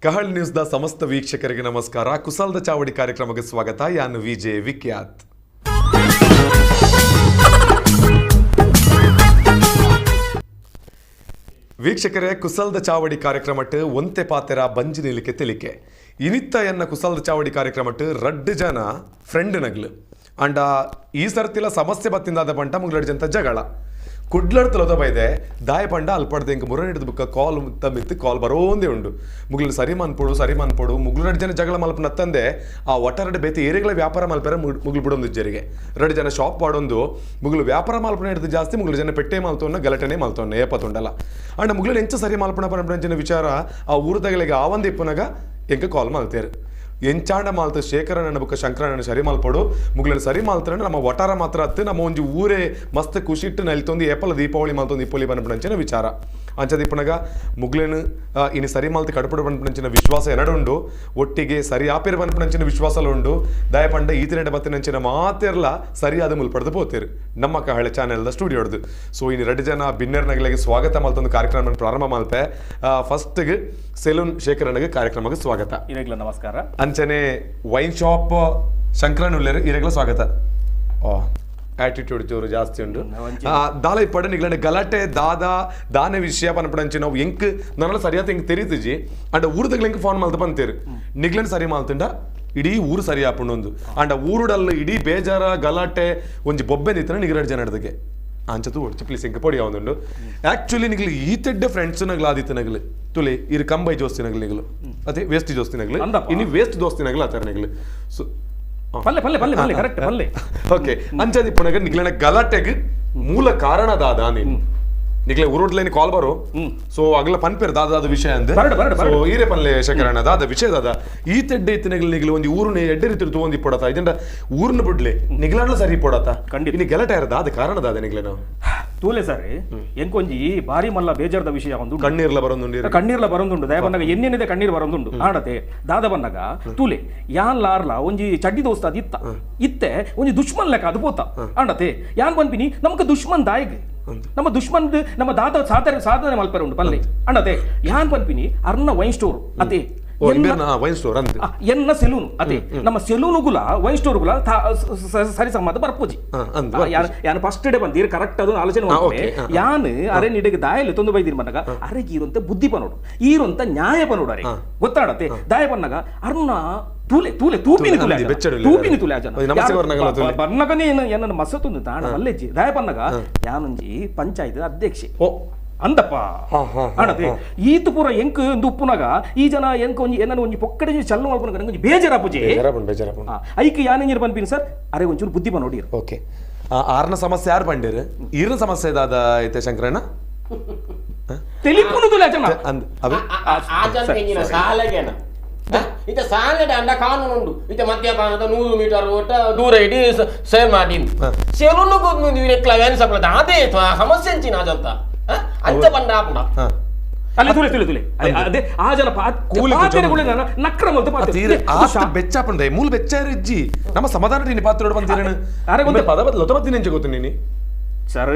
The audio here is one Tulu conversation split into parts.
ಕಹಳ್ ನ್ಯೂಸ್ the ಸಮಸ್ತ ವೀಕ್ಷಕರಿಗೆ ನಮಸ್ಕಾರ. ಕುಸಲ್ದ ಚಾವಡಿ ಕಾರ್ಯಕ್ರಮಕ್ಕೆ ಸ್ವಾಗತ. ಯಾನು ವಿಜೆ ವಿಖ್ಯಾತ್. ವೀಕ್ಷಕರೇ, ಕುಸಲ್ದ ಚಾವಡಿ ಕಾರ್ಯಕ್ರಮಟ್ಟು ಒಂತೆ ಪಾತೆರ ಬಂಜಿ ನಿಲಿಕೆ ತಿಳಿಕೆ ಇನಿತ್ತ ಎನ್ನ ಕುಸಲ್ದ ಚಾವಡಿ ಕಾರ್ಯಕ್ರಮಟ್ಟು ರಡ್ಡು ಜನ ಫ್ರೆಂಡ್ ನಗ್ಲು ಅಂಡ ಈ ಸರ್ತಿಲ ಸಮಸ್ಯೆ ಬತ್ತಿಂದಾದ ಪಂಟ ಮುಗ್ಲಡ್ ಜಂತ ಜಗಳ ಕುಡ್ಲಡ್ತಲೋದ ಬೈದೆ ದಾಯ ಪಂಡ ಅಲ್ಪಡ್ದೆ ಇಂಕ ಮುರ ಹಿಡಿದು ಬುಕ್ಕ ಕಾಲ್ ತಮ್ಮಿತ್ತು ಕಾಲ್ ಬರೋಂದೇ ಉಂಡು ಮುಗ್ಲು ಸರಿ ಮನ್ಪೊಡು ಸರಿ ಮನ್ಪೊಡು ಮುಗ್ಲು ಜನ ಜಗಳ ಮಲ್ಪನತ್ತಂದೆ ಆ ಒಟ್ಟಾರೆ ಬೇತಿ ಏರಿಗಳ ವ್ಯಾಪಾರ ಮಲ್ಪೆರ ಮುಗ್ಲು ಬಿಡೊಂದು ಜರಿಗೆ ಎರಡು ಜನ ಶಾಪ್ ಪಾಡೊಂದು ಮುಗ್ಲು ವ್ಯಾಪಾರ ಮಲ್ಪನ ಹಿಡಿದು ಜಾಸ್ತಿ ಮುಗ್ಲು ಜನ ಪೆಟ್ಟೆ ಮಲ್ತೋನ್ನ ಗಲಟನೆ ಮಲ್ತೋನ್ನ ಏಪತ್ತುಂಡಲ್ಲ ಅಂಡ ಮುಗ್ಲು ಎಂಚ ಸರಿ ಮಲ್ಪಣ ಪನಪನ ವಿಚಾರ ಆ ಊರು ತಗಲಿಗೆ ಆವಂದ ಇಪ್ಪನಾಗ ಎಂಕ ಕಾಲ್ ಮಲ್ತೇರು ಎಂಚಾಂಡ ಮಾಲ್ತ ಶೇಖರಣ್ಣ ಬುಕ್ಕ ಶಂಕರಣ್ಣ ಸರಿ ಮಲ್ಪಡು ಮುಗ್ಲನ್ ಸರಿ ಮಾಲ್ತಾರ ನಮ್ಮ ಒಟಾರ ಮಾತ್ರ ಅತ್ತು ನಮ್ಮ ಒಂಜಿ ಊರೇ ಮಸ್ತ್ ಖುಷಿ ಇಟ್ಟು ನಲ್ತೊಂದು ಏಪಲ ದೀಪಾವಳಿ ಮಾಲ್ತೊಂದು ಇಪ್ಪೊಲಿ ಬನಪಣಂಚಿನ ವಿಚಾರ ಅಂಚದಿಪ್ಪನಗ ಮುಗ್ಲೇನು ಇನ್ನು ಸರಿ ಮಾಲ್ತ ಕಡಪಡು ಬನಪಣಂಚಿನ ವಿಶ್ವಾಸ ಎರಡುಂಡು ಒಟ್ಟಿಗೆ ಸರಿ ಆಪೇರು ಬನಪಣಂಚಿನ ವಿಶ್ವಾಸಲ ಉಂಡು ದಯಪಂಡ ಈತಿರೆಡ ಬತ್ತಿನಂಚಿನ ಮಾತೆರ್ಲ ಸರಿಯಾದ ಮುಲ್ಪಡ್ದು ಪೋತೇರು ನಮ್ಮ ಕಹಳೆ ಚಾನೆಲ್ದ ಸ್ಟುಡಿಯೋಡ್ದು. ಸೊ ಇನ್ನು ಎರಡು ಜನ ಬಿನ್ನರ್ ನಗಲಿಗೆ ಸ್ವಾಗತ ಮಲ್ತೊಂದು ಕಾರ್ಯಕ್ರಮ ಪ್ರಾರಂಭ ಮಲ್ಪೆ. ಫಸ್ಟ್ಗೆ ಸೆಲೂನ್ ಶೇಖರಣ್ಣಗೆ ಕಾರ್ಯಕ್ರಮಕ್ಕೆ ಸ್ವಾಗತ. ನಮಸ್ಕಾರ. ಅಂಚನೆ ವೈನ್ ಶಾಪ್ ಶಂಕರನ್ ಉಲ್ಲೇರು ಇರಗಲ ಸ್ವಾಗತ. ಆಟಿಟ್ಯೂಡ್ ಜೋರು ಜಾಸ್ತಿ ಉಂಡು ದಾಲ ಇಪ್ಪಡ ನಿಗ್ಲಂಡೆ ಗಲಾಟೆ ದಾದಾ ದಾನೆ ವಿಷಯ ಪನಪಡಂಚಿ ನಾವು ಎಂಕ್ ನನ್ನೆಲ್ಲ ಸರಿಯಾದ ಎಂಕ್ ತೆರೀತಿಜಿ ಅಂಡ ಊರುದಗ್ಲ ಎಂಕ್ ಫೋನ್ ಮಲ್ತ ಬಂತೇರು ನಿಗ್ಲಂಡ್ ಸರಿ ಮಾಲ್ತುಂಡ ಇಡೀ ಊರು ಸರಿ ಆಪುಂಡು ಅಂಡ ಊರುಡಲ್ಲ ಇಡೀ ಬೇಜಾರ ಗಲಾಟೆ ಒಂಜಿ ಬೊಬ್ಬೆ ನಿತ್ತನ ನಿಗರಡ್ ಜನ ಹಿಡ್ದಕ್ಕೆ ಅಂಚತು ಒಡ್ಚಿ ಪ್ಲೀಸ್ ಎಂಕ್ ಪೊಡಿ ಯಾವೊಂದುಂಡು. ಆಕ್ಚುಲಿ ನಿಗ್ಲು ಈತೆಡ್ಡೆ ಫ್ರೆಂಡ್ಸ್ ನಗ್ಲ ಆದಿತ್ತು ನಗ್ಲು ತುಲೆ ಇರು ಕಂಬೈ ಜೋಸ್ತಿ ನಗ್ಲು ನಿಗ್ಲು ಅದೇ ವೇಸ್ಟ್ ಜೋಸ್ತಿ ನಗ್ಲು ಇನ್ನು ವೇಸ್ಟ್ ದೋಸ್ತಿ ನಗ್ಲು ಆತರ ನಗ್ಲು. ಸೊ ಪಲ್ಲೆ ಪಲ್ಲೆ ಪಲ್ಲೆ ಪಲ್ಲೆ ಕರೆಕ್ಟ್ ಪಲ್ಲೆ ಓಕೆ. ಅಂಚದಿ ಪುನಗ ನಿಗ್ಲನ ಗಲಾಟೆಗೆ ಮೂಲ ಕಾರಣ ದಾದಾ ನೀನು ನಿಗ್ಲೆ ಊರೋಡ್ಲೇನಿ ಕಾಲ್ ಬರೋ ಸೊ ಅಗಲ ಪನ್ಪೇರು ದಾದ ದಾದ ವಿಷಯ ಅಂದೆ. ಸೊ ಈರೆ ಪಲ್ಲೆ ಶೇಖರಣ್ಣ ದಾದ ವಿಷಯ ದಾದ ಈ ತೆಡ್ಡೆ ಇತ್ತಿನಗ್ಲು ನಿಗ್ಲು ಒಂದು ಊರುನ ಎಡ್ಡೆ ರೀತಿ ತಗೊಂಡು ಪೊಡತ ಇದನ್ನ ಊರನ್ನ ಬಿಡ್ಲೆ ನಿಗ್ಲಾಡ್ಲ ಸರಿ ಪೊಡತ ಇನ್ನು ಗಲಾಟೆ ಯಾರು ದಾದ ಕಾರಣ ದಾದ ನಿಗ್ಲೆ ನಾವು ತೂಲೆ ಸರ್ ಎಂಕೊಂಜಿ ಭಾರಿ ಮಲ್ಲ ಬೇಜಾರದ ವಿಷಯ ಒಂದು ಕಣ್ಣೀರ್ಲ ಬರೋದುಂಡು ಕಣ್ಣೀರ್ಲ ಬರೋದುಂಡು ದಯ ಬಂದಾಗ ಎನ್ನೆನಿದೆ ಕಣ್ಣೀರ್ ಬರೋದುಂಡು ಆಡತೆ ದಾದ ಬಂದಾಗ ತೂಲೆ ಯಾನ್ ಲಾರ್ಲ ಒಂಜಿ ಚಡ್ಡಿ ದೋಸ್ತ ಅದು ಇತ್ತ ಇತ್ತೆ ಒಂಜಿ ದುಶ್ಮನ್ ಲೆಕ್ಕ ಅದು ಪೋತ ಆಡತೆ ಯಾನ್ ಬಂದ್ಪಿನಿ ನಮಕ್ ದುಶ್ಮನ್ ದಾಯಿಗೆ ನಮ್ಮ ದುಶ್ಮನ್ ನಮ್ಮ ದಾದ ಸಾಧನೆ ಸಾಧನೆ ಮಲ್ಪೆರ ಉಂಡು ಪಲ್ಲೆ ಅಣ್ಣತೆ ಯಾನ್ ಪನ್ಪಿನಿ ಅರ್ನ ವೈನ್ ಸ್ಟೋರ್ ಅದೇ ಎನ್ನ ಸೆಲೂನ್ ಅದೇ ನಮ್ಮ ಸೆಲೂನುಗುಲ ವೈನ್ ಸ್ಟೋರ್ ಗುಲ ಸರಿ ಸಮಾದ ಬರ್ಪೋಜಿ ಯಾನ್ ಫಸ್ಟ್ ಡೇ ಬಂದೀರ್ ಕರೆಕ್ಟ್ ಅದು ಆಲೋಚನೆ ಮಾಡ್ತೆ ಯಾನ್ ಅರೆ ನಿಡಗೆ ದಾಯಲೆ ತೊಂದು ಬೈದಿರ್ ಬಂದಾಗ ಅರೆ ಈರಂತ ಬುದ್ಧಿ ಪನೋಡು ಈರಂತ ನ್ಯಾಯ ಪನೋಡು ಅರೆ ಗೊತ್ತಾಡತ್ತೆ ದಾಯ ಬಂದಾಗ ಅರ್ನ ತೂಲೆ ತೂಲೆ ತೂಪಿನಿ ತೂಲೆ ತೂಪಿನಿ ತೂಲೆ ಜನ ಬನ್ನಗನೇ ಏನನ್ನ ಮಸತೊಂದು ತಾಣ ಮಲ್ಲೆಜ್ಜಿ ದಾಯ ಬನ್ನಗ ಯಾನೊಂಜಿ ಪಂಚಾಯತ್ ಅಧ್ಯಕ್ಷೆ ಅಂದಪ್ಪ ಅಣತೆ ಈತ ಪೂರ ಎಂಕ್ ಒಂದು ಉಪ್ಪುನಾಗ ಈ ಜನ ಎಂಕ್ ಒಂಜಿ ಏನನ್ನ ಒಂಜಿ ಪೊಕ್ಕಡೆ ಚಲ್ಲು ಮಲ್ಪುನಾಗ ನಂಗೆ ಬೇಜಾರಾಪುಜಿ ಐಕ್ ಯಾನೇಂಜಿರ್ ಪನ್ಪಿನಿ ಸರ್ ಅರೆ ಒಂಚೂರು ಬುದ್ಧಿ ನೋಡಿ. ಓಕೆ ಆರ್ನ ಸಮಸ್ಯೆ ಯಾರು ಬಂಡಿರು ಈರ್ನ ಸಮಸ್ಯೆ ದಾದ ಐತೆ ಶಂಕರಣ್ಣ ತೆಲಿಪುನು ತುಲೆ ಜನ ಸಾಲಗೇನ ಇತ ಸಾಲಡ ಅಂಡ ಕಾನೂನು ಉಂಡು ಇತ ಮದ್ಯಪಾನದ 100 ಮೀಟರ್ ಓಟ ದೂರ ಇಡೀ ಸೇಲ್ ಮಾಡಿ ಸೆಲೂನು ಅದೇ ಸಮಸ್ಯೆ ಅಂಚಿನ ಅಜಂತ ಅಂಚ ಬಂಡ ಆಪುಂಡ ಅಲ್ಲಿ ತುಲೆ ತುಲೆ ತುಲೆ ಅದೇ ಆ ಜನ ನಕ್ರ ಮಲ್ತು ಪಾತ್ರ ಬೆಚ್ಚಾಪಂಡೆ ಮೂಲ ಬೆಚ್ಚಾರ ಇಜ್ಜಿ ನಮ್ಮ ಸಮಾಧಾನ ನೀನು ಪಾತ್ರ ಬಂದಿರೇನು ಅರೆ ಒಂದು ಪದ ಬದಲು ಲೊತಬತ್ತಿ ನೆಂಚೆ ಗೊತ್ತು ನೀನು ಸರ್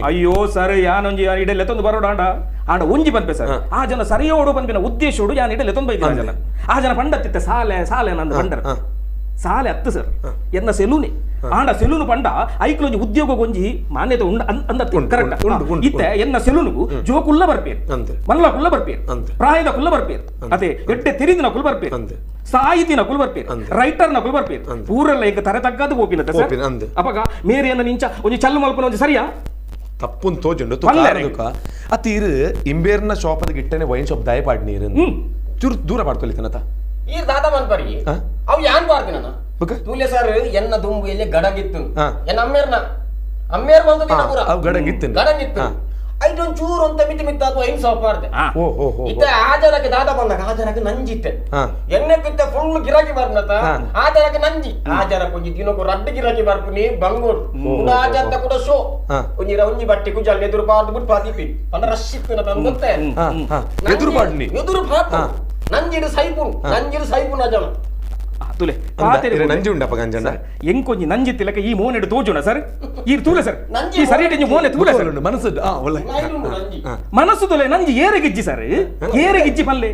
ಅಯ್ಯೋ ಸರ್ ಯಾನೊಂಜಿ ಇಡಲೆ ಲೆತ್ತೊಂದು ಬರೋಡ ಆಂಡ ಆಂಡ ಒಂಜಿ ಪನ್ಪೆ ಸರ್ ಆ ಜನ ಸರಿಯೋಡು ಪನ್ಪಿನ ಉದ್ದೇಶೋಡು ಯಾನ್ ಇಡಲೆ ಲೆತ್ತೊಂದು ಬೈದಿನ ಜನ ಆ ಜನ ಪಂಡತ್ತಿತ್ತೆ ಸಾಲೆ ಸಾಲೆ ನಂದು ಪಂಡರ ಸಾಲೆ ಹತ್ತು ಸರ್ ಎನ್ನ ಸೆಲೂನೆ ಆಂಡ ಸೆಲೂನು ಪಂಡ ಐಕ್ಲೊಂಜಿ ಉದ್ಯೋಗ ಒಂಜಿ ಮಾನ್ಯತೆ ಉಂಡ ಅಂದ ಕರೆಕ್ಟ್ ಇತ್ತೆ ಎನ್ನ ಸೆಲೂನುಗು ಜೋಕುಲ್ಲ ಬರ್ಪೇರು ಮಲ್ಲ ಕುಲ್ಲ ಬರ್ಪೇರು ಪ್ರಾಯದ ಕುಲ್ಲ ಬರ್ಪೇರು ಅದೇ ಎಡ್ಡೆ ತಿರಿದಿನ ಕುಲ್ ಬರ್ಪೇರು ಸಾಹಿತಿನ ಕುಲ್ ಬರ್ಪೇರು ರೈಟರ್ ನ ಕುಲ್ ಬರ್ಪೇರು ಊರೆಲ್ಲ ಈಗ ತರೆ ತಗ್ಗದು ಹೋಪಿನ ಸರ್ ಅಪಗ ಮೇರಿಯನ್ನ ನಿಂಚ ಒಂಜಿ ಚಲ್ಲು ಮಲ್ಪನ ಒಂಜಿ ಸರಿಯಾ ತಪ್ಪುನ್ ತೋಜುಂಡು ಅತ್ತೀರು ಇಂಬೇರ್ನ ಶಾಪ್ ಅದ ಗಿಟ್ಟನೆ ವೈನ್ ಶಾಪ್ ದಯ ಪಾಡ್ ನೀರು ಚೂರು ದೂರ ಪಾಡ್ಕೊಲಿತನತ ಈ ದಾದ ಮನ್ಪರಿ ಅವು ಯಾನ್ ಪಾಡ್ತಿನ ತೂಲೆ ಸರ್ ಎನ್ನ ದುಂಬು ಎಲ್ಲಿ ಗಡಗಿತ್ತು ಎನ್ನ ಅಮ್ಮೇರ್ನ ಅಮ್ಮೇರ್ ಬಂದು ಪೂರ ಗಡಗಿತ್ತು ಗಡಗಿತ್ತು ಐಟೊಂದು ಚೂರು ಅಂತ ಮಿತಿ ಮಿತ್ತ ಅದು ಐನ್ ಸಾಪ್ ಮಾಡ್ದೆ ಇತ್ತ ಆ ಜನಕ್ಕೆ ದಾದ ಬಂದಾಗ ಆ ಜನಕ್ಕೆ ನಂಜಿತ್ತೆ ಎಣ್ಣೆ ಕಿತ್ತ ಫುಲ್ ಗಿರಾಕಿ ಬರ್ನತ ಆ ಜನಕ್ಕೆ ನಂಜಿ ಆ ಜನಕ್ಕೆ ಒಂಜಿ ದಿನಕ್ಕೂ ರಡ್ಡು ಗಿರಾಕಿ ಬರ್ಪುನಿ ಬಂಗೋಡು ಆ ಜನ ಕೂಡ ಶೋ ಒಂಜಿ ಒಂಜಿ ಬಟ್ಟಿ ಕುಜಲ್ ಎದುರು ಪಾರ್ದು ಬಿಟ್ಟು ಪಾದಿಪಿ ಪಂಡ ರಶ್ ಇತ್ತು ತಂದು ಗೊತ್ತೇ ಎದುರು ಪಾಡ್ನಿ ಎದುರು ಪಾಡ್ನು ನಂಜಿಡು ಸೈಪುನ್ ನಂಜಿಡು ಸೈಪುನ್ ಆ ಜನ ತುಲೆ ನಂಜಿ ಉಂಡಪ್ಪ ಗಂಜಂಡ ಎಂಕೊಂಜಿ ನಂಜಿ ತಿಲಕ ಈ ಮೋನೆಡು ತೋಜುಣ ಸರ್ ಈ ತೂಲೆ ಸರ್ ಈ ಸರಿ ಮೋನೆ ತೂಲೆ ಸರ್ ಮನಸ್ಸು ಮನಸ್ಸು ತುಲೆ ನಂಜಿ ಏರೆಗಿಜ್ಜಿ ಸರ್ ಏರೆಗಿಜ್ಜಿ ಪಲ್ಲೆ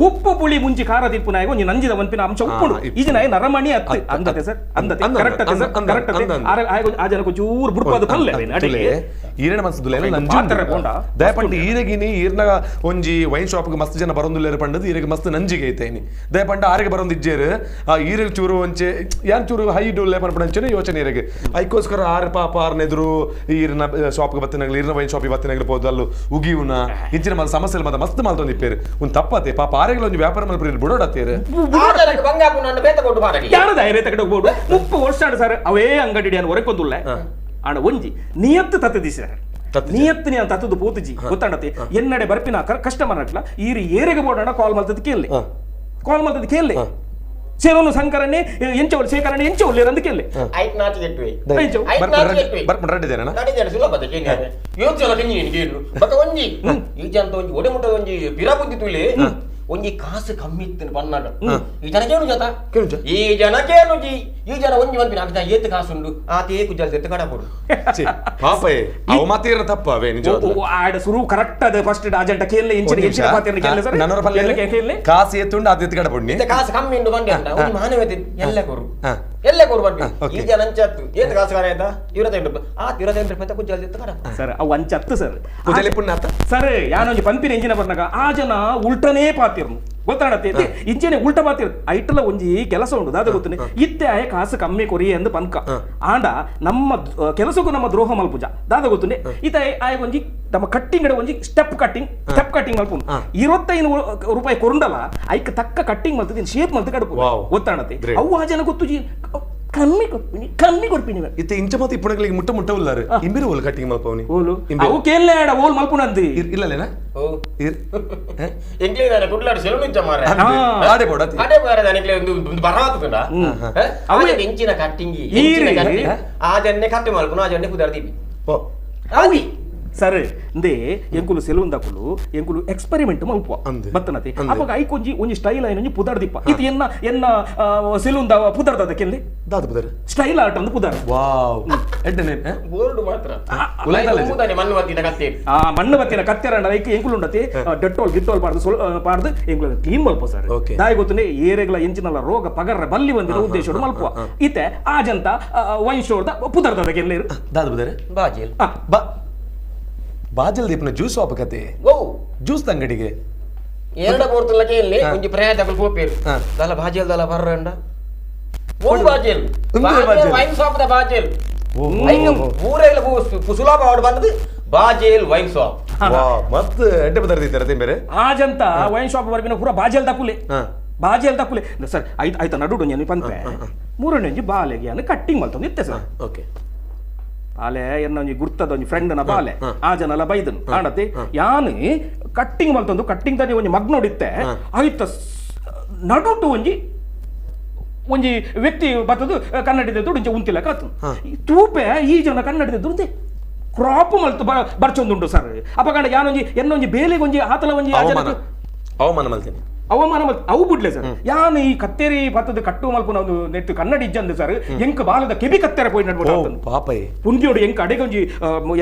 ಉಪ್ಪು ಪುಳಿ ಮುಂಚಿ ಖಾರ ತಿಪ್ಪು ನಾಯಕ ಒಂಜಿ ನಂಜಿದ ಒಂಪಿನ ಅಂಶ ಉಪ್ಪುಂಡು ಈ ಜನ ನರಮಣಿ ಅತ್ತು ಅಂದತೆ ಸರ್ ಅಂದತೆ ಕರೆಕ್ಟ್ ಅತ್ತೆ ಸರ್ ಕರೆಕ್ಟ್ ಅತ್ತೆ ಆ ಜನಕ್ಕೆ ಚೂರು ಬುಡ್ಪಾದ ಪಲ್ಲೆ ಈರಣ ಮನಸ್ಸು ತುಲೆ ನಂಜಿ ದಯಪಂಡು ಈರೆಗಿನಿ ಈರ್ನ ಒಂಜಿ ವೈನ್ ಶಾಪ್ ಮಸ್ತ್ ಜನ ಬರೊಂದುಲ್ಲೇರು ಪಂಡದು ಈರೆಗೆ ಮಸ್ತ್ ನಂಜಿಗೆ ಐತೆ ದಯಪಂಡ ಆರಿಗೆ ಬರೊಂದಿಜ್ಜೇರು ಆ ಈರೆಗೆ ಚೂರು ಒಂಚೆ ಯಾನ್ ಚೂರು ಹೈ ಡೂಲ್ಲೆ ಪನ್ಪಂಚನೆ ಯೋಚನೆ ಈರೆಗೆ ಐಕೋಸ್ಕರ ಆರು ಪಾಪ ಆರ್ನೆದುರು ಈರಿನ ಶಾಪ್ಗೆ ಬತ್ತಿನಾಗಲಿ ಈರಿನ ವೈನ್ ಶಾಪಿಗೆ ಬತ್ತಿನಾಗಲಿ ಪೋದು ಅಲ್ಲೂ ಉಗಿಯುನ ಇಂಚಿನ ಮಲ್ ಸಮಸ್ಯೆ ಮಾತ ಮಸ್ತ್ ಮಾಲ್ತೊಂದಿಪ್ಪೇರು ಒಂದು ತಪ್ಪತ್ತೆ ಪಾಪ ಆರೆಗಳ ಒಂಜಿ ವ್ಯಾಪಾರ ಮಲ್ಪುರಿ ಬುಡೋಡತ್ತೇರು ಯಾರು 30 ವರ್ಷ ಸರ್ ಅವೇ ಅಂಗಡಿ ಹೊರಕೊಂದುಲ್ಲ ಆಣ ಒಂಜಿ ನಿಯತ್ತು ತತ್ತದಿ ಸರ್ ನಿಯತ್ತು ನೀನು ತತ್ತದು ಪೋತುಜಿ ಗೊತ್ತಾಡತ್ತೆ ಎನ್ನಡೆ ಬರ್ಪಿನ ಕಸ್ಟಮರ್ ಅಟ್ಲ ಈರು ಏರೆಗೆ ಬೋಡೋಣ ಕಾಲ್ ಮಲ್ತದ ಕೇಳಿ ಕಾಲ್ ಮಲ್ತದ ಕೇಳಿ ಸೇರೋನು ಸಂಕರನೆ ಎಂಚವಲ್ ಶೇಖರಣೆ ಎಂಚವಲ್ ಅಂದ ಕೇಳಿ ಐಟ್ ನಾಚಿ ಕೆಟ್ಟುವೆ ಬರ್ಪುಂಡು ರಡ್ಡಿದ್ದೇನೆ ರಡ್ಡಿದ್ದೇನೆ ಸುಲಭದ ಕೇಳಿ ಯೋಚನೆ ತಿಂಗಿ ಕೇಳು ಬಕ ಒಂಜಿ ಈ ಜನ ಒಂಜಿ ಒಡೆ ಮುಟ್ಟ ಒಂಜಿ ಪಿರ ಬುದ್ಧಿ ತುಲಿ ಒಂಜಿ ಕಾಸು ಕಮ್ಮಿ ಇತ್ತು ಪನ್ನಾಗ ಈ ಜನ ಕೇಳು ಜತ ಈ ಜನ ಕೇಳು ಜಿ ಈ ಜನ ಒಂಜಿ ಮನ್ಪಿನ ಆಗ್ತಾ ಏತು ಕಾಸುಂಡು ಆ ತೇ ಕುಜಲ್ ಎತ್ತು ಕಡ ಕೊಡು ಪಾಪಯೇ ಅವ ಮಾತೇರ ತಪ್ಪ ಅವೇ ನಿಜ ಆಡ ಸುರು ಕರೆಕ್ಟ್ ಅದ ಫಸ್ಟ್ ಅಜೆಂಟ ಕೇಳಿ ಇಂಚಿನ ಇಂಚಿನ ಪಾತೇನ ಕೇಳಿ ಸರ್ ನನ್ನರ ಪಲ್ಲೆ ಕೇಳಿ ಕಾಸು ಏತುಂಡು ಅದು ಎತ್ತು ಕಡ ಪೊಡ್ನಿ ಕಾಸು ಕಮ್ಮಿ ಉಂಡು ಬಂದೆ ಅಂತ ಒಂಜಿ ಮಾನವತೆ ಎಲ್ಲ ಕೊರು ಎಲ್ಲ ಕೊರು ಬಂದು ಈ ಜನ ಅಂಚತ್ತು ಏತು ಕಾಸು ಕಾರ ಆಯ್ತಾ 25 ರೂಪಾಯಿ ಆ 25 ರೂಪಾಯಿ ಕುಜಲ್ ಎತ್ತು ಕಡ ಸರ್ ಅವು ಅಂಚತ್ತು ಸರ್ ಕುಜಲಿ ಪುಣ್ಯ ಆತ ಸರ್ ಯಾನೊಂಜಿ ಪಂಪಿನ ಇಂಜಿನ ಬರ್ನಾಗ ಆ ಜನ ಉಲ್ಟನೇ ಪಾತಿರ್ನು ಗೊತ್ತಾಡತ್ತೆ ಇಂಚೆನೆ ಉಲ್ಟ ಪಾತಿರ್ ಐಟಲ ಒಂಜಿ ಕೆಲಸ ಉಂಡು ದಾದ ಗೊತ್ತನೆ ಇತ್ತೆ ಆಯ ಕಾಸು ಕಮ್ಮಿ ಕೊರಿ ಎಂದು ಪನ್ಕ ಆಂಡ ನಮ್ಮ ಕೆಲಸಕ್ಕೂ ನಮ್ಮ ದ್ರೋಹ ಮಲ್ಪುಜ ದಾದ ಗೊತ್ತನೆ ಇತ್ತ ಆಯ ಒಂಜಿ ನಮ್ಮ ಕಟ್ಟಿಂಗ್ ಒಂಜಿ step cutting step cutting ಮಲ್ಪು 25 ರೂಪಾಯಿ ಕೊರುಂಡಲ ಐಕ್ ತಕ್ಕ ಕಟ್ಟಿಂಗ್ ಮಲ್ತದ ಶೇಪ್ ಮಲ್ತ ಕಡುಪು ಗೊತ್ತಾಡತ್ತೆ ಅವು ಆ ಜನ ಗೊತ್ತು ಕಮ್ಮಿ ಕೊಡ್ಪಿನಿ ಕಮ್ಮಿ ಕೊಡ್ಪಿನಿ ಇತ್ತೆ ಇಂಚ ಮಾತು ಇಪ್ಪಣಗಳಿಗೆ ಮುಟ್ಟ ಮುಟ್ಟ ಉಲ್ಲಾರು ಇಂಬಿರು ಓಲ್ ಕಟ್ಟಿಂಗ್ ಮಲ್ಪವನಿ ಓಲು ಅವು ಕೇಳಲೆ ಆಡ ಓಲ್ ಮಲ್ಪುನಂದು ಇಲ್ಲಲೇನಾ ಓ ಎಂಗ್ಲೇ ದಾನೆ ಕುಡ್ಲಾಡು ಸೆಲೂನ್ ಇಜ್ಜ ಮಾರೆ ಆಡೆ ಬೋಡ ಆಡೆ ಬೋಡ ದಾನೆ ಎಂಗ್ಲೇ ಒಂದು ಬರವಾತುಂಡ ಅವು ಇಂಚಿನ ಕಟ್ಟಿಂಗ್ ಇಂಚಿನ ಕಟ್ಟಿಂಗ್ ಆ ಜನ್ನೆ ಕಟ್ಟಿ ಮಲ್ಪುನ ಆ ಜನ್ನೆ ಕುದಾರ್ ದೀಪಿ ಓ ಅವಿ ಸರ್ ಇಂದೇ ಎಂಕುಲು ಸೆಲೂನ್ ದಕುಲು ಎಂಕುಲು ಎಕ್ಸ್ಪೆರಿಮೆಂಟ್ ಮಲ್ಪುವ ಬತ್ತನತೆ ಅಪಗ ಐಕೊಂಜಿ ಒಂಜಿ ಸ್ಟೈಲ್ ಐನೊಂಜಿ ಪುದಾರ್ ದಿಪ್ಪ ಇದು ಎನ್ನ ಎನ್ನ ಸೆಲೂನ್ the ಪುದಾರ್ ದಾದ ಕೆಲ್ಲಿ ದಾದ ಪುದಾರ್ ಸ್ಟೈಲ್ ಆರ್ಟ್ ಅಂದು ಪುದಾರ್ ವಾವ್ ಎಡ್ಡನೆ ಬೋರ್ಡ್ ಮಾತ್ರ ಉಲೈದಲೆ ಮಣ್ಣು ಬತ್ತಿನ ಕತ್ತೆ ಆ ಮಣ್ಣು ಬತ್ತಿನ ಕತ್ತೆರಂಡ ಐಕ್ ಎಂಕುಲು ಉಂಡತೆ ಡೆಟೋಲ್ ಗಿಟ್ಟೋಲ್ ಪಾಡ್ದು ಪಾಡ್ದು ಎಂಕುಲು ಕ್ಲೀನ್ ಮಲ್ಪ ಸರ್ ದಾಯಿ ಗೊತ್ತನೆ ಏರೆಗಳ ಎಂಚಿನಲ್ಲ ರೋಗ ಪಗರ್ರ ಬಲ್ಲಿ ಬಂದಿನ ಉದ್ದೇಶಡು ಮಲ್ಪುವ ಇತ್ತೆ ಆ ಜಂತ wine store the ಪುದಾರ್ ದಾದ ಕೆಲ್ಲಿ ದಾದ ಪುದಾರ್ ಬಾಜೆಲ್ ಬಾ ಬಾಜಲ್ ದೀಪನ ಜ್ಯೂಸ್ ಶಾಪ್ ಕತೆ ಓ ಜ್ಯೂಸ್ ಅಂಗಡಿಗೆ ಎರಡ ಬೋರ್ತಲಕ್ಕೆ ಇಲ್ಲಿ ಒಂಜಿ ಪ್ರಯಾತಕಲ್ ಪೋಪೇರು ದಲ ಬಾಜಲ್ ದಲ ಬರ್ರಂಡ ಓ ಬಾಜಲ್ ಬಾಜಲ್ ವೈನ್ ಶಾಪ್ the ಬಾಜಲ್ ಐನ ಊರೆಲ್ಲ ಸುಲಭ ಆಡ್ ಬಂದದು ಬಾಜಲ್ ವೈನ್ ಶಾಪ್ ವಾ ಮತ್ ಎಡ್ಡೆ ಬದರ್ದಿತ್ತರ ತಿಂಬೇರೆ ಆ ಜಂತ ವೈನ್ ಶಾಪ್ ಬರ್ಬಿನ ಪೂರ ಬಾಜಲ್ ದಕುಲೆ ಬಾಜಲ್ ದಕುಲೆ ಸರ್ ಐತ ಐತ ನಡುಡು ನಾನು ಪಂಪೆ ಮೂರನೇ ಬಾಲೆಗೆ ಅನ್ನು ಕಟ್ಟಿಂಗ್ ಮಲ್ತೊಂದು ಇತ್ತೆ ಸರ್ ಓಕೆ ಬಾಲೆ ಎನ್ನ ಒಂಜಿ ಗುರ್ತದ ಒಂಜಿ ಫ್ರೆಂಡ್ನ ಬಾಲೆ ಆ ಜನಲ ಬೈದನು ಆಂಡತೆ ಯಾನು ಕಟ್ಟಿಂಗ್ ಮಲ್ತೊಂದು ಕಟ್ಟಿಂಗ್ ತಾನೆ ಒಂಜಿ ಮಗ್ ನೋಡಿತ್ತೆ ಆಯ್ತ ನಡುಟು ಒಂಜಿ ಒಂಜಿ ವ್ಯಕ್ತಿ ಬರ್ತದು ಕನ್ನಡಿದ ದುಡ್ಡು ಉಂತಿಲ್ಲ ಕಾತು ತೂಪೆ ಈ ಜನ ಕನ್ನಡಿದ ದುಡ್ಡು ಕ್ರಾಪ್ ಮಲ್ತು ಬರ್ಚೊಂದುಂಡು ಸರ್ ಅಪಗಂಡ ಯಾನೊಂಜಿ ಎನ್ನೊಂಜಿ ಬೇಲೆಗೊಂಜಿ ಆತಲ ಒಂಜಿ ಅವಮಾನ ಮಲ್ತೀನಿ ಅವಮಾನ ಮಲ್ತ ಅವು ಬಿಡ್ಲೆ ಸರ್ ಯಾನು ಈ ಕತ್ತೇರಿ ಬತ್ತದ ಕಟ್ಟು ಮಲ್ಪುನ ಒಂದು ನೆಟ್ಟು ಕನ್ನಡಿ ಇಜ್ಜಂದು ಸರ್ ಎಂಕ್ ಬಾಲದ ಕೆಬಿ ಕತ್ತೆರ ಪೋಯಿ ನಡ್ಬಿಟ್ಟು ಪಾಪ ಪುಂಡಿಯೋಡು ಎಂಕ್ ಅಡೆಗೊಂಜಿ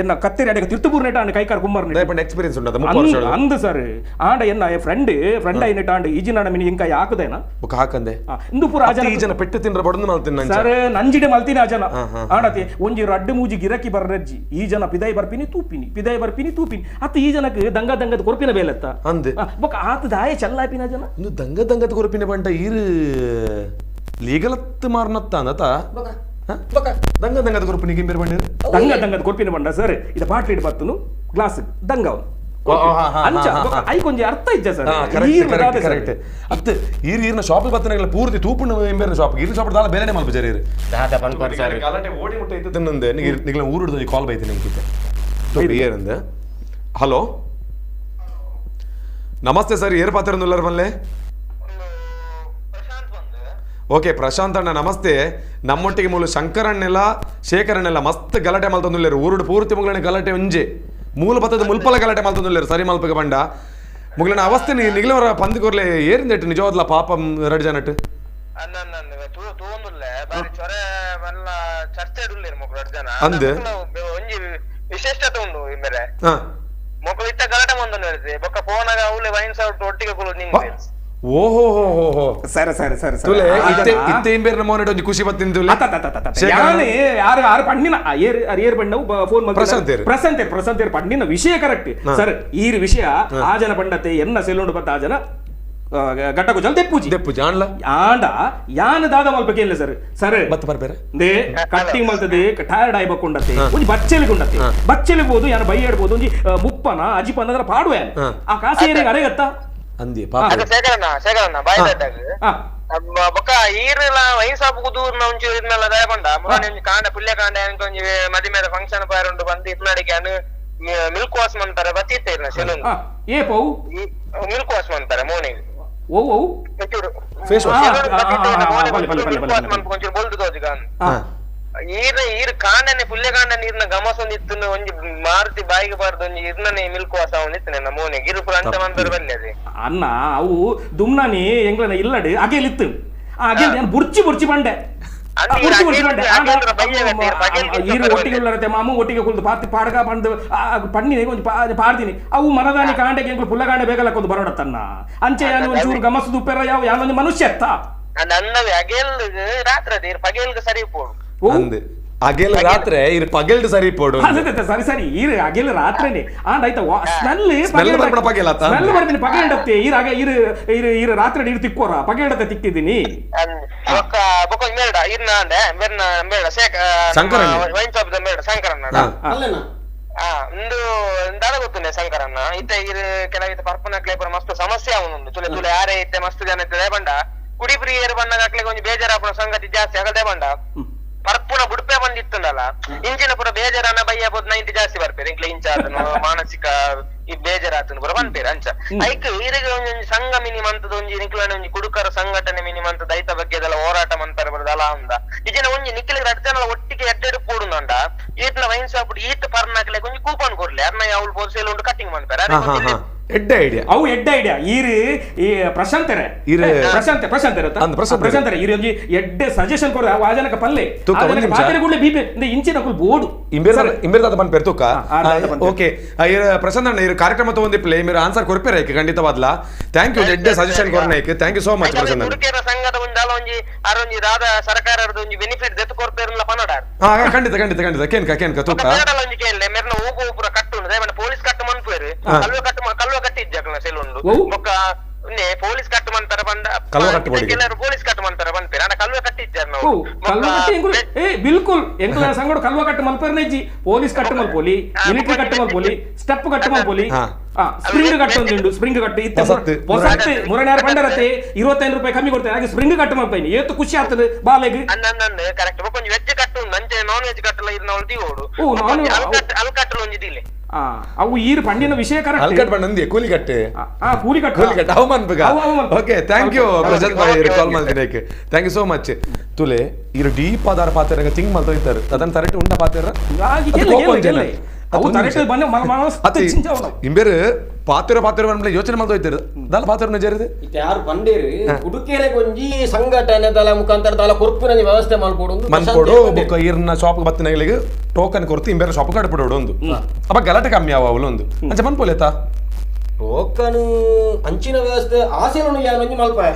ಎನ್ನ ಕತ್ತೇರಿ ಅಡೆಗೆ ತಿರ್ತುಬೂರ್ ನೆಟ ಆಂಡ್ ಕೈಕಾರ್ ಕುಮ್ಮರ್ ಎಕ್ಸ್ಪೀರಿಯನ್ಸ್ ಉಂಟು ಅಂದು ಸರ್ ಆಂಡ ಎನ್ನ ಫ್ರೆಂಡ್ ಫ್ರೆಂಡ್ ಐನೆಟ್ ಆಂಡ್ ಈಜಿನಾಡ ಮಿನಿ ಎಂಕ ಹಾಕದೇನ ಬುಕ್ ಹಾಕಂದೆ ಇಂದು ಪೂರ ಆ ಜನ ಈ ಜನ ಪೆಟ್ಟು ತಿಂದ್ರ ಬಡದು ಮಲ್ತೀನಿ ಸರ್ ನಂಜಿಡೆ ಮಲ್ತೀನಿ ಆ ಜನ ಆಡತಿ ಒಂಜಿ ರಡ್ಡು ಮೂಜಿ ಗಿರಕಿ ಬರ್ರಜ್ಜಿ ಈ ಜನ ಪಿದಾಯಿ ಬರ್ಪಿನಿ ತೂಪಿನಿ ಪಿದಾಯಿ ಬರ್ಪಿನಿ ತೂಪಿನಿ ಅತ್ತ ಈ ಜನಕ್ಕೆ ದಂಗ ದಂಗದ ಕೊರ್ಪಿನ ಬೇಲೆತ್ತ ಅಂದೆ ಬೊಕ್ಕ ಆತ ದಾಯ ಚಲ್ಲಾಪಿನ ಜನ ಇನ್ನು ದಂಗ ದಂಗದ ಕೊರಪಿನ ಬಂಟ ಈರು ಲೀಗಲತ್ ಮಾರ್ನತ್ತ ಅಂದತ ದಂಗ ದಂಗದ ಕೊರಪಿನ ಗಿಂಬೇರ್ ಬಂಡಿರು ದಂಗ ದಂಗದ ಕೊರಪಿನ ಬಂಡ ಸರ್ ಇದು ಬಾಟ್ಲಿ ಇಡ್ ಬತ್ತನು ಗ್ಲಾಸ್ ದಂಗ ಅವನು ಅಂಚ ಐಕೊಂಜಿ ಅರ್ಥ ಇಜ್ಜ sir correct correct ಅತ್ತ ಈರು ಈರ್ನ ಶಾಪ್ ಬತ್ತನಗಲ ಪೂರ್ತಿ ತೂಪುನ ಎಂಬೇರ್ನ ಶಾಪ್ ಈರ್ನ ಶಾಪ್ ದಾಲ ಬೇರೆನೆ ಮಲ್ಪ ಜರಿ ದಾದ ಪನ್ಪರ್ ಸರ್ ಗಲಾಟೆ ಓಡಿ ಮುಟ್ಟ ಇತ್ತು ನಂದೆ ನಿಗಲ ಊರುಡ್ದು ಕಾಲ್ ಬೈತೀನಿ ನಿಮ್ಗೆ ಏರಂದೆ ಹಲೋ ನಮಸ್ತೆ ಸರ್ ಏರ್ ಪಾತ್ರ ಮಲ್ಲೆ ಓಕೆ ಪ್ರಶಾಂತ್ ಅಣ್ಣ ನಮಸ್ತೆ ನಮ್ಮೊಟ್ಟಿಗೆ ಮೂಲ ಶಂಕರಣ್ಣೆಲ್ಲ ಶೇಖರಣ್ಣೆಲ್ಲ ಮಸ್ತ್ ಗಲಾಟೆ ಮಲ್ತೊಂದುಲ್ಲೇರು ಊರುಡು ಪೂರ್ತಿ ಮುಗಳನೆ ಗಲಾಟೆ ಒಂಜೆ ಮೂಲ ಬತ್ತದ ಮುಲ್ಪಲ ಗಲಾಟೆ ಮಲ್ತೊಂದುಲ್ಲೇರು ಸರಿ ಮಲ್ಪಗೆ ಬಂಡ ಮುಗ್ಲನ ಅವಸ್ಥೆ ನಿಗಲವರ ಪಂದ್ಕೊರ್ಲೆ ಏರಿಂದೆಟ್ಟು ನಿಜವಾದ್ಲ ಪಾಪಂ ರಡ್ ಜನಟ್ ತೂಂದುಲ್ಲೆ ಬಾರಿ ಚೊರೆ ಮಲ್ಲ ಚರ್ಚೆ ಉಲ್ಲೇರು ಮೊಕ್ಲು ರಡ್ ಜನ ಅಂದ್ ಒಂಜಿ ವಿಶೇಷತೆ ಉಂಡು ಇಮ್ಮೆರೆ ಮೊಕ್ಲು ಇತ್ತ ಗಲಾಟೆ ಮಂದೊಂದು ಹೇಳ್ತಿ ಬೊಕ್ಕ ಫೋನಾಗ ಅವ್ಲೆ ವೈನ್ ಸೌಟ್ ಒಟ್ಟಿಗೆ ಕುಲು ನಿಂಗೆ ಓಹೋ ಹೋ ಹೋ ಹೋ ಸರಿ ಸರಿ ಸರಿ ತುಲೆ ಇತ್ತೆ ಇತ್ತೆ ಇಂಬೇರ್ನ ಮೋನೆಟ್ ಒಂಜಿ ಖುಷಿ ಬತ್ತಿನ ತುಲೆ ಯಾನೆ ಯಾರು ಯಾರು ಪಣ್ಣಿನ ಏರ್ ಏರ್ ಬಣ್ಣವು ಫೋನ್ ಪ್ರಶಾಂತ್ ಪ್ರಶಾಂತ್ ಪ್ರಶಾಂತ್ ಪಣ್ಣಿನ ವಿಷಯ ಕರೆಕ್ಟ್ ಸರ್ ಈ ವಿಷಯ ಆ ಜನ ಪಂಡತೆ ಎನ್ನ ಸೆಲುಂಡು ಬತ್ತ ಆ ಜನ ಗಟ್ಟಗುಜಲ್ ದೆಪ್ಪುಜಿ ದೆಪ್ಪುಜಿ ಆಂಡ್ಲ ಆಂಡ ಯಾನ್ ದಾದ ಮಲ್ಪಕ್ಕೆ ಇಲ್ಲ ಸರ್ ಸರ್ ಬತ್ತ ಬರ್ಬೇರೆ they cutting ಮಲ್ತದೆ ಟೈರ್ಡ್ ಆಯ್ಬಕೊಂಡತೆ ಒಂಜಿ ಬಚ್ಚೆಲಿಗೆ ಉಂಡತೆ ಬಚ್ಚೆಲಿಗೆ ಬೋದು ಯಾನ ಬೈ ಆಡ್ಬೋದು ಒಂಜಿ ಮುಪ್ಪನ ಅಜಿಪನ ಅದರ ಪಾಡುವೆ ಆ ಕಾಸೇರಿಗೆ ಅರೆಗತ್ತ ಅಂದಿ ಪಾಪ ಶೇಖರಣ್ಣ ಶೇಖರಣ್ಣ ಬಾಯ್ ಬೊಕ್ಕ ಈರ್ಲ ವೈನ್ ಶಾಪ್ ಕುದೂರ್ನ ಒಂಚೂರು ಇದ್ನೆಲ್ಲ ದಯಪಂಡ ಮುರಾನಿ ಒಂಜಿ ಕಾಂಡ ಪುಲ್ಯ ಕಾಂಡ ಒಂಜಿ ಮದಿಮೇದ ಫಂಕ್ಷನ್ ಪಾರುಂಡು ಬಂದು ಇತ್ನಾಡಿಗೆ ಅನು ಮಿಲ್ಕ್ ವಾಶ್ ಮಂತಾರೆ ಬತ್ತಿತ್ತೆ ಇರ್ನ ಸೆಲೂನ್ ಏ ಪೌ ಮಿಲ್ಕ್ ವಾಶ್ ಮಂತಾರೆ ಮೋನಿಗೆ ಓ ಓ ಫೇಸ್ ವಾಶ್ ಒಂಚೂರು ಬೊಲ್ದು ತೋಜಿಗ ಈರ್ ಈರ್ ಕಾಂಡನೆ ಪುಲ್ಯ ಕಾಂಡ ನೀರ್ನ ಗಮಸ ಒಂದಿತ್ತು ಒಂಜಿ ಮಾರುತಿ ಬಾಯಿಗೆ ಬಾರ್ದು ಒಂಜಿ ಇರ್ನನೆ ಮಿಲ್ಕ್ ವಾಸ ಒಂದಿತ್ತು ನನ್ನ ಮೋನೆ ಗಿರುಪುರ ಅಂತ ಮಂದರ ಬಲ್ಲೆ ಅದೇ ಅನ್ನ ಅವು ದುಮ್ನಾನಿ ಎಂಗ್ಲನ ಇಲ್ಲಡು ಅಗೇಲಿತ್ತು ಆ ಅಗೇಲ್ ನಾನು ಬುರ್ಚಿ ಬುರ್ಚಿ ಬಂಡೆ ಬುರ್ಚಿ ಬುರ್ಚಿ ಬಂಡೆ ಈರು ಒಟ್ಟಿಗೆ ಉಳ್ಳರತೆ ಮಾಮು ಒಟ್ಟಿಗೆ ಕುಲ್ದು ಪಾತಿ ಪಾಡಗ ಬಂದು ಪಣ್ಣಿನ ಒಂಜಿ ಪಾಡ್ತೀನಿ ಅವು ಮನದಾನಿ ಕಾಂಡೆಗೆ ಎಂಗ್ಲು ಪುಲ್ಲ ಕಾಂಡೆ ಬೇಗಲಕ್ಕೊಂದು ಬರೋಡತ್ತನ್ನ ಅಂಚೆ ಯಾನು ಒಂಚೂರು ಗಮಸದು ಉಪ್ಪೆರ ಯಾವ ಯಾನೊಂದು ಮನುಷ್ಯ ಅತ್ತ ನನ್ನವೇ ಅಗೇಲ್ ರಾತ್ರಿ ಪಗೇಲ್ಗೆ ಸರಿ ಪೋಡು ಅಂದ್ ಅಗೇಲ್ ರಾತ್ರಿ ಇರ್ ಪಗಲ್ಡ್ ಸರಿ ಪೋಡು ಸರಿ ಸರಿ ಈರ್ ಅಗೇಲ್ ರಾತ್ರಿನೇ ಆಂಡ್ ಆಯ್ತಾ ಸ್ಮೆಲ್ ಸ್ಮೆಲ್ ಬರ್ಪಣ ಪಗೇಲ್ ಆತ ಸ್ಮೆಲ್ ಬರ್ಪಿನ ಪಗೇಲ್ಡತ್ತೆ ಈರ್ ಅಗ ಈರ್ ಈರ್ ಈರ್ ರಾತ್ರಿ ನೀರು ತಿಕ್ಕೋರ ಪಗೇಲ್ಡತ್ತೆ ತಿಕ್ಕಿದ್ದೀನಿ ಬೊಕ್ಕ ಬೊಕ್ಕ ಮೇಡ ಇರ್ನ ಅಂದೆ ಮೇರ್ನ ಮೇಡ ಶೇಖ ಶಂಕರಣ್ಣ wine shop the ಮೇಡ ಶಂಕರಣ್ಣ ಅಲ್ಲಣ್ಣ ಇಂದು ದಾದ ಗೊತ್ತುಂಡೆ ಶಂಕರಣ್ಣ ಇತ್ತೆ ಇರ್ ಕೆಲವಿತ್ತ ಪರ್ಪನ ಕ್ಲೇಪರ್ ಮಸ್ತ್ ಸಮಸ್ಯೆ ಅವನುಂಡು ತುಲೆ ತುಲೆ ಯಾರೇ ಇತ್ತೆ ಮಸ್ತ್ ಜನ ಇತ್ತೆ ಬಂಡ ಕುಡಿ ಪ್ರಿಯರು ಬಂದಾಗ ಅಕ್ಲೆಗೆ ಒಂಜಿ ಬೇಜಾರಾಪುನ ಸಂಗತಿ ಜಾಸ್ತಿ ಆಗದೆ ಬಂಡ ಪರ್ಪುನ ಬುಡ್ಪೆ ಬಂದಿತ್ತುಂಡಲ್ಲ ಇಂಚಿನ ಪೂರ ಬೇಜಾರನ ಬಯ್ಯ ಬೋದು ನೈಂಟಿ ಜಾಸ್ತಿ ಬರ್ಪೇರು ಇಂಕ್ಲೆ ಇಂಚಾತನು ಮಾನಸಿಕ ಈ ಬೇಜಾರಾತನು ಪೂರ ಬಂಪೇರು ಅಂಚ ಐಕ್ ಈರಿಗೆ ಒಂಜೊಂಜಿ ಸಂಘ ಮಿನಿಮಂತದ ಒಂಜಿ ನಿಕ್ಲನ ಒಂಜಿ ಕುಡುಕರ ಸಂಘಟನೆ ಮಿನಿಮಂತದ ಐತ ಬಗ್ಗೆದೆಲ್ಲ ಹೋರಾಟ ಮಂತಾರೆ ಬರೋದಲ್ಲ ಅಂದ ಇಜಿನ ಒಂಜಿ ನಿಕ್ಲಿಗೆ ರಡ್ ಜನ ಒಟ್ಟಿಗೆ ಎಡ್ಡೆಡು ಪೋಡುಂಡ ಈತ್ನ ವೈನ್ ಶಾಪ್ ಈತ ಪರ್ನಾಕ್ಲೆ ಒಂಜಿ ಕೂಪನ್ ಕೊಡ್ಲಿ ಅರ್ನ ಯಾವ್ಲು ಬೋದು ಸೇಲ್ ಉಂಟು ಕಟಿಂಗ್ ಮಾಡ್ತಾರೆ ಎಡ್ಡೆ ಐಡಿಯಾ ಅವು ಎಡ್ಡೆ ಐಡಿಯಾ ಈರು ಈ ಪ್ರಶಾಂತರೆ ಪ್ರಶಾಂತ ಪ್ರಶಾಂತರ ಪ್ರಶಾಂತರ ಈರು ಒಂಜಿ ಎಡ್ಡೆ ಸಜೆಷನ್ ಕೊರ ಆ ಜನಕ ಪಲ್ಲೆ ಪಾತ್ರೆ ಬಿಪಿ ಇಂಚಿನ ಕುಲ್ ಬೋರ್ಡು ಇಂಬೇರ್ ದಾದ ಬಂದ್ ಪೆರ್ತುಕ ಓಕೆ ಪ್ರಶಾಂತ್ ಅಣ್ಣ ಇರು ಕಾರ್ಯಕ್ರಮ ತಗೊಂಡಿಪ್ಲೆ ಇಮೇರ್ ಆನ್ಸರ್ ಕೊರ್ಪೇರ ಐಕ್ ಖಂಡಿತವಾದ್ಲ thank you ಎಡ್ಡೆ ಸಜೆಷನ್ ಕೊರ್ನ ಐಕ್ thank you so much Prashant ಕುಡುಕೇರ ಸಂಘದ ಒಂಜಿ ದಾಲ ಒಂಜಿ ಆರೊಂಜಿ ದಾದ ಸರ್ಕಾರದ ಒಂಜಿ ಬೆನಿಫಿಟ್ ದೆತ್ತು ಕೊರ್ಪೇರ್ಲ ಪನಡ ಖಂಡಿತ ಖಂಡಿತ ಖಂಡಿತ ಕೇನ್ಕ ಕೇನ್ಕ ತೂಕ ಒಂಜಿ ಕೇನ್ಲೆ ಮೆರ್ನ ಊಗು ಪೂರ ಕಟ್ಟು ದಯಮಾಡಿ ಪೊಲೀಸ್ ಕಟ್ಟು ಮನ್ಪೇರು ಕಲ್ವ ಕಟ್ಟು ಕಲ್ವ ಕಟ್ಟಿದ್ದ ಸೆಲುಂಡು ಬೊಕ್ಕ ಪೊಲೀಸ್ ಕಟ್ಟು ಮಂತರ ಬಂದ ಕೆಲವರು ಪೊಲೀಸ್ ಕಟ್ಟು ಮಂತರ ಬಂದ್ಪೇರು ಅಣ್ಣ ಕಲ್ವ ಕಟ್ಟಿದ್ದಾರೆ ನಾವು ಕಲ್ವ ಕಟ್ಟಿ ಏ ಬಿಲ್ಕುಲ್ ಎಂಕಲ ಸಂಗಡ ಕಲ್ವ ಕಟ್ಟು ಮಲ್ಪೇರ್ನೆ ಪೊಲೀಸ್ ಕಟ್ಟು ಮಲ್ಪೋಲಿ ಮಿಲಿಟರಿ ಕಟ್ಟು ಮಲ್ಪೋಲಿ ಸ್ಟೆಪ್ ಕಟ್ಟು ಮಲ್ಪೋಲಿ ಸ್ಪ್ರಿಂಗ್ ಕಟ್ಟು ಒಂದುಂಡು ಸ್ಪ್ರಿಂಗ್ ಕಟ್ಟು ಇತ್ತೆ ಹೊಸತ್ತೆ ಮುರಣ್ಯಾರ ಬಂಡರತ್ತೆ 25 ರೂಪಾಯಿ ಕಮ್ಮಿ ಕೊಡ್ತೇನೆ ಹಾಗೆ ಸ್ಪ್ರಿಂಗ್ ಕಟ್ಟು ಮಲ್ಪೈನಿ ಏತು ಖುಷಿ ಆಗ್ತದೆ ಬಾಲೆಗ್ ಕರೆಕ್ಟ್ ಒಂಜಿ ವೆಜ್ ಕಟ್ಟು ನಂಚೆ ನಾನ್ ವೆಜ್ ಕಟ್ಟಲ ಇದು ದಿವೋಡು ಅಲ್ಕಟ್ಟಲು ಒಂಜಿ ದಿಲೆ ಅವು ಈರು ಪಂಡಿನ ವಿಷಯ ಕರೆಕ್ಟ್ ಅಲ್ಕಟ್ ಬಂದಂದಿ ಕೂಲಿ ಕಟ್ಟೆ ಕೂಲಿ ಕಟ್ಟು ಕೂಲಿ ಕಟ್ಟು ಅವು ಮನ್ಪುಗ okay thank you Prashant Bhai call ಮಾಡ್ತೀನಿ thank you so much ತುಲೆ ಇರು ಡೀಪ್ ಆಧಾರ ಪಾತ್ರ ಥಿಂಕ್ ಮಾಡ್ತಾ ಇದ್ದಾರೆ ಅದನ್ನ ತರಟೆ ಉಂಡ ಪಾತ್ರ ಇಂಬೇರು ಪಾತ್ರ ಪಾತ್ರ ಯೋಚನೆ ಮಾಡ್ತಾ ಇದ್ದಾರೆ ದಾಲ ಪಾತ್ರ ಜರಿದೆ ಯಾರು ಬಂಡೇರು ಉಡುಕೇರೆ ಒಂಜಿ ಸಂಘಟನೆ ದಲ ಮುಖಾಂತರ ದಾಲ ಕೊರ್ಪುನ ವ್ಯವಸ್ಥೆ ಮಲ್ಪೋಡು ಮನ್ಪೋಡು ಬೊಕ್ಕ ಈರ್ನ ಶಾಪ್ ಬತ್ತಿನಗಳಿಗೆ ಟೋಕನ್ ಕೊರ್ತು ಇಂಬೇರೆ ಶಾಪ್ ಕಡ್ಬಿಡೋಡು ಒಂದು ಅಪ್ಪ ಗಲಾಟೆ ಕಮ್ಮಿ ಆವ ಅವಳು ಒಂದು ಅಂಚ ಮನ್ಪೋಲೇತಾ ಟೋಕನ್ ಅಂಚಿನ ವ್ಯವಸ್ಥೆ ಆಸೆಯನ್ನು ಯಾನೊಂಜಿ ಮಲ್ಪಾಯ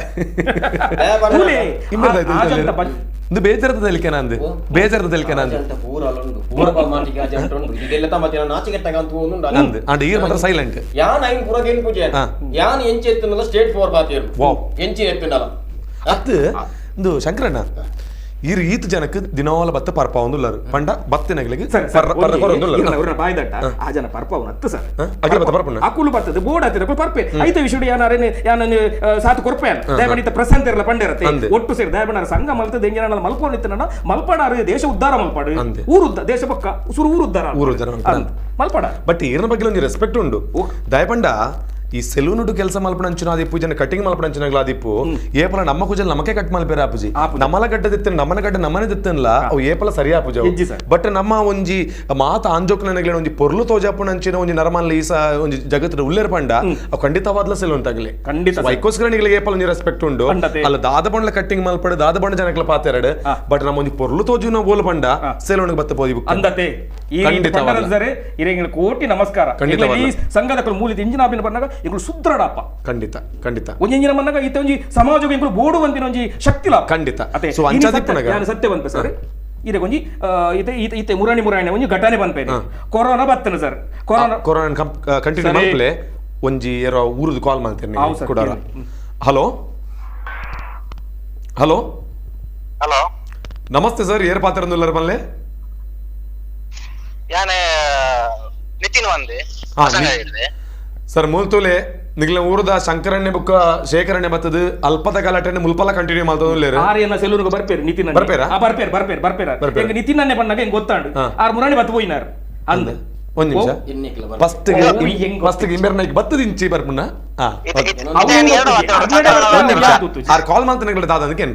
ಇಂದು ಬೇಜಾರದ ತೆಲಿಕೆ ನಂದು ಬೇಜಾರದ ತೆಲಿಕೆ ನಂದು ಪೂರ ಅಲ್ಲುಂಡು ಪೂರ ಮಾಟಿಗೆ ಅಜಂಟ ಉಂಡು ಇದೆಲ್ಲ ತಮ್ಮ ನಾಚಿಕೆಟ್ಟಾಗ ಅಂತ ಉಂಡು ಅಂದ್ ಅಂಡ್ ಈರ್ ಮಾತ್ರ ಸೈಲೆಂಟ್ ಯಾನ್ ಐನ್ ಪೂರ ಕೇಳಿ ಪೂಜೆ ಯಾನ್ ಎಂಚಿ ಎತ್ತುನಲ್ಲ ಸ್ಟೇಟ್ ಫೋರ್ ಬಾತಿಯರು ವಾವ್ ಎಂಚಿ ಎತ್ತುನಲ್ಲ ಅತ್ತು ಇಂದು ಶಂಕರಣ್ಣ ಈರ್ ಈತ ಜನಕ್ಕೆ ದಿನವಾಲ ಬತ್ತ ಪರ್ಪ ಒಂದುಲ್ಲರು ಪಂಡ ಬತ್ತಿನಗಳಿಗೆ ಬಾಯ್ದಟ್ಟ ಆ ಜನ ಪರ್ಪ ಅವನು ಹತ್ತು ಸರ್ ಅಗಲ ಬತ್ತ ಪರ್ಪಣ್ಣ ಅಕುಲು ಬರ್ತದೆ ಬೋರ್ಡ್ ಹತ್ತಿರ ಪರ್ಪೆ ಐತ ವಿಷಯ ಯಾನಾರೇನೆ ಯಾನ ಸಾತು ಕೊರ್ಪೆ ದಯಮಾಡಿ ಪ್ರಶಾಂತ್ ಇರಲ್ಲ ಪಂಡಿರತ್ತೆ ಒಟ್ಟು ಸೇರಿ ದಯಮಾಡಿ ಸಂಘ ಮಲ್ತದ ಹೆಂಗೆ ಮಲ್ಕೊಂಡಿತ್ತನ ಮಲ್ಪಡಾರು ದೇಶ ಉದ್ಧಾರ ಮಲ್ಪಾಡು ಊರು ದೇಶ ಪಕ್ಕ ಸುರು ಊರು ಉದ್ಧಾರ ಊರು ಉದ್ಧಾರ ಮಲ್ಪಡ ಬಟ್ ಈರ್ನ ಬಗ್ಗೆ ಒಂದು ರೆಸ್ಪೆಕ್ಟ್ ಉಂಡು ದಯಪಂಡ ಈ ಸೆಲೂನ್ ಕೆಲಸ ಮಲ್ಪಣಂಚಿನ ಆದಿಪ್ಪು ಜನ ಕಟಿಂಗ್ ಮಲ್ಪಣಂಚಿನ ಆದಿಪ್ಪು ಏಪಲ ನಮ್ಮ ಕುಜಲ್ ನಮಕೆ ಕಟ್ ಮಲ್ಪೇರ ಆಪುಜಿ ನಮ್ಮಲ ಗಡ್ಡದಿತ್ತ ನಮ್ಮನ ಗಡ್ಡ ನಮ್ಮನೆ ದಿತ್ತನ್ಲ ಅವು ಏಪಲ ಸರಿ ಆಪುಜ. ಬಟ್ ನಮ್ಮ ಒಂಜಿ ಮಾತ ಆಂಜೋಕ್ನಗಲೇನ ಒಂಜಿ ಪೊರ್ಲು ತೋಜಾಪುನಂಚಿನ ಒಂಜಿ ನರಮಾನ್ಲ ಈ ಒಂಜಿ ಜಗತ್ತಿನ ಉಲ್ಲೇರ್ ಪಂಡ ಅವು ಖಂಡಿತವಾದ್ಲ ಸೆಲೂನ್ ತಗಲಿ. ಖಂಡಿತ ಐಕೋಸ್ಕರ ನಿಗಳಿಗೆ ಏಪಲ ಒಂಜಿ ರೆಸ್ಪೆಕ್ಟ್ ಉಂಡು. ಅಲ್ಲ ದಾದ ಬಂಡ್ಲ ಕಟ್ಟಿಂಗ್ ಮಲ್ಪಡು ದಾದ ಬಂಡ ಜನಕ್ಲ ಪಾತೆರಡು ಬಟ್ ನಮ್ಮ ಒಂಜಿ ಪೊರ್ಲು ತೋಜುನ ಬೋಲ್ ಪಂಡ ಸೆಲೂನ್ ಬತ್ತ ಪೋದಿ ಅಂದತೆ. ಕೋಟಿ ನಮಸ್ಕಾರ. ಸಂಘದ ಮೂಲಿದ ಇಂಜಿನ ಬಂದಾಗ ಇಂಗಳು ಸುದ್ರಡಪ್ಪ. ಖಂಡಿತ ಖಂಡಿತ ಒಂಜಿ ಇಂಜಿನ ಬಂದಾಗ ಇತ್ತ ಒಂಜಿ ಸಮಾಜಕ್ಕೆ ಇಂಗಳು ಬೋಡು ಬಂದಿನ ಒಂಜಿ ಶಕ್ತಿ ಲಾಭ. ಖಂಡಿತ ಸತ್ಯ ಬಂತ ಸರ್. ಇದೆ ಒಂಜಿ ಇತ್ತೆ ಇತ್ತೆ ಮುರಾಣಿ ಮುರಾಣಿ ಒಂಜಿ ಘಟನೆ ಬಂದ್ಪೇನೆ ಕೊರೋನಾ ಬತ್ತನ ಸರ್. ಕೊರೋನಾ ಕೊರೋನಾ ಕಂಟಿನ್ಯೂ ಮಾಡ್ಲೆ ಒಂಜಿ ಏರೋ ಊರದು ಕಾಲ್ ಮಾಡ್ತೇನೆ ಕೂಡ. ಹಲೋ ಹಲೋ ಹಲೋ ನಮಸ್ತೆ ಸರ್. ಏರ್ ಪಾತ್ರ ಮಲ್ಲೆ ಯಾನೆ ನಿತಿನ್ ವಂದೆ ಸರ್. ಮೂಲ್ತೂಲೆ ನಿಗ್ಲ ಊರದ ಶಂಕರಣ್ಯ ಬುಕ್ಕ ಶೇಖರಣೆ ಬತ್ತದ ಅಲ್ಪದ ಗಲಾಟೆನೆ ಮುಲ್ಪಲ ಕಂಟಿನ್ಯೂ ಮಾಡ್ತದ. ಆರ್ ಸೆಲೂನ್ ಬರ್ಪೇರು ನಿತಿನ್ ಬರ್ಪೇರಾ ಬರ್ಪೇರು ಬರ್ಪೇರು ಬರ್ಪೇರ ಎಂಗ ನಿತಿನ್ ಅನ್ನೆ ಬಂದಾಗ ಹೆಂಗ್ ಗೊತ್ತಾಂಡು ಆರ್ ಮುರಾಣಿ ಬತ್ತ ಪೋಯಿನಾರ್ ಅಂದ್. ಒಂದ್ ನಿಮಿಷ ಫಸ್ಟ್ ಫಸ್ಟ್ ಇಂಬೇರ್ ನೈಕ್ ಬತ್ತದ ಇಂಚಿ ಬರ್ಪುನ ಆರ್ ಕಾಲ್ ಮಾಡ್ತಾನೆ ದಾದ ಅದಕ್ಕೆ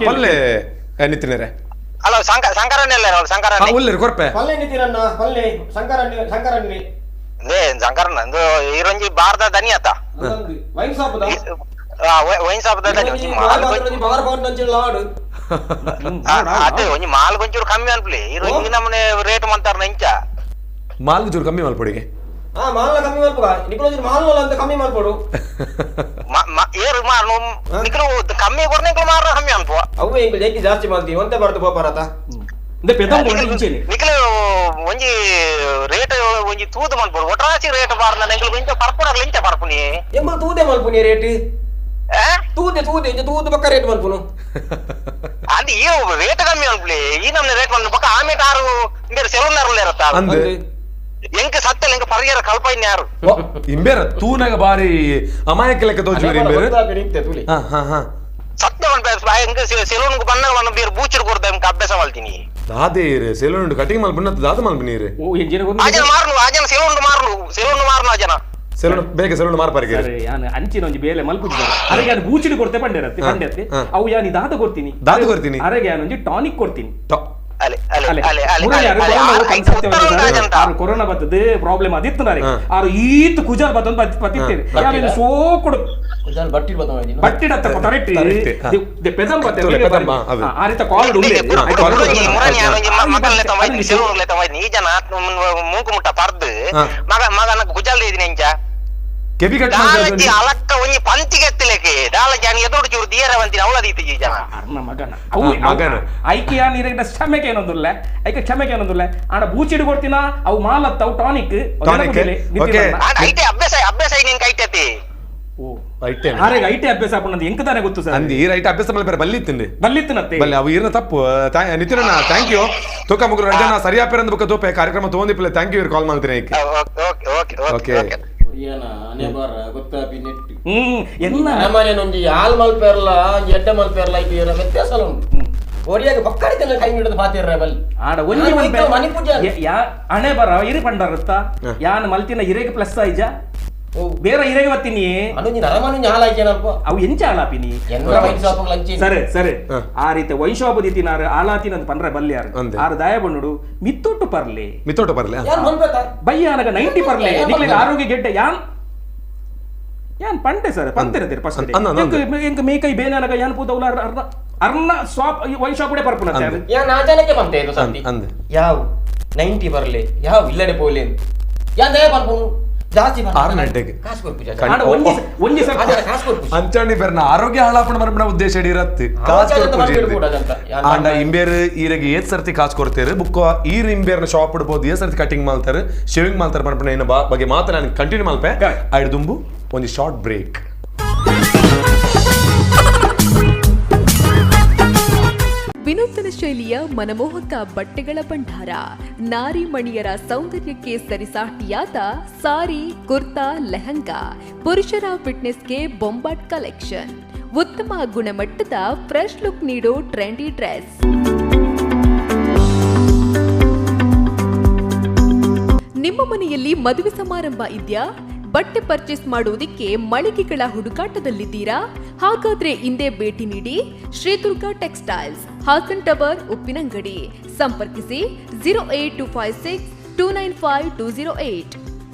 ಪಲ್ಲೆ ನಿತಿನರೇ. ಹಲೋ ಶಂಕರಣ್ಣ ಇಲ್ಲ ಶಂಕರಣ್ಣ ಉಲ್ಲೇರು ಕೊರ್ಪೆ ಪಲ್ಲೆ ನಿತಿನಣ್ಣ ಪಲ್ಲೆ ಶಂಕರಣ್ಣ ಶಂಕರಣ್ಣ ಲೇ ಶಂಕರಣ್ಣ ಇಂದು ಈರೊಂಜಿ ಬಾರ್ದ ದನಿ ಆತ wine shop the wine shop the ದನಿ ಒಂಜಿ ಮಾಲ್ ಬಾರ್ ಬಾರ್ ನಂಚಿನ ಲಾಡು ಅದೇ ಒಂಜಿ ಮಾಲ್ ಗೊಂಚೂರು ಕಮ್ಮಿ ಅನ್ಪ್ಲಿ ಈರೊಂಜಿ ನಮ್ಮನೆ ರೇಟ್ ಮಂತಾರ ಇಂಚ ಮಾಲ್ ಚೂರು ಕಮ್ಮಿ ಮಲ್ಪೊಡಿಗೆ. ಹಾ ಮಾಲ್ನ ಕಮ್ಮಿ ಮಲ್ಪುಗ ನಿಕುಲು ಮಾಲ್ ಅಂತ ಕಮ್ಮಿ ಮಲ್ಪೊಡು ಏರು ಮಾಲ್ ನಿಕುಲು ಕಮ್ಮಿ ಕೊರ್ನೆ ನಿಕುಲು ಮಾರ ಕಮ್ಮಿ ಅನ್ಪುವ ಅವು ಎಂಕುಲು ಜೈಕಿ ಜಾಸ್ತಿ ಮಾಡ್ತೀವಿ ಒಂತೆ ಬರ್ದು ಪೋಪರತ ನಿಕುಲು ಒಂಜಿ ರೇಟ್ ಒಂಜಿ ತೂದು ಮಲ್ಪೊಡು ಒಟ್ರಾಸಿ ರೇಟ್ ಬಾರ್ನ ನಿಕುಲು ಇಂಚ ಪರ್ಪುನಗ್ಲು ಇಂಚ ಪರ್ಪುನಿ ಎಂಬಲ್ ತೂದೆ ಮಲ್ಪುನಿ ರೇಟ್ ತೂದೆ ತೂದೆ ಇಂಚ ತೂದು ಪಕ್ಕ ರೇಟ್ ಮಲ್ಪುನು ಅದು ಈ ರೇಟ್ ಕಮ್ಮಿ ಅನ್ಪ್ಲಿ ಈ ನಮ್ನೆ ರೇಟ್ ಮಲ್ಪು ಪಕ್ಕ ಆಮೇಲೆ ಆರು ಇಂಬೇರು ಸೆಲೂನ್ ಇರತ್ತ ಎಂಕ ಸತ್ತಲ್ಲ ಎಂಕ ಪರಿಹಾರ ಕಲ್ಪೈನ್ ಯಾರು ಇಂಬೇರ ತೂನಾಗ ಬಾರಿ ಅಮಾಯಕ ಲೆಕ್ಕ ತೋಜುವಿರಿ ಇಂಬೇರು. ಹಾ ಹಾ ಹಾ ಸತ್ಯ ಎಂಕ ಸೆಲೂನ್ ಬಣ್ಣ ಬಣ್ಣ ಬೇರೆ ಬೂಚಿರ್ ಕೊಡ್ತಾ ಎಂಕ ಅಭ್ಯಾಸ ಮಾಡ್ತೀನಿ ದಾದೇ ಸೆಲೂನ್ ಕಟಿಂಗ್ ಮಲ್ಪುನ ದಾದ ಮಲ್ಪುನೀರು ಆಜನ ಮಾರ್ನು ಆಜನ ಸೆಲೂನ್ ಮಾರ್ನು ಸೆಲೂನ್ ಮಾರ್ನು ಆಜನ ಸೆಲೂನ್ ಬೇಗ ಸೆಲೂನ್ ಮಾರ್ಪಾರಿಗೆ ಸರ್. ಯಾನ್ ಅಂಚಿನ ಒಂಜಿ ಬೇಲೆ ಮಲ್ಪುಜಿ ಅರೆಗೆ ಯಾನ್ ಬೂಚಿಡ್ ಕೊಡ್ತೆ ಪಂಡೆರತ್ತೆ ಪಂಡೆತ್ತೆ ಅವು ಯಾನ್ ದಾದ ಕೊಡ್ತೀನಿ ದಾದ ಕೊಡ್ತೀನಿ ಅರೆಗೆ ಯಾನ್ ಒಂಜಿ ಟಾನಿಕ್ ಕೊಡ್ತೀನಿ. ಅಲೆ ಅಲೆ ಅಲೆ ಅಲೆ ಆರು ಕೊರೋನಾ ಬತ್ತದ ಪ್ರಾಬ್ಲಮ್ ಅದಿತ್ತು ಆರು ಈತ್ ಕುಜಾಲ್ ಬತ್ತೊಂದು ಬತ್ತಿತ್ತೇನೆ ಯಾರು ಸೋ ಕೊಡು ಕುಜಾಲ್ ಬಟ್ಟಿ ಬತ್ತವ ಬಟ್ಟಿಡತ್ತ ತರೆಟ್ಟಿ ದೆ ಪೆದಂ ಬತ್ತೆ ಆ ರೀತ ಕಾಲ್ ಉಲ್ಲೆ ಮಗಲ್ಲೆ ತಮೈ ಸೆಲೂನ್ಲೆ ತಮೈ ಈ ಜನ ಮೂಕು ಮುಟ್ಟ ಪರ್ದು ಮಗ ಮಗನ ಕುಜಾಲ್ ಇದೀನಿ ಎಂಚ ಕೆಬಿ ಕಟ್ ದಾಲಜಿ ಅಲಕ್ಕ ಒಂಜಿ ಪಂತಿಗೆ ಎತ್ತಲೆಕೆ ದಾಲಜಿ ಅನಿ ಎದೋಡು ಚೂರು ದಿಯರ ವಂತಿನ ಅವಳದೀತಿ ಈ ಜನ ಅರ್ನ ಮಗನ ಅವು ಮಗನ ಐಕೆ ಯಾನ್ ಇರೆಗ್ನ ಕ್ಷಮೆಗೆ ಏನೊಂದುಲ್ಲ ಐಕೆ ಕ್ಷಮೆಗೆ ಏನೊಂದುಲ್ಲ ಆಡ ಬೂಚಿಡ್ ಕೊಡ್ತಿನ ಅವು ಮಾಲತ್ತ ಅವು ಟಾನಿಕ್ ಟಾನಿಕ್ ಓಕೆ ಐತೆ ಅಭ್ಯಾಸ ಅಭ್ಯಾಸ ನಿನ್ ಕೈಟತಿ ಓ ಐಟೆ ಆರೆಗೆ ಐಟೆ ಅಭ್ಯಾಸ ಆಪುನಂದು ಎಂಕ ತಾನೆ ಗೊತ್ತು ಸರ್. ಅಂದಿ ಈ ರೈಟ್ ಅಭ್ಯಾಸ ಮಲ್ಪೆರೆ ಬಲ್ಲಿತ್ತಿಂದೆ ಬಲ್ಲಿತ್ತಿನತ್ತೆ ಬಲ್ಲೆ ಅವು ಈರ್ನ ತಪ್ಪು. ನಿತಿನ್ ಅಣ್ಣ thank you ತೋಕ ಮುಗುರು ರಂಜನ ಸರಿಯಾ ಪೇರಂದ ಬುಕ್ಕ ತೋಪೆ ಕಾರ್ಯಕ್ರಮ ತೋಂದಿಪ್ಪಲೆ thank you ಕಾಲ್ ಮಾಡ್ತೀನಿ ಐಕೆ. ಓಕೆ ಓಕೆ ಓಕೆ ಓಕೆ ಗೊತ್ತಾಪಿ ನೆಟ್ ಎಲ್ಲ ನಮ್ಮನೆ ಹಾಲ್ ಮಲ್ಪೇರ್ಲ ಎಡ್ಡೆ ಮಲ್ಪೇರ್ಲ ಇದು ವ್ಯತ್ಯಾಸ ಉಂಟು. ಒರಿಯಾಗ ಪಕ್ಕಡಿ ತನ್ನ ಕೈ ಹಿಡಿದು ಪಾತಿರ್ರ ಬಲ್ಲಿ ಆಡ ಒಂಜಿ ಮಲ್ಪೆ ಯಾ ಅಣೆ ಬರ ಇರಿ ಪಂಡರತ್ತ ಯಾನ್ ಮಲ್ತಿನ ಇರೆಗೆ ಪ್ಲಸ್ ಆಯ್ಜ ಬೇರೆ ಇರೆಗೆ ಬತ್ತೀನಿ ಅನುಂಜಿ ನರಮನುಂಜಿ ಹಾಲಾಯ್ಕೇನಲ್ಪ ಅವು ಎಂಚ ಹಾಲಾಪಿನಿ ವೈನ್ ಶಾಪ್ ಲಂಚಿ ಸರಿ ಸರಿ ಆ ರೀತಿ ವೈನ್ ಶಾಪ್ ದಿತ್ತಿನಾರು ಆಲಾತಿನ ಪಂಡ್ರೆ ಬಲ್ಯಾರು ಆರು ದಾಯ ಬಣ್ಣುಡು ಮಿತ್ತೊಟ್ಟು ಪರ್ಲೆ ಮಿತ್ತೊಟ್ಟು ಪರ್ಲೆ ಯಾನ್ ಮಲ್ಪೆತ ಬಯ್ಯಾನಗ 90 ಪರ್ಲೆ ನಿಕ್ಲೆಗ್ ಆರೋಗ್ಯ ಗೆಡ್ಡೆ ಯಾನ್ ಯಾನ್ ಪಂಡೆ ಸರ್ ಪಂತಿರದಿರ್ ಫಸ್ಟ್ ಎಂಕ ಮೇಕೈ ಬೇನಾನಗ ಯಾನ್ ಪೂದೌಲ ಅರ್ನ ಅರ್ನ ಶಾಪ್ ವೈನ್ ಶಾಪ್ ಕೂಡ ಪರ್ಪುನ ಯಾನ್ ಆಜಾನಕ್ಕೆ ಬಂತೆ ಇದು ಸಂತಿ ಯಾವ 90 ಬರ್ಲೆ ಯಾವ ಇಲ್ಲಡೆ ಪೋಲೆ ಯಾನ್ ದಯ ಪನ್ಪುನು ಜಾಸ್ತಿ ಕಾಸು ಕೊರ್ಪು ಒಂಜಿ ಒಂಜಿ ಸರ್ ಕಾಸು ಕೊರ್ಪು ಅಂಚಾಣಿ ಬೇರ್ನ ಆರೋಗ್ಯ ಹಾಳಾಪಣ ಮರ್ಪಣ ಉದ್ದೇಶ ಇರತ್ತೆ ಕಾಸು ಕೊರ್ಪು ಆಂಡ ಇಂಬೇರ್ ಈರೆಗೆ ಏತ್ ಸರ್ತಿ ಕಾಸು ಕೊಡ್ತೇರು ಬುಕ್ಕ ಈರ್ ಇಂಬೇರ್ನ ಶಾಪ್ ಇಡ್ಬೋದು ಏತ್ ಸರ್ತಿ ಕಟಿಂಗ್ ಮಾಡ್ತಾರೆ ಶೇವಿಂಗ್ ಮಾಡ್ತಾರೆ ಮರ್ಪಣ ಏನು ಬಗ್ಗೆ ಮಾತ್ರ ನಾನು ಕಂಟಿನ್ಯೂ ಮಲ್ಪೆ ಐದು ಒಂದು ಶಾರ್ಟ್ ಬ್ರೇಕ್. ವಿನೂತನ ಶೈಲಿಯ ಮನಮೋಹಕ ಬಟ್ಟೆಗಳ ಭಂಡಾರ, ನಾರಿಮಣಿಯರ ಸೌಂದರ್ಯಕ್ಕೆ ಸರಿಸಾಟಿಯಾದ ಸಾರಿ, ಕುರ್ತಾ, ಲೆಹಂಗಾ, ಪುರುಷರ ಫಿಟ್ನೆಸ್ಗೆ ಬೊಂಬಾಟ್ ಕಲೆಕ್ಷನ್, ಉತ್ತಮ ಗುಣಮಟ್ಟದ ಫ್ರೆಶ್ ಲುಕ್ ನೀಡೋ ಟ್ರೆಂಡಿ ಡ್ರೆಸ್. ನಿಮ್ಮ ಮನೆಯಲ್ಲಿ ಮದುವೆ ಸಮಾರಂಭ ಇದೆಯಾ? ಬಟ್ಟೆ ಪರ್ಚೇಸ್ ಮಾಡುವುದಕ್ಕೆ ಮಳಿಗೆಗಳ ಹುಡುಕಾಟದಲ್ಲಿದ್ದೀರಾ? ಹಾಗಾದ್ರೆ ಇಂದೇ ಭೇಟಿ ನೀಡಿ ಶ್ರೀ ದುರ್ಗಾ ಟೆಕ್ಸ್ಟೈಲ್ಸ್, ಹಾಸನ್ ಟವರ್, ಉಪ್ಪಿನಂಗಡಿ. ಸಂಪರ್ಕಿಸಿ 08256 295 208.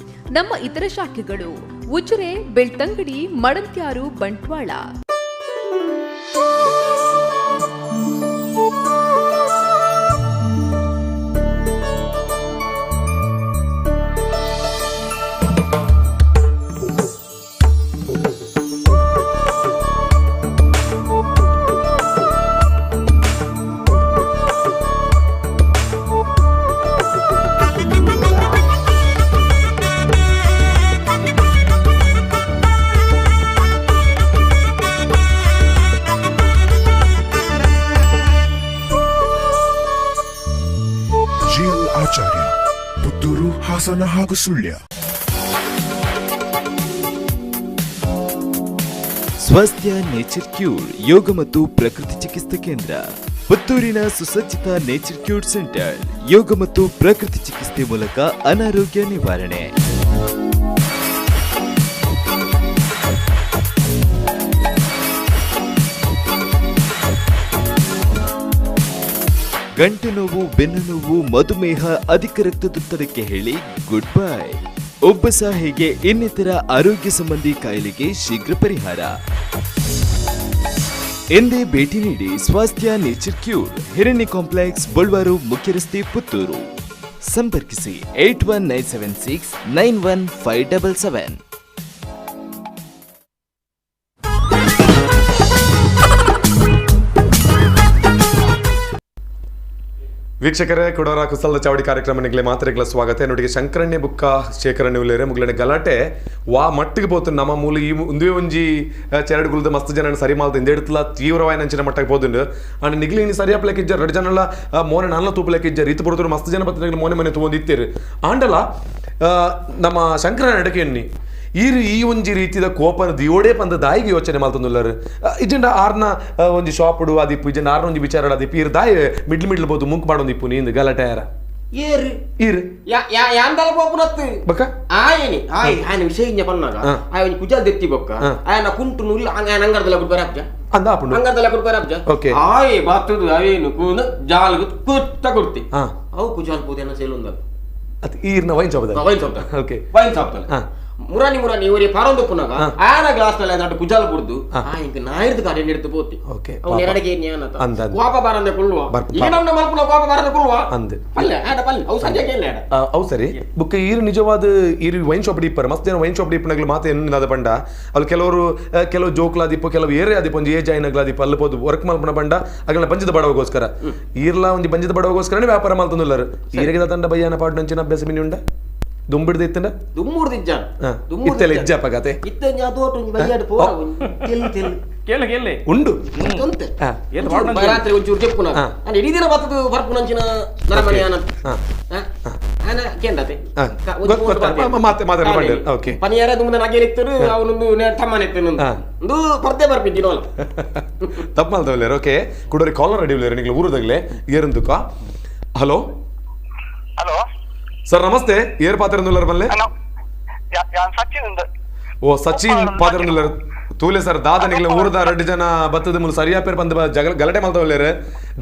ನಮ್ಮ ಇತರ ಶಾಖೆಗಳು ಉಜಿರೆ, ಬೆಳ್ತಂಗಡಿ, ಮಡಂತ್ಯಾರು, ಬಂಟ್ವಾಳ. ಆಚಾರ್ಯ, ಪುತ್ತೂರು, ಹಾಸನ ಹಾಗೂ ಸುಳ್ಯ. ಸ್ವಾಸ್ಥ್ಯ ನೇಚರ್ ಕ್ಯೂರ್ ಯೋಗ ಮತ್ತು ಪ್ರಕೃತಿ ಚಿಕಿತ್ಸಾ ಕೇಂದ್ರ, ಪುತ್ತೂರಿನ ಸುಸಜ್ಜಿತ nature cure centre ಯೋಗ ಮತ್ತು ಪ್ರಕೃತಿ ಚಿಕಿತ್ಸೆ ಮೂಲಕ ಅನಾರೋಗ್ಯ ನಿವಾರಣೆ. ಗಂಟು ನೋವು, ಬೆನ್ನು ನೋವು, ಮಧುಮೇಹ, ಅಧಿಕ ರಕ್ತದೊತ್ತಡಕ್ಕೆ ಹೇಳಿ ಗುಡ್ ಬೈ. ಉಬ್ಬಸ ಹೇಗೆ ಇನ್ನಿತರ ಆರೋಗ್ಯ ಸಂಬಂಧಿ ಕಾಯಿಲೆಗೆ ಶೀಘ್ರ ಪರಿಹಾರ. ಎಂದೇ ಭೇಟಿ ನೀಡಿ Swasthya nature cure, Hiranya complex, Bolwaru ಮುಖ್ಯ ರಸ್ತೆ, ಪುತ್ತೂರು. ಸಂಪರ್ಕಿಸಿ 81976 91577. ವೀಕ್ಷಕರೇ, ಕೊಡೋರ ಕುಸಲ್ದ ಚಾವಡಿ ಕಾರ್ಯಕ್ರಮ ನಿಗ್ಲೆ ಮಾತ್ರೆಗಳ ಸ್ವಾಗತ. ನೋಡಿಗೆ ಶಂಕರಣ್ಯ ಬುಕ್ಕ ಶೇಖರಣ್ಯ ಉಲ್ಲೇರೆ ಮುಗ್ಲನೆ ಗಲಾಟೆ ವಾ ಮಟ್ಟಿಗೆ ಪೋತು ನಮ್ಮ ಮೂಲ ಈ ಒಂದೇ ಒಂಜಿ ಚೆರಡು ಗುಲ್ದ ಮಸ್ತ್ ಜನ ಸರಿ ಮಾಲ್ದ ಇಂದೆಡ್ತಲ ತೀವ್ರವಾದ ನಂಚಿನ ಮಟ್ಟಕ್ಕೆ ಪೋದುಂಡು. ಅಂಡ್ ನಿಗ್ಲಿ ಇನ್ನು ಸರಿ ಅಪ್ಲಕ್ಕೆ ಇಜ್ಜಾರ್ ಎರಡು ಜನಲ ಮೋನೆ ನಾಲ್ನ ತೂಪಲಕ್ಕೆ ಇಜ್ಜಾರ್ ಇತ್ತು ಪೊರ್ತರು ಮಸ್ತ್ ಜನ ಬತ್ತ ನಿಗ್ಲೆ ಮೋನೆ ಮನೆ ತೂವೊಂದು ಇತ್ತೀರು. ಆಂಡಲ ನಮ್ಮ ಶಂಕರನ ನಡಕೆ ಎಣ್ಣಿ ಈರು ಈ ಒಂಜಿ ರೀತಿದ ಕೋಪನ ದಿಯೋಡೆ ಪಂದ ದಾಯಿಗೆ ಯೋಚನೆ ಮಲ್ತೊಂದುಲ್ಲರು. ಇಜ್ಜಂಡ ಆರ್ನ ಒಂಜಿ ಶಾಪುಡು ಆದಿಪ್ಪು, ಇಜ್ಜಂಡ ಆರ್ನ ಒಂಜಿ ವಿಚಾರ ಆದಿಪ್ಪು, ಈರು ದಾಯಿ ಮಿಡ್ಲ್ ಮಿಡ್ಲ್ ಬೋದು ಮುಂಕ್ ಮಾಡೋದಿಪ್ಪು ನೀಂದು ಗಲಾಟೆ ಯಾರ ಏರು ಈರು ಯಾ ಯಾ ಯಾಂದಲ ಪೋಪುನತ್ತು ಬಕ್ಕ ಆಯನಿ ಆಯ್ ಆಯನ ವಿಷಯ ಇಂಜ ಪನ್ನಾಗ ಆಯ್ ಒಂಜಿ ಕುಜಾಲ್ ದೆತ್ತಿ ಬೊಕ್ಕ ಆಯನ ಕುಂಟು ನುಲ್ಲ ಆಯನ ಅಂಗರ್ದಲ ಗುಡ್ ಬರಾಪ್ಜ ಅಂದ ಆಪುಂಡು ಅಂಗರ್ದಲ ಗುಡ್ ಬರಾಪ್ಜ. ಓಕೆ. ಆಯ್ ಬಾತುದು ಅವೇನು ಕೂನ ಜಾಲ್ಗು ಕುತ್ತ ಕೊಡ್ತಿ ಅವು ಕುಜಾಲ್ ಪೋದೇನ ಸೇಲುಂದ ಅತ್ ಈರ್ನ wine shop wine shop. Okay. Wine shop ಮುರಾನಿ ಮುರಾನಿ ಇವರೇ ಪಾರೊಂದು ಪುನಗ ಆನ ಗ್ಲಾಸ್ ನಲ್ಲಿ ನಡು ಕುಜಾಲ್ ಬುಡ್ದು ಆ ಇಂಕ ನಾಯಿರ್ದು ಕಾಡೆ ನೆಡ್ತು ಪೋತಿ. ಓಕೆ. ಅವು ನೆರಡಿಗೆ ಜ್ಞಾನ ಅಂದ ಕೋಪ ಬಾರಂದೆ ಕುಳ್ಳುವ ಈಗ ನಮ್ಮ ಮಲ್ಪುನ ಕೋಪ ಬಾರಂದೆ ಕುಳ್ಳುವ ಅಂದ್ ಪಲ್ಲೆ ಆಡ ಪಲ್ಲೆ ಅವು ಸಂಜೆ ಕೇಳ ಆಡ. ಅವು ಸರಿ ಬುಕ್ಕ ಈರು ನಿಜವಾದ ಈರು ವೈನ್ ಶಾಪ್ ಡಿಪ್ಪರ್ ಮಸ್ತ್ ಜನ ವೈನ್ ಶಾಪ್ ಡಿಪ್ಪನಗ್ಲು ಮಾತು ಎನ್ನಿಲ್ಲದ ಪಂಡ ಅಲ್ಲಿ ಕೆಲವರು ಕೆಲವು ಜೋಕ್ಲಾದಿಪ್ಪು ಕೆಲವು ಏರೇ ಆದಿಪ್ಪು ಒಂಜಿ ಏಜ್ ಆಯ್ನಗ್ಲಾದಿಪ್ಪು ಅಲ್ಲಿ ಪೋದು ವರ್ಕ್ ಮಲ್ಪುನ ಪಂಡ ಅಗಲ ಬಂಜದ ಬಡವಗೋಸ್ಕರ ಈರ್ಲ ಒಂಜಿ ಬಂಜದ ಬಡವಗೋಸ್ಕರನೇ ವ್ಯಾಪಾರ ಮಲ್ತೊಂದುಲ್ಲರು. ಈರಿಗೆ ತಂಡ ಬಯ್ಯಾನ ಪಾಡು ನಂಚಿನ ಅಭ್ಯಾಸ ಮಿನಿ ಉಂಡ ದುಂಬಿಡ್ದು ಇತ್ತಂಡ ದುಮ್ಮುರ್ದು ಇಜ್ಜಾನ ಇತ್ತೆಲ್ಲ ಇಜ್ಜಪ್ಪ ಕತೆ ಇತ್ತ ದೋಟು ಬಯ್ಯಾಡು ಪೋರ ತೆಲ್ ತೆಲ್ ಕೇಳು ಕೇಳಿ ಉಂಡು ತೊಂತೆ ರಾತ್ರಿ ಒಂಚೂರು ಚೆಪ್ಪುನ ಅಂಡ್ ಇಡೀ ದಿನ ಬತ್ತದು ಬರ್ಪುನಂಚಿನ ನರಮನೆ ಆನ ಆನ ಕೇಂದತೆ ಓಕೆ ಪನಿಯಾರ ದುಮ್ಮದ ನಗೇಲಿತ್ತರು ಅವನೊಂದು ತಮ್ಮನೆ ಇತ್ತು ಒಂದು ಪರ್ದೆ ಬರ್ಪಿದ್ದಿನೋಲ್ಲ ತಪ್ಪು ಮಲ್ದವಲ್ಲೇರು. ಓಕೆ ಕುಡೋರಿ ಕಾಲರ್ ರೆಡಿ ಉಲ್ಲೇರು ನಿಗ್ಲ ಊರುದಾಗಲೇ ಏರಂದುಕ. Hello hello sir ನಮಸ್ತೆ, ಏರ್ ಪಾತ್ರನುಲ್ಲರ್ ಬಲ್ಲೆ? ಸಚಿನ್. ಓ ಸಚಿನ್ ಪಾತ್ರನುಲ್ಲರ್ ತೂಲೆ ಸರ್ ದಾದ ನಿಗ್ಲ ಊರದ ಎರಡು ಜನ ಬತ್ತದ ಮೂಲ ಸರಿಯಾ ಪೇರ್ ಬಂದ ಜಗಳ ಗಲಾಟೆ ಮಲ್ತವಲ್ಲೇರು.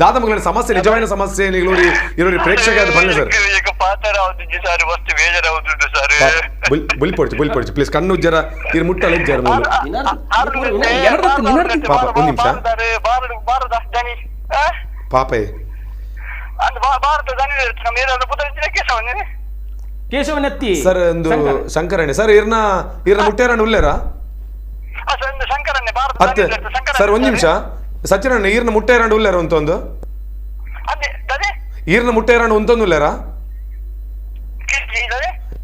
ದಾದ ಮಗಳ ಸಮಸ್ಯೆ ನಿಜವಾದ ಸಮಸ್ಯೆ ನಿಗ್ಲೂರಿ ಇರೋರಿ ಪ್ರೇಕ್ಷಕ ಅದು ಬನ್ನಿ ಸರ್. ಈಗ ಪಾತ್ರ ಹೌದು ಸರ್, ವಸ್ತು ಬೇಜಾರು ಹೌದು ಸರ್. ಬುಲ್ ಪೊಡ್ಚು ಬುಲ್ ಪೊಡ್ಚು ಪ್ಲೀಸ್ ಕಣ್ಣು ಜರ ಇರ್ ಮುಟ್ಟಲ್ಲ ಜರ ಮೂಲು ಪಾಪ ಒಂದು ನಿಮಿಷ ಪಾಪ ಕೇಶವನೆತ್ತಿ ಸರ್ ಒಂದು ಶಂಕರಣ್ಣ ಸರ್ ಇರ್ನ ಇರ್ನ ಮುಟ್ಟೇರಣ್ಣ ಉಲ್ಲೇರಾ ಅತ್ತೆ ಸರ್ ಒಂದು ನಿಮಿಷ ಸಚಿನಣ್ಣ ಈರ್ನ ಮುಟ್ಟೇರಣ್ಣ ಉಲ್ಲೇರ ಅಂತ ಒಂದು ಈರ್ನ ಮುಟ್ಟೇರಣ್ಣ ಉಂತೊಂದು ಉಲ್ಲೇರಾ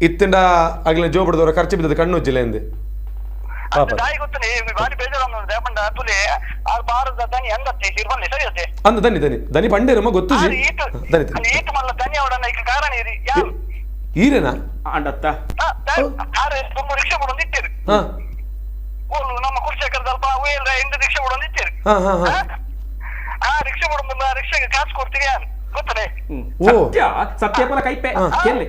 ಇತ್ತಿಂಡ ಆಗ್ಲೇ ಜೋ ಬಿಡ್ದವ್ರ ಖರ್ಚು ಬಿದ್ದದ ಕಣ್ಣು ಉಜ್ಜಿಲ್ಲ ಎಂದೆ ಅಂದ ದನಿ ದನಿ ದನಿ ಪಂಡೇರಮ್ಮ ಗೊತ್ತು ದನಿ ಈರೇನಾ ಅಂಡತ್ತ ಸತ್ಯ ಸತ್ಯಪಲ ಕೈಪೆ ಕೇಳಿ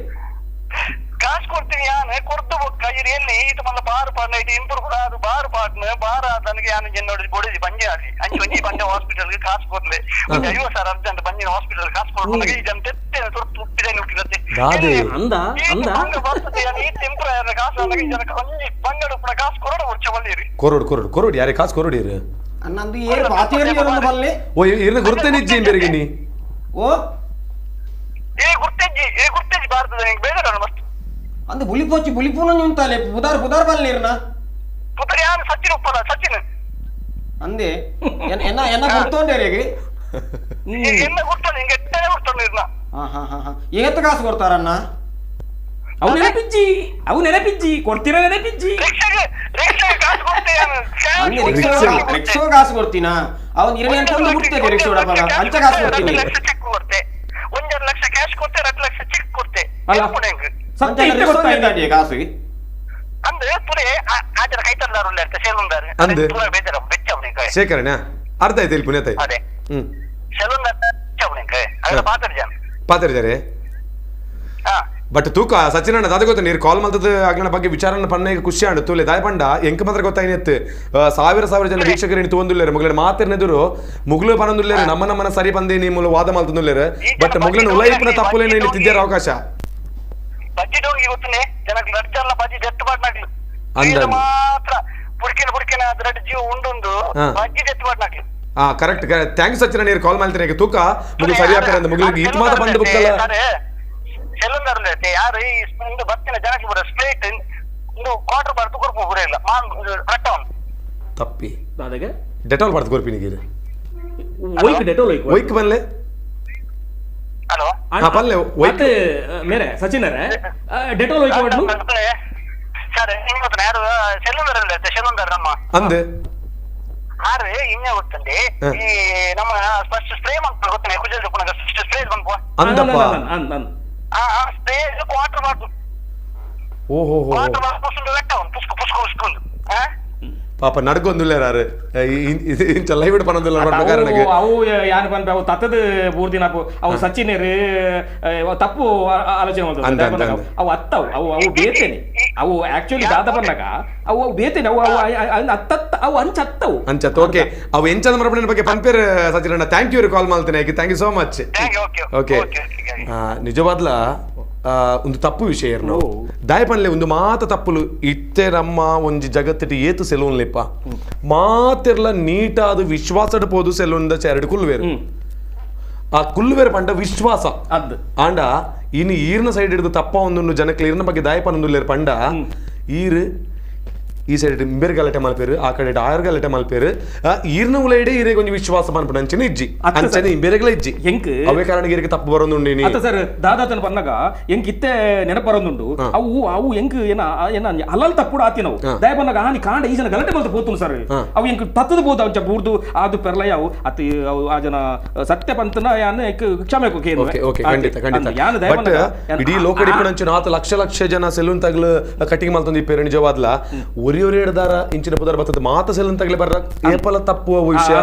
ಕಾಸು ಕೊಡ್ತೀನಿ ಯಾನ್ ಕೊಡ್ದು ಬೊಕ್ಕ ಇರ್ ಎಲ್ಲಿ ಈತ ಮಲ್ಲ ಬಾರು ಪಾಡ್ನ ಇಟ್ಟು ಇಂಪ್ರೂವ್ ಕೂಡ ಅದು ಬಾರು ಪಾಡ್ನ ಬಾರ ನನಗೆ ಯಾನ್ ನೋಡಿ ಬೊಡಿಜಿ ಬಂಜೆ ಆಗಿ ಅಂಚೆ ಒಂಜಿ ಬಂಜೆ ಹಾಸ್ಪಿಟಲ್ ಕಾಸು ಕೊಡ್ಲೆ ಒಂದು 50,000 ಅರ್ಜೆಂಟ್ ಬಂಜಿನ ಹಾಸ್ಪಿಟಲ್ ಕಾಸು ಕೊಡ್ಲು ಈ ಜನ ತೆತ್ತೆ ತುರ್ತು ಹುಟ್ಟಿದೆ ನುಟ್ಟಿರತ್ತೆ ದಾದೆ. ಅಂದ ಅಂದ ಇಂಪ್ರೂವ್ ಕಾಸು ನನಗೆ ಜನಕ್ಕೆ ಒಂಜಿ ಬಂಗಡ ಉಪ್ಪುನ ಕಾಸು ಕೊರಡು ಉಚ್ಚ ಬಲ್ಲಿರಿ ಕೊರೋಡು ಕೊರೋಡು ಕೊರೋಡು ಯಾರೇ ಕಾಸು ಕೊರೋಡಿರು ಅನ್ನಂದು ಏರು ಪಾತೇರಿ ಒಂದು ಬಲ್ಲೆ ಓ ಇರ್ನ ಗುರ್ತೇನೆ ಇಜ್ಜಿ ಬೇರೆಗೆ ನೀ ಓ ಏ ಗುರ್ತೆಜ್ಜಿ ಏ ಗುರ್ತೆಜ್ಜಿ ಭಾರತದ ನಿಂಗೆ ಬೇಜಾರಲ್ಲ ಮಸ್ತ್ ಅಂದು ಬುಲಿಪೋಚಿ ಬುಲಿಪೂನ ಉಂತಾಲೆ ಪುದಾರ್ ಪುದಾರ್ ಬಲ್ಲೇರ್ನ ಪುತ್ರ ಯಾರು ಸಚಿನ್ ಉಪ್ಪಲ್ಲ ಸಚಿನ್ ಅಂದೆ ಎನ್ನ ಎನ್ನ ಗುರ್ತೊಂಡೇರಿಗೆ ಎನ್ನ ಗುರ್ತೊಂಡು ಹಿಂಗೆ ಎಟ್ಟನೆ ಗುರ್ತೊಂಡು ಇರ್ನ ಹಾ ಹಾ ಹಾ ಹಾ ಏತ್ ಕಾಸು ಕೊಡ್ತಾರಣ್ಣ ಅವು ನೆನಪಿಜ್ಜಿ ಅವು ನೆನಪಿಜ್ಜಿ ಕೊಡ್ತೀರ ನೆನಪಿಜ್ಜಿ ರಿಕ್ಷಾ ಕಾಸು ಕೊಡ್ತೀನಾ ಅವನು ಇರಲಿ ಅಂತ ಒಂದು ಬಿಡ್ತೇನೆ ರಿಕ್ಷಾ ಅಂಚ ಕಾಸು ಕೊಡ್ತೀನಿ ಚೆಕ್ ಕೊಡ್ತೆ 1.5 ಲಕ್ಷ ಕ್ಯಾಶ್ ಕೊಡ್ತೆ 2 ಲಕ್ಷ ಚೆಕ್ ಕೊಡ್ತೆ ಅಲ್ಲ ಸತ್ಯ ಇತ್ತೆ ಗೊತ್ತಾಯ್ತು ಕಾಸು ಅಂದ್ರೆ ಪುರೇ ಆತರ ಕೈತಲ್ಲಾರು ಸೇಲುಂದಾರು ಅಂದೆ ಬೇಜಾರ ಬೆಚ್ಚ ಅವನಿಗೆ ಶೇಖರಣೆ ಅರ್ಥ ಆಯ್ತು ಇಲ್ಲಿ ಪುಣ್ಯತಾಯಿ ಅದೇ ಹ್ಮ್ ಸೆಲೂನ್ ಅವನಿಗೆ ಅದರ ಪಾತ್ರ ಪಾತ್ರಿದ್ದಾರೆ ಬಟ್ ತೂಕ ಸಚಿನ್ ಅಣ್ಣ ದಾದ ಗೊತ್ತ ನೀರು ಕಾಲ್ ಮಲ್ತದ ಅಗ್ನ ಬಗ್ಗೆ ವಿಚಾರನ ಪಣ್ಣ ಖುಷಿ ಆಂಡು ತೂಲೆ ದಾಯ ಪಂಡ ಎಂಕ ಮಾತ್ರ ಗೊತ್ತಾಯ್ತು ಸಾವಿರ ಸಾವಿರ ಜನ ವೀಕ್ಷಕರು ತೂಂದುಲ್ಲೇರು ಮುಗ್ಲನ ಮಾತಿರ್ನೆದುರು ಮುಗ್ಲು ಪನಂದುಲ್ಲೇರು ನಮ್ಮ ನಮ್ಮನ ಸರಿ ಬಂದಿ ನೀವು ವಾದ ಮಲ್ತಂದುಲ್ಲೇರು ಬಟ್ ಮುಗ್ಲನ ಉಲೈಪುನ ತಪ್ಪುಲೇನು ಇಲ್ಲಿ ತಿದ್ದಿರ ಅವಕಾಶ ಹಾ correct thank you Sachin ನೀರು ಕಾಲ್ ಮಾಡ್ತೀನಿ ತೂಕ ಮುಗ್ಲು ಸರಿ ಆಗ್ತಾರೆ ಮುಗ್ಲಿಗೆ ಈತ ಮಾತ್ರ ಬಂದು ಬುಕ್ಕಲ್ಲ ಸೆಲುಂದಾರ್ಲೆ ಯಾರು ಈ ಇಂದು ಬತ್ತಿನ ಜನಕ್ಕೆ ಬರ ಸ್ಟ್ರೇಟ್ ಇಂದು ಕ್ವಾರ್ಟರ್ ಬರ್ತು ಕೊರ್ಪು ಪೂರ ಇಲ್ಲ ಮಾನ್ ಕಟ್ಟವನ್ ತಪ್ಪಿ ದಾದಾಗೆ ಡೆಟಾಲ್ ಬರ್ತು ಕೊರ್ಪಿ ನಿಗೆ ಒಯ್ಕ್ ಡೆಟಾಲ್ ಒಯ್ಕ್ ಒಯ್ಕ್ ಬನ್ಲೆ ಹಲೋ ಹಾ ಬನ್ಲೆ ಒಯ್ಕ್ ಮೇರೆ ಸಚಿನ್ ಅರೆ ಡೆಟಾಲ್ ಒಯ್ಕ್ ಮಾಡ್ಲು ಸರ್ ಹಿಂಗ್ ಗೊತ್ತ ಯಾರು ಸೆಲುಂದಾರ್ಲೆ ಸೆಲುಂದಾರ್ ನಮ್ಮ ಅಂದೆ ಆರೆ ಇನ್ನ ಗೊತ್ತಂడి ಈ ನಮ್ಮ ಫಸ್ಟ್ ಸ್ಪ್ರೇ ಮಾಡ್ತಾರೆ ಗೊತ್ತನೆ ಕುಜಲ್ ಫಸ್ಟ್ ಸ್ಪ್ರೇ ಬಂದ್ಪೋ ಅಂದಪ್ಪ ಅಂದ ಅಂದ ಆ ಸ್ಪ್ರೇ ಕ್ವಾರ್ಟರ್ ಮಾಡ್ತು ಓಹೋ ಕ್ವಾರ್ಟರ್ ಮಾಡ್ತು ಲೆಕ್ಕ ಪುಸ್ಕು ಪುಸ್ಕು ಪುಸ್ಕೊಂಡು ಪಾಪ ನಡ್ಕೊಂದುಲ್ಲೇರಾರು ಇಂಚ ಲೈವ್ ಪನೊಂದುಲ್ಲ ಕಾರಣಕ್ಕೆ ಅವು ಯಾರು ಪನ್ಪೆ ಅವು ತತ್ತದ ಪೂರ್ದಿನ ಅವು ಸಚಿನೇರು ತಪ್ಪು ಆಲೋಚನೆ ಮಾಡ್ತಾರೆ ಅವು ಅತ್ತವು ಅವು ಅವು ಬೇತೇನೆ ಅವು ಆಕ್ಚುಲಿ ದಾದ ಬಂದಾಗ ಅವು ಅವು ಬೇತೇನೆ ಅವು ಅವು ಅತ್ತತ್ತ ಅವು ಅಂಚತ್ತವು ಅಂಚತ್ತು ಓಕೆ ಅವು ಎಂಚದ ಮರಪಡಿನ ಬಗ್ಗೆ ಪನ್ಪೇರ್ ಸಚಿನ್ ಅಣ್ಣ thank you ಕಾಲ್ ಮಾಡ್ತೇನೆ thank you so much okay ನಿಜವಾದ್ಲ ಒಂದು ತಪ್ಪು ವಿಷಯ ಇರ್ನು ದಾಯಪನ್ಲೆ ಒಂದು ಮಾತ ತಪ್ಪುಲು ಇತ್ತೆ ನಮ್ಮ ಒಂಜಿ ಜಗತ್ತಿಟ್ಟು ಏತು ಸೆಲೂನ್ಲಿಪ್ಪ ಮಾತಿರ್ಲ ನೀಟಾದ ವಿಶ್ವಾಸಡ್ ಪೋದು ಸೆಲೂನ್ದ ಚೇರಡು ಕುಲ್ವೇರು ಆ ಕುಲ್ವೇರು ಪಂಡ ವಿಶ್ವಾಸ ಅದ್ ಆಂಡ ಇನ್ನು ಈರ್ನ ಸೈಡ್ ಹಿಡಿದು ತಪ್ಪ ಒಂದೊಂದು ಜನಕ್ಕೆ ಈರ್ನ ಬಗ್ಗೆ ದಾಯಪನೊಂದುಲ್ಲೇರು ಪಂಡ ಈರು ಈ ಸೈಡ್ ಇಂಬೇರ್ ಗಲಾಟೆ ಮಲ್ಪೇರು ಆ ಕಡೆ ಆರ್ ಗಲಾಟೆ ಮಲ್ಪೇರು ಈರ್ನ ಉಲೈಡೆ ಈರೆ ಕೊಂಚ ವಿಶ್ವಾಸ ಪನ್ಪುನ ಅಂಚನೆ ಇಜ್ಜಿ ಅಂಚನೆ ಇಂಬೇರೆಗಳ ಇಜ್ಜಿ ಎಂಕ್ ಅವೇ ಕಾರಣ ಈರಿಗೆ ತಪ್ಪು ಬರೋದುಂಡು ಅತ್ತ ಸರ್ ದಾದಾತನ ಪನ್ನಗ ಎಂಕ್ ಇತ್ತೆ ನೆನಪು ಬರೋದುಂಡು ಅವು ಅವು ಎಂಕ್ ಏನ ಏನ ಅಲ್ಲಲ್ ತಪ್ಪುಡು ಆತಿನವು ದಯ ಪನ್ನಗ ಆನಿ ಕಾಂಡ ಈ ಜನ ಗಲಾಟೆ ಮಲ್ತ ಪೋತುನು ಸರ್ ಅವು ಎಂಕ್ ತತ್ತದ ಬೋದ ಅಂಚ ಬೂರ್ದು ಅದು ಪೆರ್ಲಯ ಅವು ಅತಿ ಅವು ಆ ಜನ ಸತ್ಯ ಪಂತನ ಯಾನ್ ಕ್ಷಮೆ ಓಕೆ ಓಕೆ ಖಂಡಿತ ಖಂಡಿತ ಬಟ್ ಇಡೀ ಲೋಕಡಿ ಪುಣಂಚಿನ ಆತ ಲಕ್ಷ ಲಕ್ಷ ಜನ ಸೆಲೂನ್ ತಗ್ಲು ಕಟಿಂಗ್ ಮಲ್ತೊಂದು ಇಪ್ಪೇರು ನಿಜವಾದ್ಲ ಒರಿ ಒರಿ ಹಿಡ್ದಾರ ಇಂಚಿನ ಪುದರ್ ಬರ್ತದೆ ಮಾತ ಸೆಲೂನ್ ತಗ್ಲೆ ಬರ್ರ ಏಪಲ ತಪ್ಪು ವಿಷಯ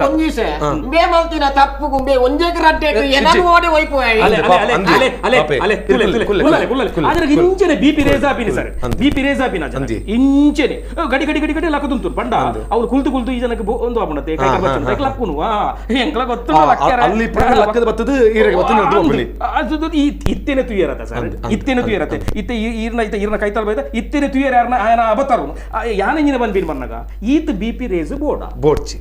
ಒಂಜೀಸೆ ಬೇ ಮಲ್ತಿನ ತಪ್ಪು ಗುಂಬೆ ಒಂಜೇಕ ರಡ್ಡೆ ಎನನು ಓಡಿ ಒಯ್ಪು ಆದ್ರೆ ಇಂಚನೆ ಬಿಪಿ ರೇಸ್ ಆಪಿನಿ ಸರ್ ಬಿಪಿ ರೇಸ್ ಆಪಿನ ಇಂಚನೆ ಗಡಿ ಗಡಿ ಗಡಿ ಗಡಿ ಲಕ್ಕದುಂತು ಪಂಡ ಅವ್ರು ಕುಲ್ತು ಕುಲ್ತು ಈ ಜನಕ್ಕೆ ಒಂದು ಆಪುಣತೆ ಕೈ ಕರ್ಬಚ್ಚು ಲಕ್ಕುನು ಎಂಕ್ಲ ಗೊತ್ತು ಅಲ್ಲಿ ಲಕ್ಕದ ಬರ್ತದೆ ಈರೆಗೆ ಬರ್ತದೆ ಅದು ಇತ್ತೇನೆ ತುಯ್ಯರತ್ತ ಸರ್ ಇತ್ತೇನೆ ತುಯ್ಯರತ್ತೆ ಇತ್ತೆ ಈರ್ನ ಇತ್ತೆ ಈರ್ನ ಕೈತಲ್ ಬೈದ ಇತ್ತೇನೆ ತುಯ್ಯರ ಯಾರನ್ನ ಆಯನ ಅಬತಾರು ಯಾನೆಂಜಿನ ಬಂದ್ಬಿನ್ ಬಂದಾಗ ಈತ ಬಿಪಿ ರೇಸ್ ಬೋಡ ಬೋಡ್ಚಿ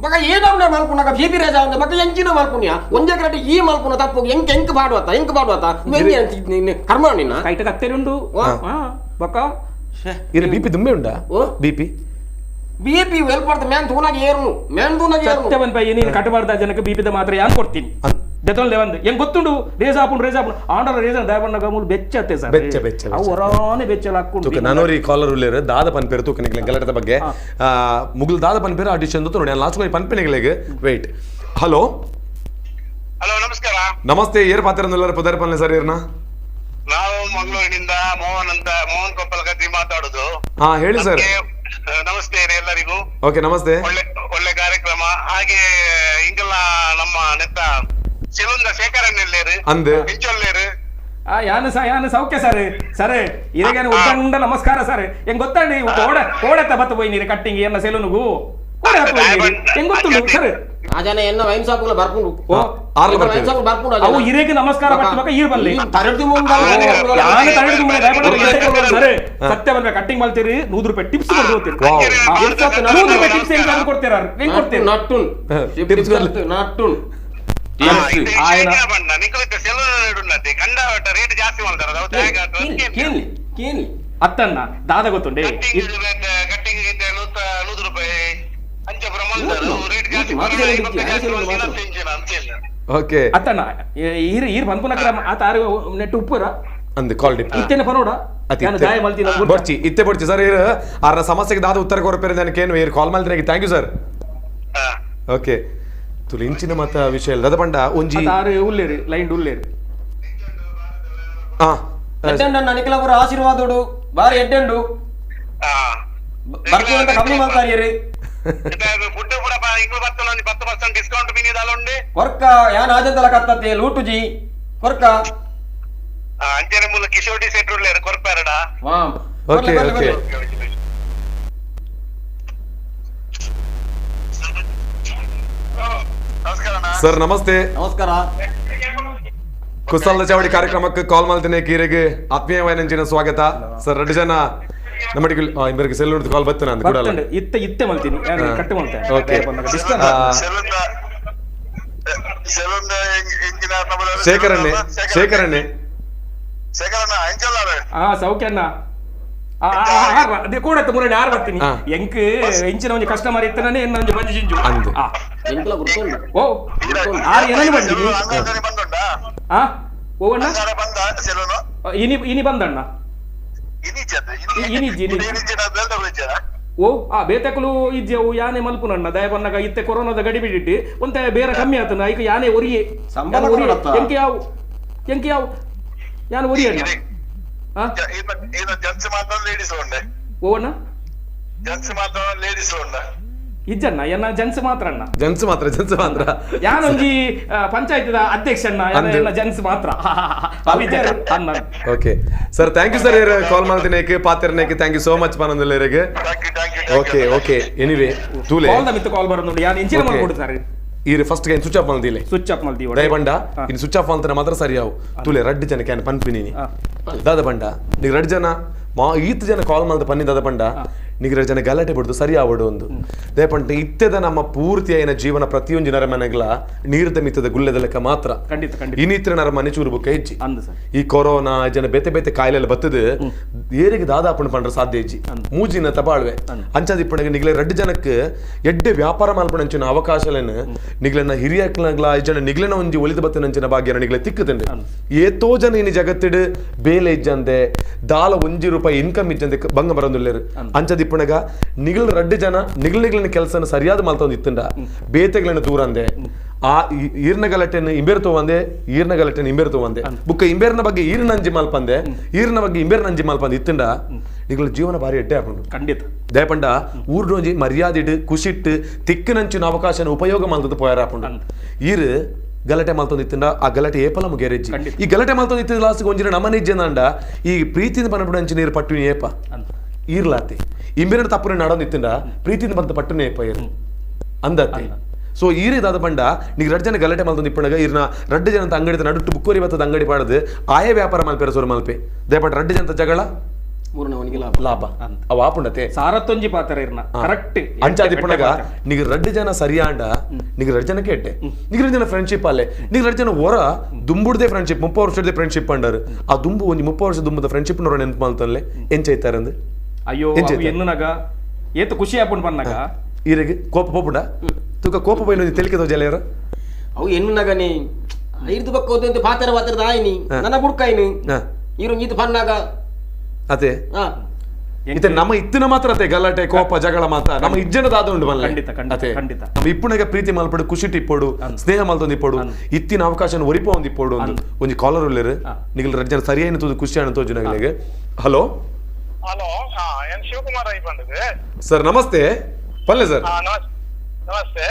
ಮಗ ಏನವನೇ ಮಲ್ಪುನಾಗ ಬಿಪಿ ರೇಸ್ ಆವಂದ ಮಗ ಎಂಜಿನ ಮಲ್ಪುನಿಯ ಒಂಜೇ ಕರೆಕ್ಟ್ ಈ ಮಲ್ಪುನ ತಪ್ಪು ಎಂಕ್ ಎಂಕ್ ಬಾಡುವತ್ತ ಎಂಕ್ ಬಾಡುವತ್ತ ಕರ್ಮ ನಿನ್ನ ಕೈಟ ಕತ್ತೇರಿ ಉಂಡು ಬಕ್ಕ ಇರ ಬಿಪಿ ದುಂಬೆ ಉಂಡಾ ಬಿಪಿ ಬಿಪಿ ವೆಲ್ಪಡ್ತ ಮ್ಯಾನ್ ತೂನಾಗ ಏರ್ನು ಮ್ಯಾನ್ ತೂನಾಗ ಏರ್ನು ಸತ್ಯ ಬಂದ್ ಪೈ ನೀನು ಕಟ್ಟಬಾರ್ದ ಜನಕ್ಕೆ ಬಿಪಿದ ಮಾತ್ರ ಯಾನ್ ಕೊಡ್ತೀನಿ ದೆತೊಂದೆ ಬಂದು ಹೆಂಗ್ ಗೊತ್ತುಂಡು ರೇಸ್ ಆಪುಂಡು ರೇಸ್ ಆಪುಂಡು ಆಂಡರ ರೇಸ್ ದಯಪಣ್ಣಗ ಮೂಲು ಬೆಚ್ಚತ್ತೆ ಸರ್ ಬೆಚ್ಚ ಬೆಚ್ಚ ಅವು ಹೊರಾನೆ ಬೆಚ್ಚಲ ಹಾಕೊಂಡು ತೂಕ ನಾನೋರಿ ಕಾಲರ್ ಉಲ್ಲೇರು ದಾದ ಪನ್ಪೇರು ತೂಕ ನಿಗ್ಲೆ ಗಲಾಟದ ಬಗ್ಗೆ ಮುಗುಲ್ ದಾದ ಪನ್ಪೇರು ಆಡಿಷನ್ ತೂತು ನೋಡಿ ಲಾಸ್ಟ್ ಹೋಗಿ ಪನ್ಪೆ ನಿಗ್ಲೆಗ್ wait hello hello ನಮಸ್ಕಾರ ನಮಸ್ತೆ ಏರ್ ಪಾತ್ರ ಪುದರ್ ಪನ್ಲೆ ಸರ್ ಏರ್ನ ನಾವು ಮಂಗಳೂರಿನಿಂದ ಮೋಹನ್ ಅಂತ ಮೋಹನ್ ಕೊಪ್ಪಲಕತ್ರಿ ಮಾತಾಡುದು ಹಾ ಹೇಳಿ ಸರ್ ನಮಸ್ತೆ ಎಲ್ಲರಿಗೂ ಓಕೆ ನಮಸ್ತೆ ಒಳ್ಳೆ ಒಳ್ಳೆ ಕಾರ್ಯಕ್ರಮ ಹಾಗೆ ಹಿಂಗೆಲ್ಲ ನಮ್ಮ ನೆತ್ತ ಸಿಲುಂದ ಶೇಖರಣ್ಣಲ್ಲೇರು ಅಂದೆ ಇಂಚೊಲ್ಲೇರು ಯಾನು ಸೌಖ್ಯ ಸರ್. ಸರ್ ಇರಗೇನು ಉದ್ದಂಡ ನಮಸ್ಕಾರ ಸರ್. ಹೆಂಗ್ ಗೊತ್ತಾಂಡಿ ಓಡ ಓಡತ್ತ ಬತ್ತ ಪೋಯಿ ನೀರು ಕಟ್ಟಿಂಗ್ ಎನ್ನ ಸೆಲೂನುಗು ಓಡ ಹೆಂಗ್ ಗೊತ್ತುಂಡು ಸರ್? ಆ ಜನ ಎನ್ನ ವೈನ್ ಶಾಪ್ಗಳ ಬರ್ಪುಂಡು. ಓ ಆರ್ಲ ವೈನ್ ಶಾಪ್ ಬರ್ಪುಂಡು. ಅವು ಇರೇಗ ನಮಸ್ಕಾರ ಬರ್ತಬೇಕ ಈರ್ ಬಲ್ಲಿ ತರಡ್ದು ಮುಂದೆ ಯಾನು ತರಡ್ದು ಮುಂದೆ ಸರ್ ಸತ್ಯ ಬರ್ಬೇಕು. ಕಟ್ಟಿಂಗ್ ಮಾಡ್ತೀರಿ 100 ರೂಪಾಯಿ ಟಿಪ್ಸ್ ಕೊಡ್ದು ಹೋಗ್ತೀರಿ. 100 ರೂಪಾಯಿ ಟಿಪ್ಸ್ ಹೆಂಗ್ ಕೊಡ್ತೀರ? ಹೆಂಗ್ ಕೊಡ್ತೀರಿ? ನಟ್ಟುನ್ ನಟ್ಟುನ್ ಅತ್ತಣ್ಣ ದಾದ ಗೊತ್ತುಂಡೆ ಓಕೆ ಅತ್ತಣ್ಣ ಈರ್ ಈರ್ ಬಂದ್ಪುನಕ್ರ ಆತ ಆರು ನೆಟ್ ಉಪ್ಪುರ ಅಂದ್ ಕಾಲ್ ಡಿಪ್ ಇತ್ತೇನೆ ಪನೋಡ ದಾಯ ಮಲ್ತಿನ ಬೊಡ್ಚಿ ಇತ್ತೆ ಬೊಡ್ಚಿ ಸರ್. ಈರ್ ಆರ್ನ ಸಮಸ್ಯೆಗೆ ದಾದ ಉತ್ತರ ಕೊರಪೇರೆ ನನಗೇನು ಈರ್ ಕಾಲ್ ಮಲ್ತಿನಾಗಿ. Thank you sir. Okay Tulu ಇಂಚಿನ ಮತ ವಿಷಯ ದಾದ ಪಂಡ ಒಂಜಿ ಆರು ಉಲ್ಲೇರಿ ಲೈನ್ ಉಲ್ಲೇರಿ. ಆ ಎಡ್ಡೆಂಡ ನಿಖಲಪುರ ಆಶೀರ್ವಾದೋಡು ಬಾರಿ ಎಡ್ಡೆಂಡು ಬರ್ಪುನಂತ ಕಮ್ಮಿ ಮಾಡ್ತಾರಿಯರಿ ಡಿಸ್ಕೌಂಟ್ ಮಿನಿ ಕೊರ್ಕ ಯಾನ್ ಆಜಂತಲ ಕತ್ತತೆ ಲೂಟುಜಿ ಕೊರ್ಕ ಅಂಚನೆ ಮೂಲ ಕಿಶೋರ್ ಡಿ ಸೆಟ್ ಉಳ್ಳೇರು ಕೊರ್ಪೇರಡ. Okay okay sir ನಮಸ್ತೆ. ನಮಸ್ಕಾರ. ಕುಸಲ್ದ ಚಾವಡಿ ಕಾರ್ಯಕ್ರಮಕ್ಕೆ ಕಾಲ್ ಮಾಡ್ತೇನೆ ಕೀರೆಗೆ ಆತ್ಮೀಯವಾದ ಸ್ವಾಗತ ಸರ್. ಎರಡು ಜನ ನಮ್ಮಡಿಗೆ ಇಂಬರಿಗೆ ಸೆಲ್ ಕಾಲ್ ಬರ್ತೇನೆ ನಾನು ಕೂಡ ಇತ್ತೆ ಇತ್ತೆ ಮಲ್ತೀನಿ ಕಟ್ ಮಾಡ್ತೇನೆ. ಓಕೆ ಶೇಖರಣ್ಣೆ ಶೇಖರಣ್ಣೆ ಹಾ ಸೌಖ್ಯಣ್ಣ ಕೂಡ ಮುರಳಿ ಆರು ಬರ್ತೀನಿ ಎಂಕ್ ಎಂಚಿನ ಒಂಜಿ ಕಸ್ಟಮರ್ ಇತ್ತನೇ ಎನ್ನ ಒಂಜಿ ಬಂಜಿ ಜಿಂಜು ಅಂದು ಓ ಆರು ಏನನ್ನು ಬಂದಿ ಆ ಓ ಅಣ್ಣ ಇನಿ ಇನಿ ಬಂದಣ್ಣ ಇನಿಜಿ ಓ ಆ ಬೇತಕಲು ಇಜ್ಜೆವು ಯಾನೆ ಮಲ್ಪುನಣ್ಣ ದಯ ಬನ್ನಗ ಇತ್ತೆ ಕೊರೋನಾದ ಗಡಿ ಬಿಡಿಟ್ಟು ಒಂತೆ ಬೇರೆ ಕಮ್ಮಿ ಆತನ ಐಕ ಯಾನೆ ಒರಿಯೆ ಎಂಕೆ ಯಾವು ಎಂಕೆ ಯಾವು ಯಾನ್ ಒರಿಯಣ್ಣ ಓ ಅಣ್ಣ ಇಜ್ಜಣ್ಣ ಎನ್ನ ಜೆಂಟ್ಸ್ ಮಾತ್ರ ಅಣ್ಣ. ಜೆಂಟ್ಸ್ ಮಾತ್ರ ಜೆಂಟ್ಸ್ ಮಾತ್ರ ಯಾನೊಂಜಿ ಪಂಚಾಯತ್ ಅಧ್ಯಕ್ಷ ಅಣ್ಣ ಜೆಂಟ್ಸ್ ಮಾತ್ರ. Okay sir thank you sir. Call ಮಾಡ್ತೀನಿ ಪಾತ್ರನೇಕೆ thank you so much ಪನಂದಲ್ಲೇರಿಗೆ. Okay okay anyway ತೂಲೆ ಕಾಲ್ ಮಿತ್ತ ಕಾಲ್ ಬರೋದು ಯಾನ್ ಇಂಚಿನ ಮಾಡ್ಕೊಡ್ತಾರೆ ಈರ್ ಫಸ್ಟ್ ಗೆ ಸ್ವಿಚ್ ಆಫ್ ಮಲ್ದಿಲೆ ಸ್ವಿಚ್ ಆಫ್ ಮಲ್ದಿ ದಯಬಂಡ ಇನ್ ಸ್ವಿಚ್ ಆಫ್ ಅಂತ ಮಾತ್ರ ಸರಿ ಯಾವು ತೂಲೆ ರಡ್ಡು ಜನ can ಪನ್ಪಿನಿ ದಾದ ಬಂಡ ನೀ ರಡ್ಡು ಜನ ಮಾ ಈತ ಜನ ಕಾಲ್ ಮಲ್ದ ಪನ್ನಿ ದಾದ ಬಂಡ ನಿಗ್ರ ಜನ ಗಲಾಟೆ ಬಿಡ್ದು ಸರಿ ಆವಡು ಒಂದು ದಯಪಂಟ ಇತ್ತೆದ ನಮ್ಮ ಪೂರ್ತಿಯಾಯಿನ ಜೀವನ ಪ್ರತಿಯೊಂದು ನರಮನೆಗಳ ನೀರ್ದ ಮಿತ್ತದ ಗುಲ್ಲೆದ ಲೆಕ್ಕ ಮಾತ್ರ ಖಂಡಿತ ಖಂಡಿತ ಇನ್ನಿತರ ನರಮನೆ ಚೂರು ಬುಕ್ಕ ಹೆಜ್ಜಿ ಈ ಕೊರೋನಾ ಜನ ಬೇತೆ ಬೇತೆ ಕಾಯಿಲೆ ಬತ್ತದ ಏರಿಗೆ ದಾದಾಪಣ ಪಂಡ್ರ ಸಾಧ್ಯ ಹೆಜ್ಜಿ ಮೂಜಿನ ತಬಾಳ್ವೆ ಅಂಚಾದಿಪ್ಪಣಗೆ ನಿಗ್ಲೆ ರಡ್ಡು ಜನಕ್ಕೆ ಎಡ್ಡೆ ವ್ಯಾಪಾರ ಮಲ್ಪಣಂಚಿನ ಅವಕಾಶಲೇನು ನಿಗ್ಲೆನ ಹಿರಿಯಕ್ಲಗ್ಲ ಜನ ನಿಗ್ಲೆನ ಒಂಜಿ ಒಲಿದ ಬತ್ತನಂಚಿನ ಭಾಗ್ಯನ ನಿಗ್ಲೆ ತಿಕ್ಕುತ್ತಂಡೆ ಏತೋ ಜನ ಇನಿ ಜಗತ್ತಿಡು ಬೇಲೆ ಇಜ್ಜಂದೆ ದಾಲ ಒಂಜಿ ರೂಪಾಯಿ ಇನ್ಕಮ್ ಇಜ್ಜಂದೆ ಭಂಗ ಬರಂದುಲ್ಲೇರು ಅಂಚದಿಪ್ಪಣಗ ನಿಗಲ್ ರಡ್ಡು ಜನ ನಿಗಲ್ ನಿಗ್ಲಿನ ಕೆಲಸನ ಸರಿಯಾದ ಮಲ್ತೊಂದು ಇತ್ತಂಡ ಬೇತೆಗಳನ್ನ ದೂರಂದೆ ಆ ಈರ್ನ ಗಲಾಟೆಯನ್ನು ಇಂಬೇರ್ ತೋವಂದೆ ಈರ್ನ ಗಲಾಟೆಯನ್ನು ಇಂಬೇರ್ ತೋವಂದೆ ಬುಕ್ಕ ಇಂಬೇರ್ನ ಬಗ್ಗೆ ಈರ್ನ ಅಂಜಿ ಮಲ್ಪಂದೆ ಈರ್ನ ಬಗ್ಗೆ ಇಂಬೇರ್ನ ಅಂಜಿ ಮಲ್ಪಂದೆ ಇತ್ತಂಡ ನಿಗಳ ಜೀವನ ಭಾರಿ ಎಡ್ಡೆ ಹಾಕೊಂಡು ಖಂಡಿತ ದಯಪಂಡ ಊರ್ಡೊಂಜಿ ಮರ್ಯಾದಿಟ್ಟು ಖುಷಿಟ್ಟು ತಿಕ್ಕಿನಂಚಿನ ಅವಕಾಶನ ಉಪಯೋಗ ಮಲ್ತದ ಪೋಯಾರ ಹಾಕೊಂಡು ಈರು ಗಲಾಟೆ ಮಲ್ತೊಂದು ಇತ್ತಂಡ ಆ ಗಲಾಟೆ ಏಪಲ ಮುಗೇರೆಜ್ಜಿ ಈ ಗಲಾಟೆ ಮಲ್ತೊಂದು ಇತ್ತಿದ ಲಾಸ್ಟ್ಗೆ ಒಂಜಿನ ನಮನ ಇಜ್ಜಂದ ಈ ಪ್ರೀತಿಯಿಂದ ಪನಪುಡು ನೀರು ಪಟ್ಟು ಏಪ ಈರ್ಲಾತಿ ಇಂಬಿನ ತಪ್ಪು ನಡೊಂದು ಇತ್ತಂಡ ಪ್ರೀತಿಯಿಂದ ಬಂತ ಪಟ್ಟುನೇ ಏಪ ಏರು ಅಂದತ್ತೆ. ಸೊ ಈರೇ ದಾದ ಬಂಡ ನೀ ರಡ್ಡು ಜನ ಗಲಾಟೆ ಮಲ್ತೊಂದು ಇಪ್ಪಣಗ ಈರ್ನ ರಡ್ಡು ಜನ ಅಂಗಡಿ ನಡುಟ್ಟು ಬುಕ್ಕೋರಿ ಬತ್ತದ ಅಂಗಡಿ ಪಾಡದು ಆಯೇ ವ್ಯಾಪಾರ ಮಲ್ಪೆರ ಸೋರು ಮಲ್ಪೆ ದಯಪಟ್ಟ ರಡ್ಡು ಜನ ಜಗಳ ಲಾಭ ಅವ ಆಪುಂಡತೆ ಸಾರತ್ತೊಂಜಿ ಪಾತ್ರ ಇರ್ನ ಕರೆಕ್ಟ್ ಅಂಚಾದಿಪ್ಪಣಗ ನಿಗ ರಡ್ಡು ಜನ ಸರಿಯಾಂಡ ನಿಗ ರಡ್ಡು ಜನಕ್ಕೆ ಎಡ್ಡೆ ನಿಗ ರಡ್ಡು ಜನ ಫ್ರೆಂಡ್ಶಿಪ್ ಅಲ್ಲೇ ನಿಗ ರಡ್ಡು ಜನ ಹೊರ ದುಂಬುಡ್ದೆ ಫ್ರೆಂಡ್ಶಿಪ್ 30 ವರ್ಷದ ಫ್ರೆಂಡ್ಶಿಪ್ ಅಂಡರ್ ಆ ದುಂಬು ಒಂಜಿ 30 ವರ್ಷ ದುಂಬುದ ಫ್ರೆಂಡ್ಶಿಪ್ ನೋಡ ನೆನಪು ಮಲ್ತನ್ಲೆ ಎಂಚೈತಾರಂದು ಅಯ್ಯೋ ಎನ್ನುನಗ ಏತು ಖುಷಿ ಆಪುಂಡು ಪನ್ನಗ ಈರೆಗೆ ಕೋಪ ಪೋಪುಂಡ ತುಕ ಕೋಪ ಪೋಯಿನ ತೆಲಿಕೆ ತೋಜಲೇರ ಅವು ಎನ್ನುನಗನೆ ಐದು ಬಕ್ಕ ಹೋದಂತೆ ಪಾತ್ರ ಪಾತ್ರದ ಆಯ್ನಿ ನನ್ನ ಬುಡ್ಕಾಯ್ನಿ ಈರು ಈತು ಪನ್ನಾಗ ಅದೇ ಇತ್ತೆ ನಮ್ಮ ಇತ್ತಿನ ಮಾತ್ರ ಅತೆ ಗಲಾಟೆ ಕೋಪ ಜಗಳ ಮಾತ್ರ ನಮ್ಮ ಇಜ್ಜನದಾದ ಉಂಡು ಮಲ್ಲೆ ಖಂಡಿತ ಖಂಡಿತ ಖಂಡಿತ ನಮ್ಮ ಇಪ್ಪುನಗ ಪ್ರೀತಿ ಮಲ್ಪಡು ಖುಷಿ ಇಪ್ಪಡು ಸ್ನೇಹ ಮಲ್ತೊಂದು ಇಪ್ಪಡು ಇತ್ತಿನ ಅವಕಾಶ ಒರಿಪ ಒಂದು ಇಪ್ಪಡು ಒಂದು ಒಂಜಿ ಕಾಲರ್ ಉಲ್ಲೇರು ನಿಗಲ್ ರಡ್ಡು ಜನ ಸರಿಯಾಯಿನ ತೋಜು ಖುಷಿ ಅಣ್ಣ ತೋಜು ನಗಲಿಗೆ. Hello hello N Shivakumar I ಬಂದದ್ದು ಸರ್. ನಮಸ್ತೆ ಪಲ್ಲೆ ಸರ್. ನಮಸ್ತೆ.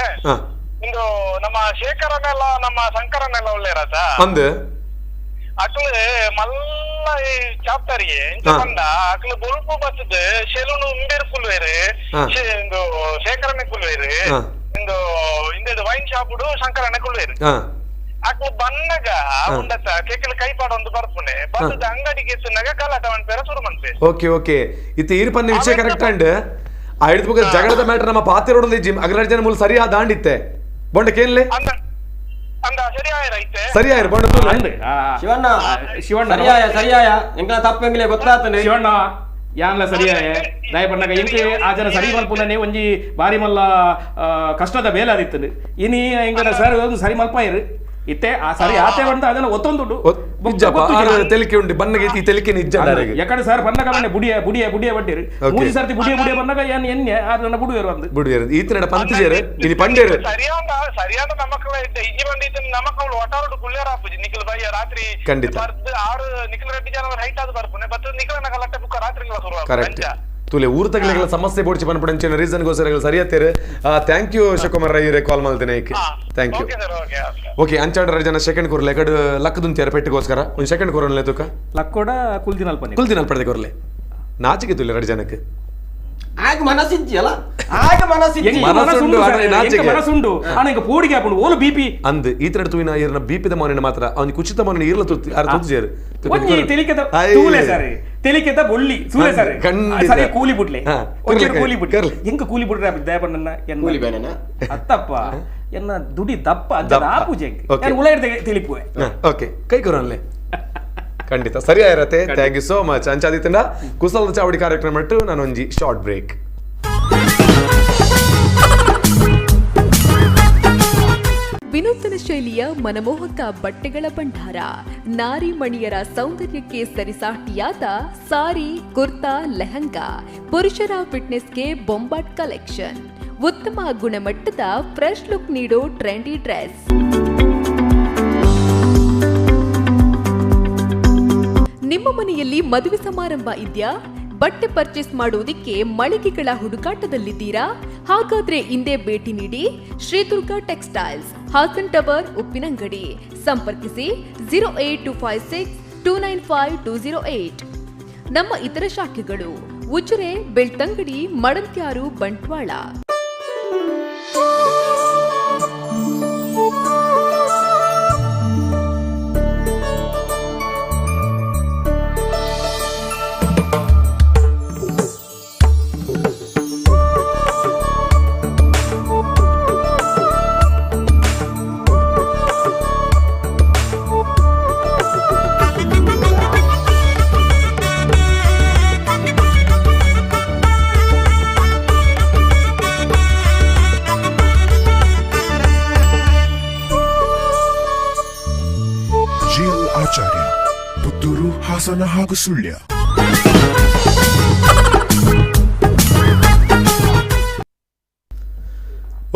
ಇಂದು ನಮ್ಮ ಶೇಖರನ್ನೆಲ್ಲ ನಮ್ಮ ಶಂಕರನ್ನೆಲ್ಲ ಒಳ್ಳೆಯರಾತ ಅಂದು ಅಕ್ಲು ಮಲ್ಲ ಚಾಪ್ಟರ್ ಇಂಚ ಪಂಡ ಅಕ್ಲು ಬೊಲ್ಪು ಬತ್ತದ ಶೆಲುನು ಉಂಬೇರು ಕುಲ್ವೇರು ಇಂದು ಶೇಖರಣೆ ಕುಲ್ವೇರು ಇಂದು ಇಂದ ವೈನ್ ಶಾಪ್ ಶಂಕರಣ್ಣ ಕುಲ್ವೇರು ಅಕ್ಲು ಬನ್ನಗ ಉಂಡತ್ತ ಕೆಕಲ್ ಕೈಪಾಡ ಒಂದು ಬರ್ಪುನೆ ಬತ್ತದ ಅಂಗಡಿಗೆ ಎತ್ತುನಾಗ ಗಲಾಟ ಮನ್ಪೇರ ಶುರು ಮನ್ಪೆ. ಓಕೆ ಓಕೆ ಇತ್ತೆ ಈರ್ ಪನ್ನ ವಿಷಯ ಕರೆಕ್ಟ್ ಅಂಡ್ ಆ ಹಿಡಿದ ಬಗ್ಗೆ ಜಗಳದ ಮ್ಯಾಟರ್ ನಮ್ಮ ಪಾತಿರೋಡಲ್ಲಿ ಜಿಮ್ ಅಗ್ರಜನ ಮೂಲ ಸರಿಯಾದ ದಾಂಡಿತ್ತೆ ಬೊಂಡ ಕೇನ್ಲೆ ಅಂದ ಸರಿಯಾಯ ಐತೆ ಸರಿಯಾಯ ಬೊಂಡ ತೂಲ ಶಿವಣ್ಣ ಶಿವಣ್ಣ ಸರಿಯಾಯ ಸರಿಯಾಯ ಎಂಕಲ ತಪ್ಪೆಂಗ್ಲೆ ಗೊತ್ತಾತನೆ ಶಿವಣ್ಣ ಯಾನ್ಲ ಸರಿಯಾಯ ದಯ ಬಣ್ಣಗ ಎಂಕೆ ಆ ಜನ ಸರಿ ಮಲ್ಪುನನೆ ಒಂಜಿ ಬಾರಿ ಮಲ್ಲ ಕಷ್ಟದ ಬೇಲೆ ಆದಿತ್ತು ಇನಿ ಎಂಕನ ಸರ್ ಸರಿ ಮಲ್ಪಾಯಿರು ಇತ್ತೆ ಆ ಸರಿ ಆತೆ ಬಂದ ಅದನ್ನ ಒತ್ತೊಂದುಂಡು ತೆಲಿಕೆ ಉಂಟು ಬನ್ನಗೆ ಈ ತೆಲಿಕೆ ನಿಜ ಯಾಕಂದ್ರೆ ಸರ್ ಬನ್ನಗ ಬನ್ನೆ ಬುಡಿಯ ಬುಡಿಯ ಬುಡಿಯ ಬಡ್ಡಿರು ಮೂಜಿ ಸರ್ತಿ ಬುಡಿಯ ಬುಡಿಯ ಬನ್ನಗ ಏನ್ ಎಣ್ಣೆ ಅದನ್ನ ಬುಡುವೇರು ಅಂದು ಬುಡುವೇರು ಈತನಡ ಪಂತಜೇರು ಇನಿ ಪಂಡೇರು ಸರಿಯಾದ ಸರಿಯಾದ ನಮಕ್ಕಳ ಇಜ್ಜಿ ಬಂದಿತ್ತು ನಮಕ್ಕಳು ಒಟಾರೋಡು ಕುಲ್ಲೇರ ಆಪುಜಿ ನಿಖಿಲ್ ಭಯ್ಯ ರಾತ್ರಿ ಖಂಡಿತ ಆರು ನಿಖಿಲ್ ರೆಡ್ಡಿ ಜನ ಹೈಟ್ ಆದ ಬರ್ಪುನೆ ಬತ್ತ ನಿಖಿಲ್ ಗಲಾಟೆ ಬುಕ್ಕ ರಾತ್ರಿ ಶುರು ಕರೆಕ್ಟ್ ತುಲೆ ಊರು ತಗಲೆಗಳ ಸಮಸ್ಯೆ ಬೋಡ್ಚಿ ಪನ್ಪುಡಂಚಿನ ರೀಸನ್ ಗೋಸ್ಕರ ಸರಿಯತ್ತೇರು. Thank you Shivakumar Rai ಇವರೇ ಕಾಲ್ ಮಾಡ್ತೇನೆ thank you. Okay ಅಂಚಾಡ ಜನ ಸೆಕೆಂಡ್ ಕೊರ್ಲೆ ಕಡೆ ಲಕ್ಕದುಂತಿಯಾರ ಪೆಟ್ಟಿಗೋಸ್ಕರ ಒಂದು ಸೆಕೆಂಡ್ ಕೊರನ್ಲೆ ತುಕ ಲಕ್ಕೋಡ ಕುಲ್ದಿನಲ್ಪ ಕುಲ್ದಿನಲ್ಪ ಪಡೆದ ಕೊರ್ಲೆ ನಾಚಿಕೆ ತುಲೆ ಎರಡು ಜನಕ್ಕೆ ಆಗ ಮನಸ್ಸಿಜ್ಜಿ ಅಲ್ಲ ಆಗ ಮನಸ್ಸಿಜ್ಜಿ ಮನಸ್ಸುಂಡು ನಾಚಿಕೆ ಮನಸ್ಸುಂಡು ಆನ ಈಗ ಪೋಡಿಗೆ ಹಾಕೊಂಡು ಓಲು ಬಿಪಿ ಅಂದ್ ಈತರ ತುವಿನ ಈರ್ನ ಬಿಪಿದ ಮಾನಿನ ಮಾತ್ರ ಅವನಿಗೆ ಕುಚಿತ ಮಾನಿನ ಈರ್ಲ ತುತ್ತಿ ಅರ ತುತ್ತಿಜೇರು ಒಂಜಿ ತೆಲಿಕೆದ ತೂಲೆ ಸರ್ ತೆಲಿಕೆದ ಬೊಳ್ಳಿ ಸೂಲೆ ಸರ್ ಸರಿ ಕೂಲಿ ಬುಡ್ಲೆ ಒಂಜಿ ಕೂಲಿ ಬುಡ್ಲೆ ಎಂಕ ಕೂಲಿ ಬುಡ್ರೆ ದಯಪಣ್ಣನ ಎನ್ನ ಕೂಲಿ ಬೇನನ ಅತ್ತಪ್ಪ ಎನ್ನ ದುಡಿ ದಪ್ಪ ಅಜ್ಜ ಆಪುಜೆ ನಾನು ಉಳ ತಿಳಿಪುವೆ. ಓಕೆ ಕೈ ಕೊರನ್ಲೆ ಖಂಡಿತ ಸರಿಯಾಗಿರತ್ತೆ. Thank you so much ಅಂಚಾದಿತ್ತಂಡ ಕುಸಲದ ಚಾವಡಿ ಕಾರ್ಯಕ್ರಮ ಇಟ್ಟು ನಾನೊಂಜಿ ಶಾರ್ಟ್ ಬ್ರೇಕ್. ವಿನೂತನ ಶೈಲಿಯ ಮನಮೋಹಕ ಬಟ್ಟೆಗಳ ಭಂಡಾರ, ನಾರಿಮಣಿಯರ ಸೌಂದರ್ಯಕ್ಕೆ ಸರಿಸಾಟಿಯಾದ ಸಾರಿ, ಕುರ್ತಾ, ಲೆಹಂಗಾ, ಪುರುಷರ ಫಿಟ್ನೆಸ್ಗೆ ಬೊಂಬಾಟ್ ಕಲೆಕ್ಷನ್, ಉತ್ತಮ ಗುಣಮಟ್ಟದ ಫ್ರೆಶ್ ಲುಕ್ ನೀಡೋ ಟ್ರೆಂಡಿ ಡ್ರೆಸ್. ನಿಮ್ಮ ಮನೆಯಲ್ಲಿ ಮದುವೆ ಸಮಾರಂಭ ಇದೆಯಾ? ಬಟ್ಟೆ ಪರ್ಚೇಸ್ ಮಾಡುವುದಕ್ಕೆ ಮಳಿಗೆಗಳ ಹುಡುಕಾಟದಲ್ಲಿದ್ದೀರಾ? ಹಾಗಾದ್ರೆ ಇಂದೇ ಭೇಟಿ ನೀಡಿ ಶ್ರೀ ದುರ್ಗಾ ಟೆಕ್ಸ್ಟೈಲ್ಸ್, ಹಾಸನ್ ಟವರ್, ಉಪ್ಪಿನಂಗಡಿ. ಸಂಪರ್ಕಿಸಿ 08256 295 208. ನಮ್ಮ ಇತರ ಶಾಖೆಗಳು ಉಜಿರೆ, ಬೆಳ್ತಂಗಡಿ, ಮಡಂತ್ಯಾರು, ಬಂಟ್ವಾಳ. ಆಚಾರ್ಯ, ಪುತ್ತೂರು, ಹಾಸನ ಹಾಗೂ ಸುಳ್ಯ.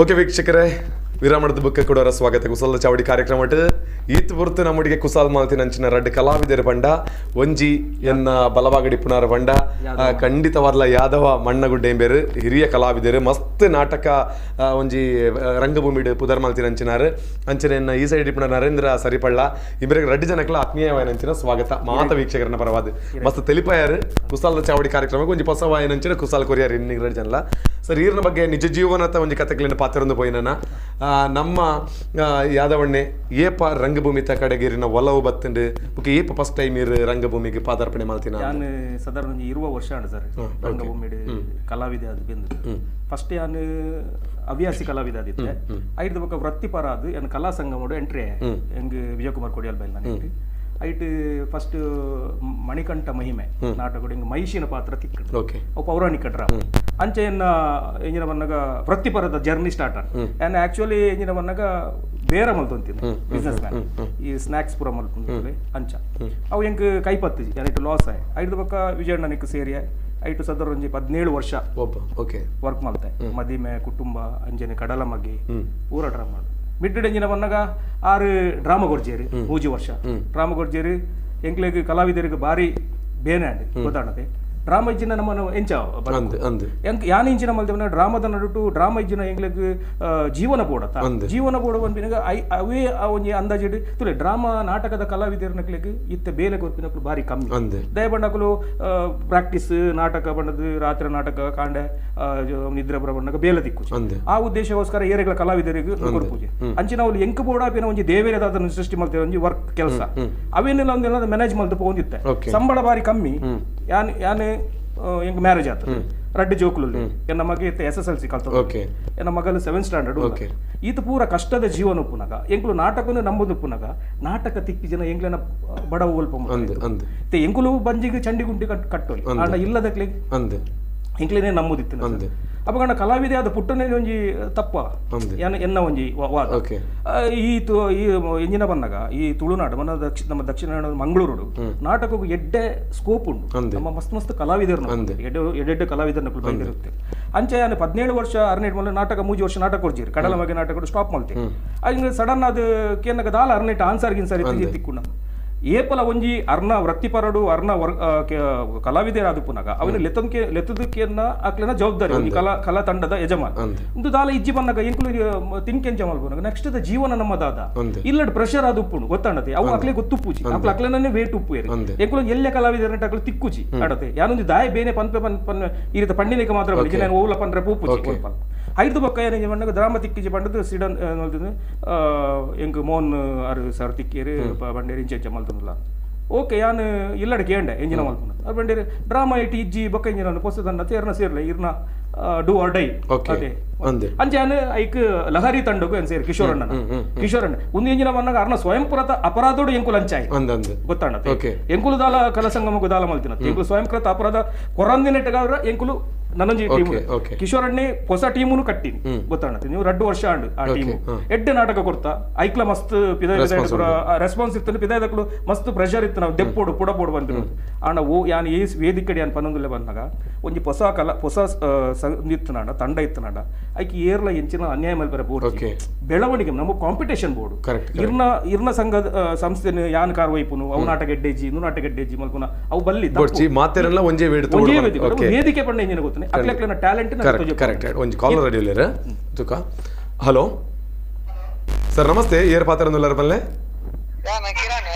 ಓಕೆ ವೀಕ್ಷಕರೇ, ವಿರಾಮಣದ ಬುಕ್ಕ ಕೊಡೋರ ಸ್ವಾಗತ ಕುಸಲ ಚಾವಡಿ ಕಾರ್ಯಕ್ರಮ. ಈತ್ ಪುರ್ತು ನಮ್ಮೊಟ್ಟಿಗೆ ಕುಸಾಲ್ ಮಾಲ್ತಿನ ಅಂಚಿನ ರಡ್ಡು ಕಲಾವಿದರ ಬಂಡ, ಒಂಜಿ ಎನ್ನ ಬಲವಾಗಡಿ ಪುನಾರ ಬಂಡ, ಖಂಡಿತವಾದ್ಲ ಯಾದವ ಮಣ್ಣಗುಡ್ಡೆ ಎಂಬೇರು ಹಿರಿಯ ಕಲಾವಿದರು, ಮಸ್ತ್ ನಾಟಕ ಒಂಜಿ ರಂಗಭೂಮಿಡು ಪುದರ್ ಮಾಲ್ತಿನ ಅಂಚಿನಾರು. ಅಂಚನೆ ಎನ್ನ ಈ ಸೈಡ್ ಇಪ್ಪುನ ನರೇಂದ್ರ ಸರಿಪಳ್ಳ ಇಬ್ಬರಿಗೆ ರಡ್ಡು ಜನಕ್ಲ ಆತ್ಮೀಯವಾಯನ ಅಂಚಿನ ಸ್ವಾಗತ ಮಾತ ವೀಕ್ಷಕರನ್ನ ಪರವಾದ. ಮಸ್ತ್ ತಿಳಿಪಾಯಾರು ಕುಸಾಲದ ಚಾವಡಿ ಕಾರ್ಯಕ್ರಮಕ್ಕೆ ಒಂಜಿ ಪೊಸವಾಯನ ಅಂಚಿನ ಕುಸಾಲ್ ಕೊರಿಯಾರು ಇನ್ನಿಗೆ ರಡ್ಡು ಜನಲ. ಸರ್, ಈರ್ನ ಬಗ್ಗೆ ನಿಜ ಜೀವನದ ಒಂಜಿ ಕಥೆಗಳಿನ ಪಾತ್ರೊಂದು ಪೋಯಿನ ನಮ್ಮ ಯಾದವಣ್ಣೆ ಏಪ ರಂಗಭೂಮಿ ಕಡೆಗಿರಿನ ಒಲವು ಬತ್ತಂಡು ಬೊಕ ಏಪ ಫಸ್ಟ್ ಟೈಮ್ ಇರು ರಂಗಭೂಮಿಗೆ ಪಾದಾರ್ಪಣೆ ಮಾಡ್ತೀನಿ? ನಾನು ಸಾಧಾರಣ ಒಂಜಿ 20 ವರ್ಷ ಆಂಡ್ ಸರ್ ರಂಗಭೂಮಿ ಕಲಾವಿದೆ ಅದು ಬೆಂದು. ಫಸ್ಟ್ ಯಾನು ಹವ್ಯಾಸಿ ಕಲಾವಿದ ಆದಿತ್ತೆ, ಐದು ಬೊಕ ವೃತ್ತಿಪರ ಅದು ಎನ್ ಕಲಾ ಸಂಗಮಡು ಎಂಟ್ರಿ ಎಂಗ್ ವಿಜಯಕುಮಾರ್ ಕೊಡಿಯಲ್ ಬೈಲ್ ನಾನು ಎಂಟ್ರಿ ಐಟ್ ಫಸ್ಟ್ ಮಣಿಕಂಠ ಮಹಿಮೆ ನಾಟಕ ಹಿಂಗೆ ಮಹಿಷಿನ ಪಾತ್ರ ತಿಕ್ಕಡು, ಅವು ಪೌರಾಣಿಕ ಡ್ರಾಮಾ. ಅಂಚೆ ಎನ್ನ ಎಂಜಿನ ಬನ್ನಗ ವೃತ್ತಿಪರದ ಜರ್ನಿ ಸ್ಟಾರ್ಟ್ ಆನ್. ಆ್ಯಂಡ್ ಆ್ಯಕ್ಚುಲಿ ಎಂಜಿನ ಬನ್ನಗ ಬೇರೆ ಮಲ್ತೊಂತೀನಿ ಬಿಸ್ನೆಸ್ ಮ್ಯಾನ್, ಈ ಸ್ನ್ಯಾಕ್ಸ್ ಪೂರ ಮಲ್ತೊಂದು ಅಂಚ ಅವು ಎಂಕ್ ಕೈ ಪತ್ತಿಜಿ ಏನಿಟ್ಟು ಲಾಸ್ ಆಯ್. ಐದು ಬೊಕ್ಕ ವಿಜಯಣ್ಣನಿಕ್ ಸೇರಿಯ ಐಟು ಸದರ್ ಒಂಜಿ 17 ವರ್ಷ ವರ್ಕ್ ಮಲ್ತೆ, ಮದಿಮೆ ಕುಟುಂಬ ಅಂಜನೆ ಕಡಲ ಮಗಿ ಪೂರ ಡ್ರಾಮಾ. ಮಿಡ್ ಎಂಜಿನ ಬನ್ನಗ 6 ಡ್ರಾಮಾ ಕೊರ್ಜೇರಿ 3 ವರ್ಷ ಡ್ರಾಮಾ ಕೊರ್ಜೇರಿ. ಎಂಕ್ಲೆಗ್ ಕಲಾವಿದರಿಗೆ ಭಾರಿ ಬೇನೆ ಆಂಡ್ ಗೊತ್ತಾಣತೆ. ಡ್ರಾಮಾ ಇಜ್ಜಿನ ನಮ್ಮ ಎಂಚ ಯಾನ್ ಇಂಚಿನ ಮಲ್ತೆ ಡ್ರಾಮಾದ ನಡುಟು ಡ್ರಾಮಾ ಇಜ್ಜಿನ ಎಂಗ್ಲೆಗ್ ಜೀವನ ಬೋಡತ್ತ ಜೀವನ ಬೋಡ ಪನ್ಪಿನಾಗ ಅವೇ ಒಂಜಿ ಅಂದಾಜಿಡ್ ತುಲೆ ಡ್ರಾಮಾ ನಾಟಕದ ಕಲಾವಿದರ್ನಕ್ಲೆಗ್ ಇತ್ತೆ ಬೇಲೆ ಕೊರ್ಪಿನಕ್ಲು ಬಾರಿ ಕಮ್ಮಿ ದಯಬಂಡಕುಲು ಪ್ರಾಕ್ಟೀಸ್ ನಾಟಕ ಬಣ್ಣದ ರಾತ್ರಿ ನಾಟಕ ಕಾಂಡೆ ನಿದ್ರೆ ಬರ ಬಣ್ಣಗ ಬೇಲೆ ದಿಕ್ಕು ಆ ಉದ್ದೇಶಕ್ಕೋಸ್ಕರ ಏರೆಗಳ ಕಲಾವಿದರಿಗೆ ಕೊರ್ಪೂಜೆ ಅಂಚಿನ ಅವ್ಲು ಎಂಕ್ ಬೋಡಾಪಿನ ಒಂಜಿ ದೇವೇರದಾದ ಸೃಷ್ಟಿ ಮಾಡ್ತಾರೆ ಒಂಜಿ ವರ್ಕ್ ಕೆಲಸ ಅವೇನೆಲ್ಲ ಒಂದೆಲ್ಲ ಮ್ಯಾನೇಜ್ ಮಲ್ತು ಪೋಂದಿತ್ತೆ ಸಂಬಳ ಬಾರಿ ಕಮ್ಮಿ ಯಾನ್ ಯಾನ್ ಎಂಕ್ ಮ್ಯಾರೇಜ್ ಆತದೆ ರಡ್ಡು ಜೋಕುಲು ಎನ್ನ ಮಗ ಇತ್ತೆ SSLC ಕಲ್ತ ಎನ್ನ ಮಗಲು 7th standard ಈತ ಪೂರ ಕಷ್ಟದ ಜೀವನ ಉಪ್ಪುನಾಗ ಎಂಕುಲು ನಾಟಕನು ನಂಬುದು ಉಪ್ಪುನಾಗ ನಾಟಕ ತಿಕ್ಕಿ ಜನ ಎಂಕ್ಲೆನ ಬಡವ ಒಲ್ಪ ಎಂಕುಲು ಬಂಜಿಗೆ ಚಂಡಿ ಗುಂಡಿ ಕಟ್ಟೋಲಿ ಆಂಡ ಇಲ್ಲದಕ್ಲೆ ಎಂಕ್ಲೇನೆ ನಂಬುದಿತ್ತು ಅಪಗಣ ಕಲಾವಿದೆ ಅದು ಪುಟ್ಟನೇ ಒಂಜಿ ತಪ್ಪ ಎನ್ನ ಒಂಜಿ ವಾದ ಈ ಈ ಎಂಜಿನ ಬಂದಾಗ ಈ ತುಳುನಾಡು ಮನ ನಮ್ಮ ದಕ್ಷಿಣ ಮಂಗಳೂರು ನಾಟಕಕ್ಕೂ ಎಡ್ಡೆ ಸ್ಕೋಪ್ ಉಂಟು ನಮ್ಮ ಮಸ್ತ್ ಮಸ್ತ್ ಕಲಾವಿದರು ಎಡ್ಡೆ ಎಡ್ಡೆ ಕಲಾವಿದರನ್ನ ಬಂದಿರುತ್ತೆ ಅಂಚೆ ನಾನು 17 ವರ್ಷ ಅರ್ನೇಟ್ ಮೇಲೆ ನಾಟಕ 3 ವರ್ಷ ನಾಟಕ ಕೊಡ್ಜಿರಿ ಕಡಲ ಮಗೆ ನಾಟಕ ಸ್ಟಾಪ್ ಮಾಡ್ತೀನಿ ಹಿಂಗೆ ಸಡನ್ ಅದು ಕೇನಗ ದಾಲ ಅರ್ನೇಟ್ ಆನ್ಸರ್ ಗಿನ್ಸರ್ ತಿಕ್ಕು ಏಪಲ ಒಂಜಿ ಅರ್ನ ವೃತ್ತಿಪರಡು ಅರ್ನ ಕಲಾವಿದರಾದ ಪುನಗ ಅವನ ಲೆತ್ತಂಕೆ ಲೆತ್ತದಕ್ಕೆನ್ನ ಅಕ್ಲೆನ ಜವಾಬ್ದಾರಿ ಒಂಜಿ ಕಲಾ ಕಲಾ ತಂಡದ ಯಜಮಾನ ಒಂದು ದಾಲ ಇಜ್ಜಿ ಬಂದಾಗ ಎಂಕುಲು ತಿಂಕೆಂಚ ಮಲ್ಪುನಗ ನೆಕ್ಸ್ಟ್ the ಜೀವನ ನಮ್ಮ ದಾದ ಇಲ್ಲಡ್ ಪ್ರೆಷರ್ ಅದು ಉಪ್ಪುಂಡು ಗೊತ್ತಾಂಡತೆ ಅವು ಅಕ್ಲೆ ಗೊತ್ತುಪ್ಪುಜಿ ಅಕ್ಲೆ ಅಕ್ಲೆನೇ ವೇಟ್ ಉಪ್ಪು ಏರಿ ಎಂಕುಲು ಎಲ್ಲೆ ಕಲಾವಿದರನ್ನ ಅಕ್ಲು ತಿಕ್ಕುಜಿ ಆಡತೆ ಯಾನೊಂದು ದಾಯ ಬೇನೆ ಪನ್ಪೆ ಪನ್ ಪನ್ ಈ ರೀತಿ ಪಂಡಿನೇಕ ಮಾತ್ರ ಬಲ್ಲಿ ನಾನು ಓಲ ಪನ್ರೆ ಪೂಪುಜಿ ಐದು ಬೊಕ್ಕ ಏನೇ ಪಂಡಗ ಡ್ರಾಮಾ ತಿಕ್ಕಿಜಿ ಪಂಡದು ಸಿಡನ್ ಎಂಕ್ ಮೋಹನ್ ಅರು ಸರ್ ತಿಕ್ಕೇರು ಬಂಡೇರಿ ಇಂಚ ಮಲ್ತಂದುಲ್ಲ ಓಕೆ ಯಾನ್ ಇಲ್ಲಡೆ ಕೇಂಡೆ ಎಂಜಿನ ಮಲ್ಪುನ ಅರು ಬಂಡೇರಿ ಡ್ರಾಮಾ ಇಟ್ಟು ಇಜ್ಜಿ ಬೊಕ್ಕ ಇಂಜಿನ ಪೊಸದನ್ನ ತೇರ್ನ ಸೇರ್ಲೆ ಇರ್ನ do or die ಅದೇ ಅಂಚೆ ಯಾನ್ ಐಕ್ ಲಹರಿ ತಂಡಗು ಏನ್ ಸೇರಿ ಕಿಶೋರಣ್ಣನ ಕಿಶೋರಣ್ಣ ಒಂದು ಎಂಜಿನ ಬಂದಾಗ ಅರ್ನ ಸ್ವಯಂಕೃತ ಅಪರಾಧೋಡು ಎಂಕುಲು ಅಂಚಾಯಿ ಗೊತ್ತಾಣತೆ ಎಂಕುಲು ದಾಲ ಕಲಸಂಗಮಗು ದಾಲ ಮಲ್ತಿನ ಎಂಕುಲು ಸ್ವಯಂಕೃತ ಅಪರಾಧ ಕೊರಂದಿನೆಟ್ಟಗಾದ್ರ ಎಂಕುಲು ನನ್ನೊಂಜಿ ಟೀಮ್ ಕಿಶೋರಣ್ಣೆ ಹೊಸ ಟೀಮುನು ಕಟ್ಟಿನಿ ಗೊತ್ತಾಣತೆ ನೀವು 2 ವರ್ಷ ಆಂಡು ಆ ಟೀಮು ಎಡ್ಡೆ ನಾಟಕ ಕೊಡ್ತಾ ಐಕ್ಲ ಮಸ್ತ್ ರೆಸ್ಪಾನ್ಸ್ ಇತ್ತು ಪಿದಾಯದಕ್ಲು ಮಸ್ತ್ ಪ್ರೆಷರ್ ಇತ್ತು ನಾವು ದೆಪ್ಪೋಡು ಪುಡಪೋಡು ಬಂದಿರೋದು ಆಂಡ ಓ ಯಾನ್ ಈ ವೇದಿಕೆಡೆ ಯಾನ್ ಪನ್ನೊಂದುಲೆ ಬಂದಾಗ ಒಂಜಿ ಹೊಸ ಕಲ ಹೊಸ ಇತ್ತು ನಾಡ ತಂಡ ಇತ್ತು ನಾಡ ಐಕ್ ಏರ್ಲ ಎಂಚಿನ ಅನ್ಯಾಯ ಮಲ್ಪರೆ ಬೋರ್ಡ್ ಬೆಳವಣಿಗೆ ನಮ್ಮ ಕಾಂಪಿಟೇಷನ್ ಬೋರ್ಡ್ ಇರ್ನ ಇರ್ನ ಸಂಘದ ಸಂಸ್ಥೆ ಯಾನ್ ಕಾರ್ವೈಪುನು ಅವು ನಾಟಕ ಎಡ್ಡೇಜಿ ಇನ್ನು ನಾಟಕ ಎಡ್ಡೇಜಿ ಮಲ್ಪುನ ಅವು ಬಲ್ಲಿ ಮಾತೆರೆಲ್ಲ ಒಂಜೇ ವೇದಿಕೆ ಪಂಡ ಎಂಜಿನ ಗೊತ್ತನೆ ಅಕ್ಲೆಕ್ಲೆನ ಟ್ಯಾಲೆಂಟ್ ಕರೆಕ್ಟ್ ಕರೆಕ್ಟ್ ಒಂಜಿ ಕಾಲರ್ ರೆಡಿ ಉಲ್ಲೇರ ತುಕ ಹಲೋ ಸರ್ ನಮಸ್ತೆ ಏರ್ ಪಾತ್ರ ಪಲ್ಲೆ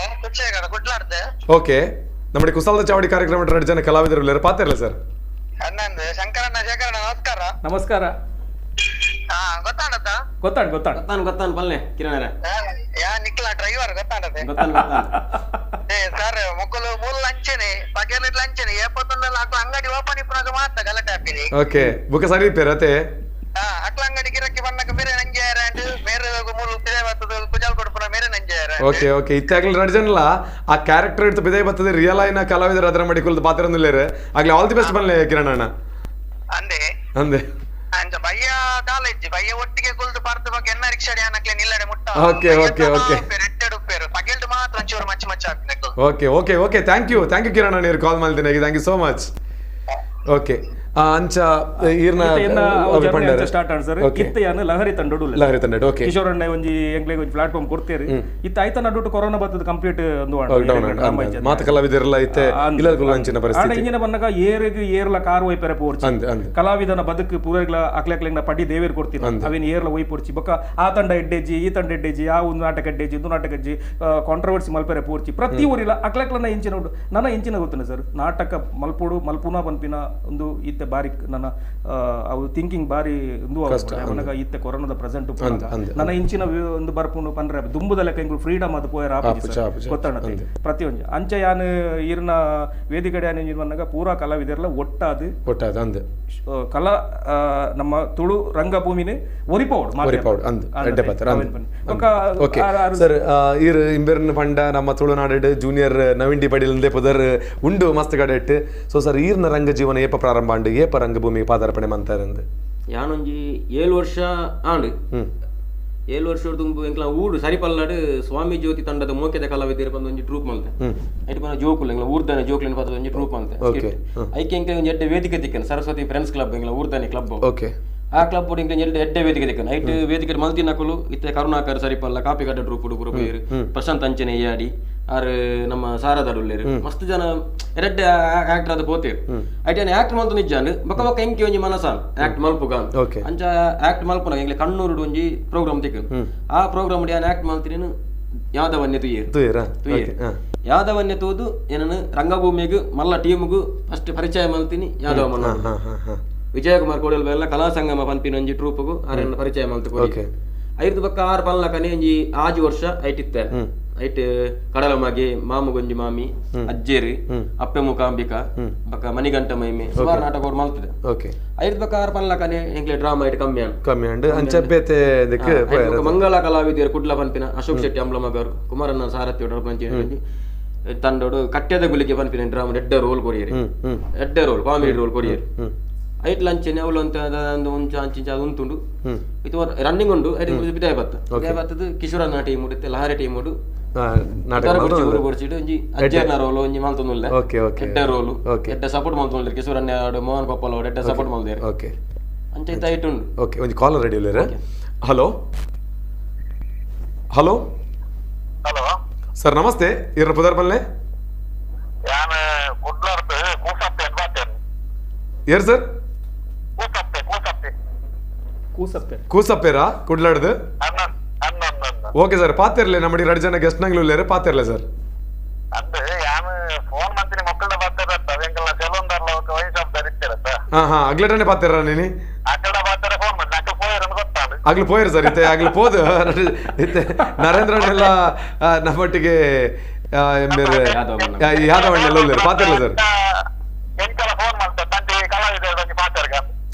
ಓಕೆ ನಮ್ಮ ಕುಸಾಲದ ಚಾವಡಿ ಕಾರ್ಯಕ್ರಮ 2 ಜನ ಕಲಾವಿದರು ಉಲ್ಲೇರ ಪಾತ್ರಲ್ಲ ಸರ್ ನಮಸ್ಕಾರ ನಮಸ್ಕಾರ ಗೊತ್ತಾಣ ಗೊತ್ತಾಣ ಗೊತ್ತಾನ ಗೊತ್ತಾನ ಪಲ್ಲೆ ಕಿರಣರ ಯಾ ನಿಕ್ಲಾ ಡ್ರೈವರ್ ಗೊತ್ತಾಣದೆ ಗೊತ್ತಾನ ಗೊತ್ತಾನ ಏ ಸರ್ ಮೊಕ್ಕಲು ಮೂಲ ಲಂಚನೆ ಪಗೆಲ ಲಂಚನೆ ಏಪತ್ತೊಂದಲ್ಲ ಅಕ್ಲ ಅಂಗಡಿ ಓಪನ್ ಇಪ್ಪನಾಗ ಮಾತ್ರ ಗಲಾಟೆ ಹಾಕಿರಿ ಓಕೆ ಬುಕ್ಕ ಸರಿ ಪೇರತೆ ಹಾ ಅಕ್ಲ ಅಂಗಡಿ ಗಿರಕ್ಕೆ ಬಂದಾಗ ಬೇರೆ ನಂಜೆ ಆರಂಡ್ ಬೇರೆ ಮೂಲ ಪಿದೆ ಬರ್ತದೆ ಕುಜಾಲ್ ಕೊಡ್ಪುನ ಬೇರೆ ನಂಜೆ ಆರಂಡ್ ಓಕೆ ಓಕೆ ಇತ್ತಾಗಲಿ ಎರಡು ಜನಲ್ಲ ಆ ಕ್ಯಾರೆಕ್ಟರ್ ಇಡ್ತು ಬಿದೆ ಬರ್ತದೆ ರಿಯಲ್ ಆಯ್ನ ಕಲಾವಿದರು ಅದರ ಮಾಡಿ ಕುಲ್ದ ಪಾತ್ರ ನುಲ್ಲೇರೆ ಆಗ್ಲಿ ಆಲ್ the best ಬನ್ಲೆ ಕಿರಣ್ ಅಣ್ಣ ಅಂದೆ ಅಂದೆ ಅಂಚ ಬಯ್ಯ ಕಾಲೇಜ್ ಬಯ್ಯ ಒಟ್ಟಿಗೆ ಕುಲ್ದು ಪಾರ್ದು ಬಗ್ಗೆ ಎನ್ನ ರಿಕ್ಷಾ ಯಾನಕ್ಲೆ ನಿಲ್ಲಡೆ ಮುಟ್ಟ ಓಕೆ ಓಕೆ ಓಕೆ ರೆಟ್ಟೆಡ್ ಉಪ್ಪೇರು ಪಗೆಲ್ದು ಮಾತ್ರ ಒಂಚೂರು ಮಚ್ಚ ಮಚ್ಚ ಹಾಕ್ಬೇಕು okay okay okay thank you Kiran ಅಣ್ಣ ನೀರು ಕಾಲ್ ಮಾಡ್ತೀನಿ thank you so much okay ಅಂಚ ಈರ್ನ ಸ್ಟಾರ್ಟ್ ಆಂಡ್ ಸರ್ ಇತ್ತ ಯಾನ್ ಲಹರಿ ತಂಡಡು ಲಹರಿ ತಂಡಡು ಓಕೆ ಕಿಶೋರ್ ಅಣ್ಣ ಒಂಜಿ ಎಂಗ್ಲೆಗ್ ಒಂಜಿ ಪ್ಲಾಟ್ಫಾರ್ಮ್ ಕೊಡ್ತೇರಿ ಇತ್ತ ಆಯ್ತ ನಡುಟು ಕೊರೋನಾ ಬತ್ತದ ಕಂಪ್ಲೀಟ್ ಒಂದು ಮಾತ ಕಲಾವಿದರೆಲ್ಲ ಇತ್ತೆ ಇಲ್ಲ ಅಂಚಿನ ಪರಿಸ್ಥಿತಿ ಆಂಡ ಇಂಜಿನ ಬಂದಾಗ ಏರಿಗೆ ಏರ್ಲ ಕಾರ್ ಒಯ್ಪೆರೆ ಪೋರ್ಚಿ ಕಲಾವಿದನ ಬದುಕು ಪೂರಗ್ಲ ಅಕ್ಲೆಕ್ಲೆಂಗ್ನ ಪಡಿ ದೇವೇರ್ ಕೊಡ್ತೀನಿ ಅವೇನು ಏರ್ಲ ಒಯ್ ಪೋರ್ಚಿ ಬೊಕ್ಕ ಆ ತಂಡ ಎಡ್ಡೆಜಿ ಈ ತಂಡ ಎಡ್ಡೆಜಿ ಆ ಒಂದು ನಾಟಕ ಎಡ್ಡೆಜಿ ಇದು ನಾಟಕ ಎಡ್ಜಿ ಕಾಂಟ್ರವರ್ಸಿ ಮಲ್ಪೆರೆ ಪೋರ್ಚಿ ಪ್ರತಿ ಊರಿಲ್ಲ ಅಕ್ಲೆಕ್ಲನ ಇಂಚಿನ ಉಂಟು ನನ್ನ ಇಂಚಿನ ಗೊತ್ತನೆ ಸರ್ ನಾಟಕ ಮಲ್ಪೋಡು ಮಲ್ಪುನ ಪನ್ಪಿನ ಒಂದು ಇತ್ತೆ ಬಾರಿ ನನ್ನ ಅವು ಥಿಂಕಿಂಗ್ ಬಾರಿ ಒಂದು ಇತ್ತೆ ಕೊರೋನಾದ ಪ್ರೆಸೆಂಟ್ ನನ್ನ ಇಂಚಿನ ಒಂದು ಬರ್ಪುಂಡು ಪಂಡ್ರೆ ದುಂಬುದ ಲೆಕ್ಕ ಎಂಕುಲು ಫ್ರೀಡಮ್ ಅದು ಪೋಯರ ಗೊತ್ತಾಣತೆ ಪ್ರತಿಯೊಂದು ಅಂಚ ಯಾನ್ ಈರ್ನ ವೇದಿಕೆಡೆ ಯಾನ್ ಇಂಜಿನ ಬಂದಾಗ ಪೂರಾ ಕಲಾವಿದರೆಲ್ಲ ಒಟ್ಟಾದು ಒಟ್ಟಾದು ಅಂದ್ ಕಲಾ ನಮ್ಮ ತುಳು ರಂಗಭೂಮಿನೇ ಒರಿಪೋಡು ಒರಿಪೋಡು ಅಂದ್ ಎಡ್ಡೆ ಪಾತ್ರ ಓಕೆ ಸರ್ ಈರ್ ಇಂಬೆರ್ನ ಪಂಡ ನಮ್ಮ ತುಳುನಾಡು ಜೂನಿಯರ್ ನವೀನ್ ಡಿ ಪಡೀಲ್ ಪುದರ್ ಉಂಡು ಮಸ್ತ್ ಕಡೆಟ್ ಸೊ ಸರ್ ಈರ್ನ ರಂಗ ಜೀವನ ಏಪ ಪ್ರಾರಂಭ ಆಂಡ್ ಏಪ ರಂಗಭೂಮಿ ಪಾದಾರ್ಪಣೆ ಮಂತಾರಂದು ಯಾನೊಂಜಿ 7 ವರ್ಷ ಆಂಡ್ 7 ವರ್ಷ ದುಂಬು ಎಂಕ್ಲ ಊಡು ಸರಿಪಲ್ಲಾಡು ಸ್ವಾಮಿ ಜ್ಯೋತಿ ತಂಡದ ಮೋಕೆದ ಕಲಾವಿದರು ಬಂದು ಒಂಜಿ ಟ್ರೂಪ್ ಮಲ್ತೆ ಐಟ್ ಪನ ಜೋಕುಲು ಎಂಕ್ಲ ಊರ್ದಾನೆ ಜೋಕುಲಿನ ಪದ ಒಂಜಿ ಟ್ರೂಪ್ ಮಲ್ತೆ ಐಕೆ ಎಂಕ್ಲ ಒಂಜಿ ಎಡ್ಡೆ ವೇದಿಕೆ ತಿಕ್ಕನ್ ಸರಸ್ವತಿ ಫ್ರೆಂಡ್ಸ್ ಕ್ಲಬ್ ಎಂಕ್ಲ ಊರ್ದಾನೆ ಕ್ಲಬ್ ಓಕೆ ಆ ಕ್ಲಬ್ ಎಂಕ್ಲ ಎಡ್ಡೆ ಎಡ್ಡೆ ವೇದಿಕೆ ತಿಕ್ಕನ್ ಐಟ್ ವೇದಿಕೆ ಮಲ್ತಿನಕುಲು ಇತ್ತೆ ಕರುಣಾಕರ್ ಸರಿಪಲ್ಲ ಕಾಪಿಕಟ್ಟ ಟ್ರೂಪ್ ಉಡುಪುರು ಪೇರು ಪ್ರಶಾಂತ್ ಅಂಚನೆ ಯಾಡಿ ಆರ್ ನಮ್ಮ ಸಾರದಾಡುಲ್ಲೇರು ಮಸ್ತ್ ಜನ ಎರೆಡ್ಡೆ ಆಕ್ಟರ್ ಆದ ಪೋತೇರು ಐಟ್ ಆಕ್ಟ್ ಮಲ್ತು ನಿಜ್ಜಾನ್ ಬೊಕ ಬೊಕ ಎಂಕಿ ಒಂಜಿ ಮನಸಾನ್ ಆಕ್ಟ್ ಮಲ್ಪುಗ ಅಂಚ ಆಕ್ಟ್ ಮಲ್ಪುನ ಎಂಗ್ಲೆ ಕಣ್ಣೂರುಡು ಒಂಜಿ ಪ್ರೋಗ್ರಾಮ್ ತಿಕ್ಕು ಆ ಪ್ರೋಗ್ರಾಮ್ ಯಾನ್ ಆಕ್ಟ್ ಮಲ್ತಿನ ಯಾದವನ್ನೇ ತುಯ್ಯೇರು ತುಯ್ಯೇರು ಯಾದವನ್ನೇ ತೂದು ಏನನ್ನು ರಂಗಭೂಮಿಗೆ ಮಲ್ಲ ಟೀಮ್ಗೂ ಫಸ್ಟ್ ಪರಿಚಯ ಮಲ್ತೀನಿ ಯಾದವ ಮನ್ನ ವಿಜಯಕುಮಾರ್ ಕೋಡಲ್ ಬೆಲ್ಲ ಕಲಾ ಸಂಗಮ ಪನ್ಪಿನ ಒಂಜಿ ಟ್ರೂಪ್ಗೂ ಆರನ್ನ ಪರಿಚಯ ಮಲ್ತು ಐದು ಬಕ್ಕ ಆರು ಪಲ್ಲಕನೆ ಒಂಜಿ ಆಜು ವರ್ಷ ಐಟಿತ್ತೆ ಐಟ್ ಕಡಲಮಾಗೆ ಮಾಮುಗೊಂಜಿ ಮಾಮಿ ಅಜ್ಜೇರಿ ಅಪ್ಪೆ ಮುಕಾಂಬಿಕಾ ಬಕ್ಕ ಮಣಿಗಂಟ ಮೈಮೆ ಸುಮಾರು ನಾಟಕ ಮಲ್ತದೆ ಐದು ಬಕ್ಕ ಆರು ಪಲ್ಲಕನೆ ಎಂಕ್ಲೆ ಡ್ರಾಮಾ ಐಟ್ ಕಮ್ಮಿ ಕಮ್ಮಿ ಅಂಚ ಮಂಗಳ ಕಲಾವಿದರು ಕುಡ್ಲ ಪನ್ಪಿನ ಅಶೋಕ್ ಶೆಟ್ಟಿ ಅಂಬ್ಲಮಗರು ಕುಮಾರಣ್ಣ ಸಾರಥಿ ತಂಡೋಡು ಕಟ್ಟೆದ ಗುಲಿಗೆ ಪನ್ಪಿನ ಡ್ರಾಮಾ ಎಡ್ಡ ರೋಲ್ ಕೊರಿಯರಿ ಎಡ್ಡ roll comedy roll ಕೊರಿಯರಿ ಐಟ್ ಲಂಚನೆ ಅವಳು ಅಂತ ಒಂಚ ಅಂಚಿಂಚ ಅದು ಉಂಟುಂಡು ಇದು ರನ್ನಿಂಗ್ ಉಂಡು ಬಿದಾಯ ಬತ್ತ ಬಿದಾಯ ಬತ್ತದ ಕಿಶೋರನ್ನ ಟೀಮ್ ಉಡುತ್ತೆ ಲಹರಿ ಟೀಮ್ ಉಡು ಒಂಜಿ ಅಜ್ಜರ್ನ ರೋಲ್ ಒಂಜಿ ಮಲ್ತೊಂದುಲ್ಲ ಎಡ್ಡ ರೋಲ್ ಎಡ್ಡ ಸಪೋರ್ಟ್ ಮಲ್ತೊಂದುಲ್ಲೆರ್ ಕಿಶೋರನ್ನ ಮೋಹನ್ ಕೊಪ್ಪಲ ಎಡ್ಡ ಸಪೋರ್ಟ್ ಮಲ್ದೇರು ಅಂಚ ಇತ್ತ ಐಟ್ ಉಂಡು. ಓಕೆ ಒಂಜಿ ಕಾಲರ್ ರೆಡಿ ಉಲ್ಲೆರ್. Hello hello hello sir namaste, ಇರ ಪುದರ್ ಬಲ್ಲೆ ಏರ್ ಸರ್ ಕೂಸಪ್ಪೇರಾ ಕುಡ್ಲಾಡ್ದು? ಓಕೆ ಸರ್ ಪಾತಿರ್ಲೆ ನಮ್ಮಡಿ ಎರಡು ಜನ ಗೆಸ್ಟ್ ನಂಗ್ಲು ಉಲ್ಲೇರು ಪಾತಿರ್ಲೆ ಸರ್. ಹಾ ಹಾ ಅಗ್ಲಟನೆ ಪಾತಿರ ನೀನಿ ಆಗ್ಲು ಪೋಯಿರು ಸರ್ ಇತ್ತೆ ಆಗ್ಲು ಪೋದು ಇತ್ತೆ ನರೇಂದ್ರನೆಲ್ಲ ನಮ್ಮೊಟ್ಟಿಗೆ ಯಾದವಣ್ಣೆಲ್ಲ ಉಲ್ಲೇರು ಪಾತಿರ್ಲೆ ಸರ್.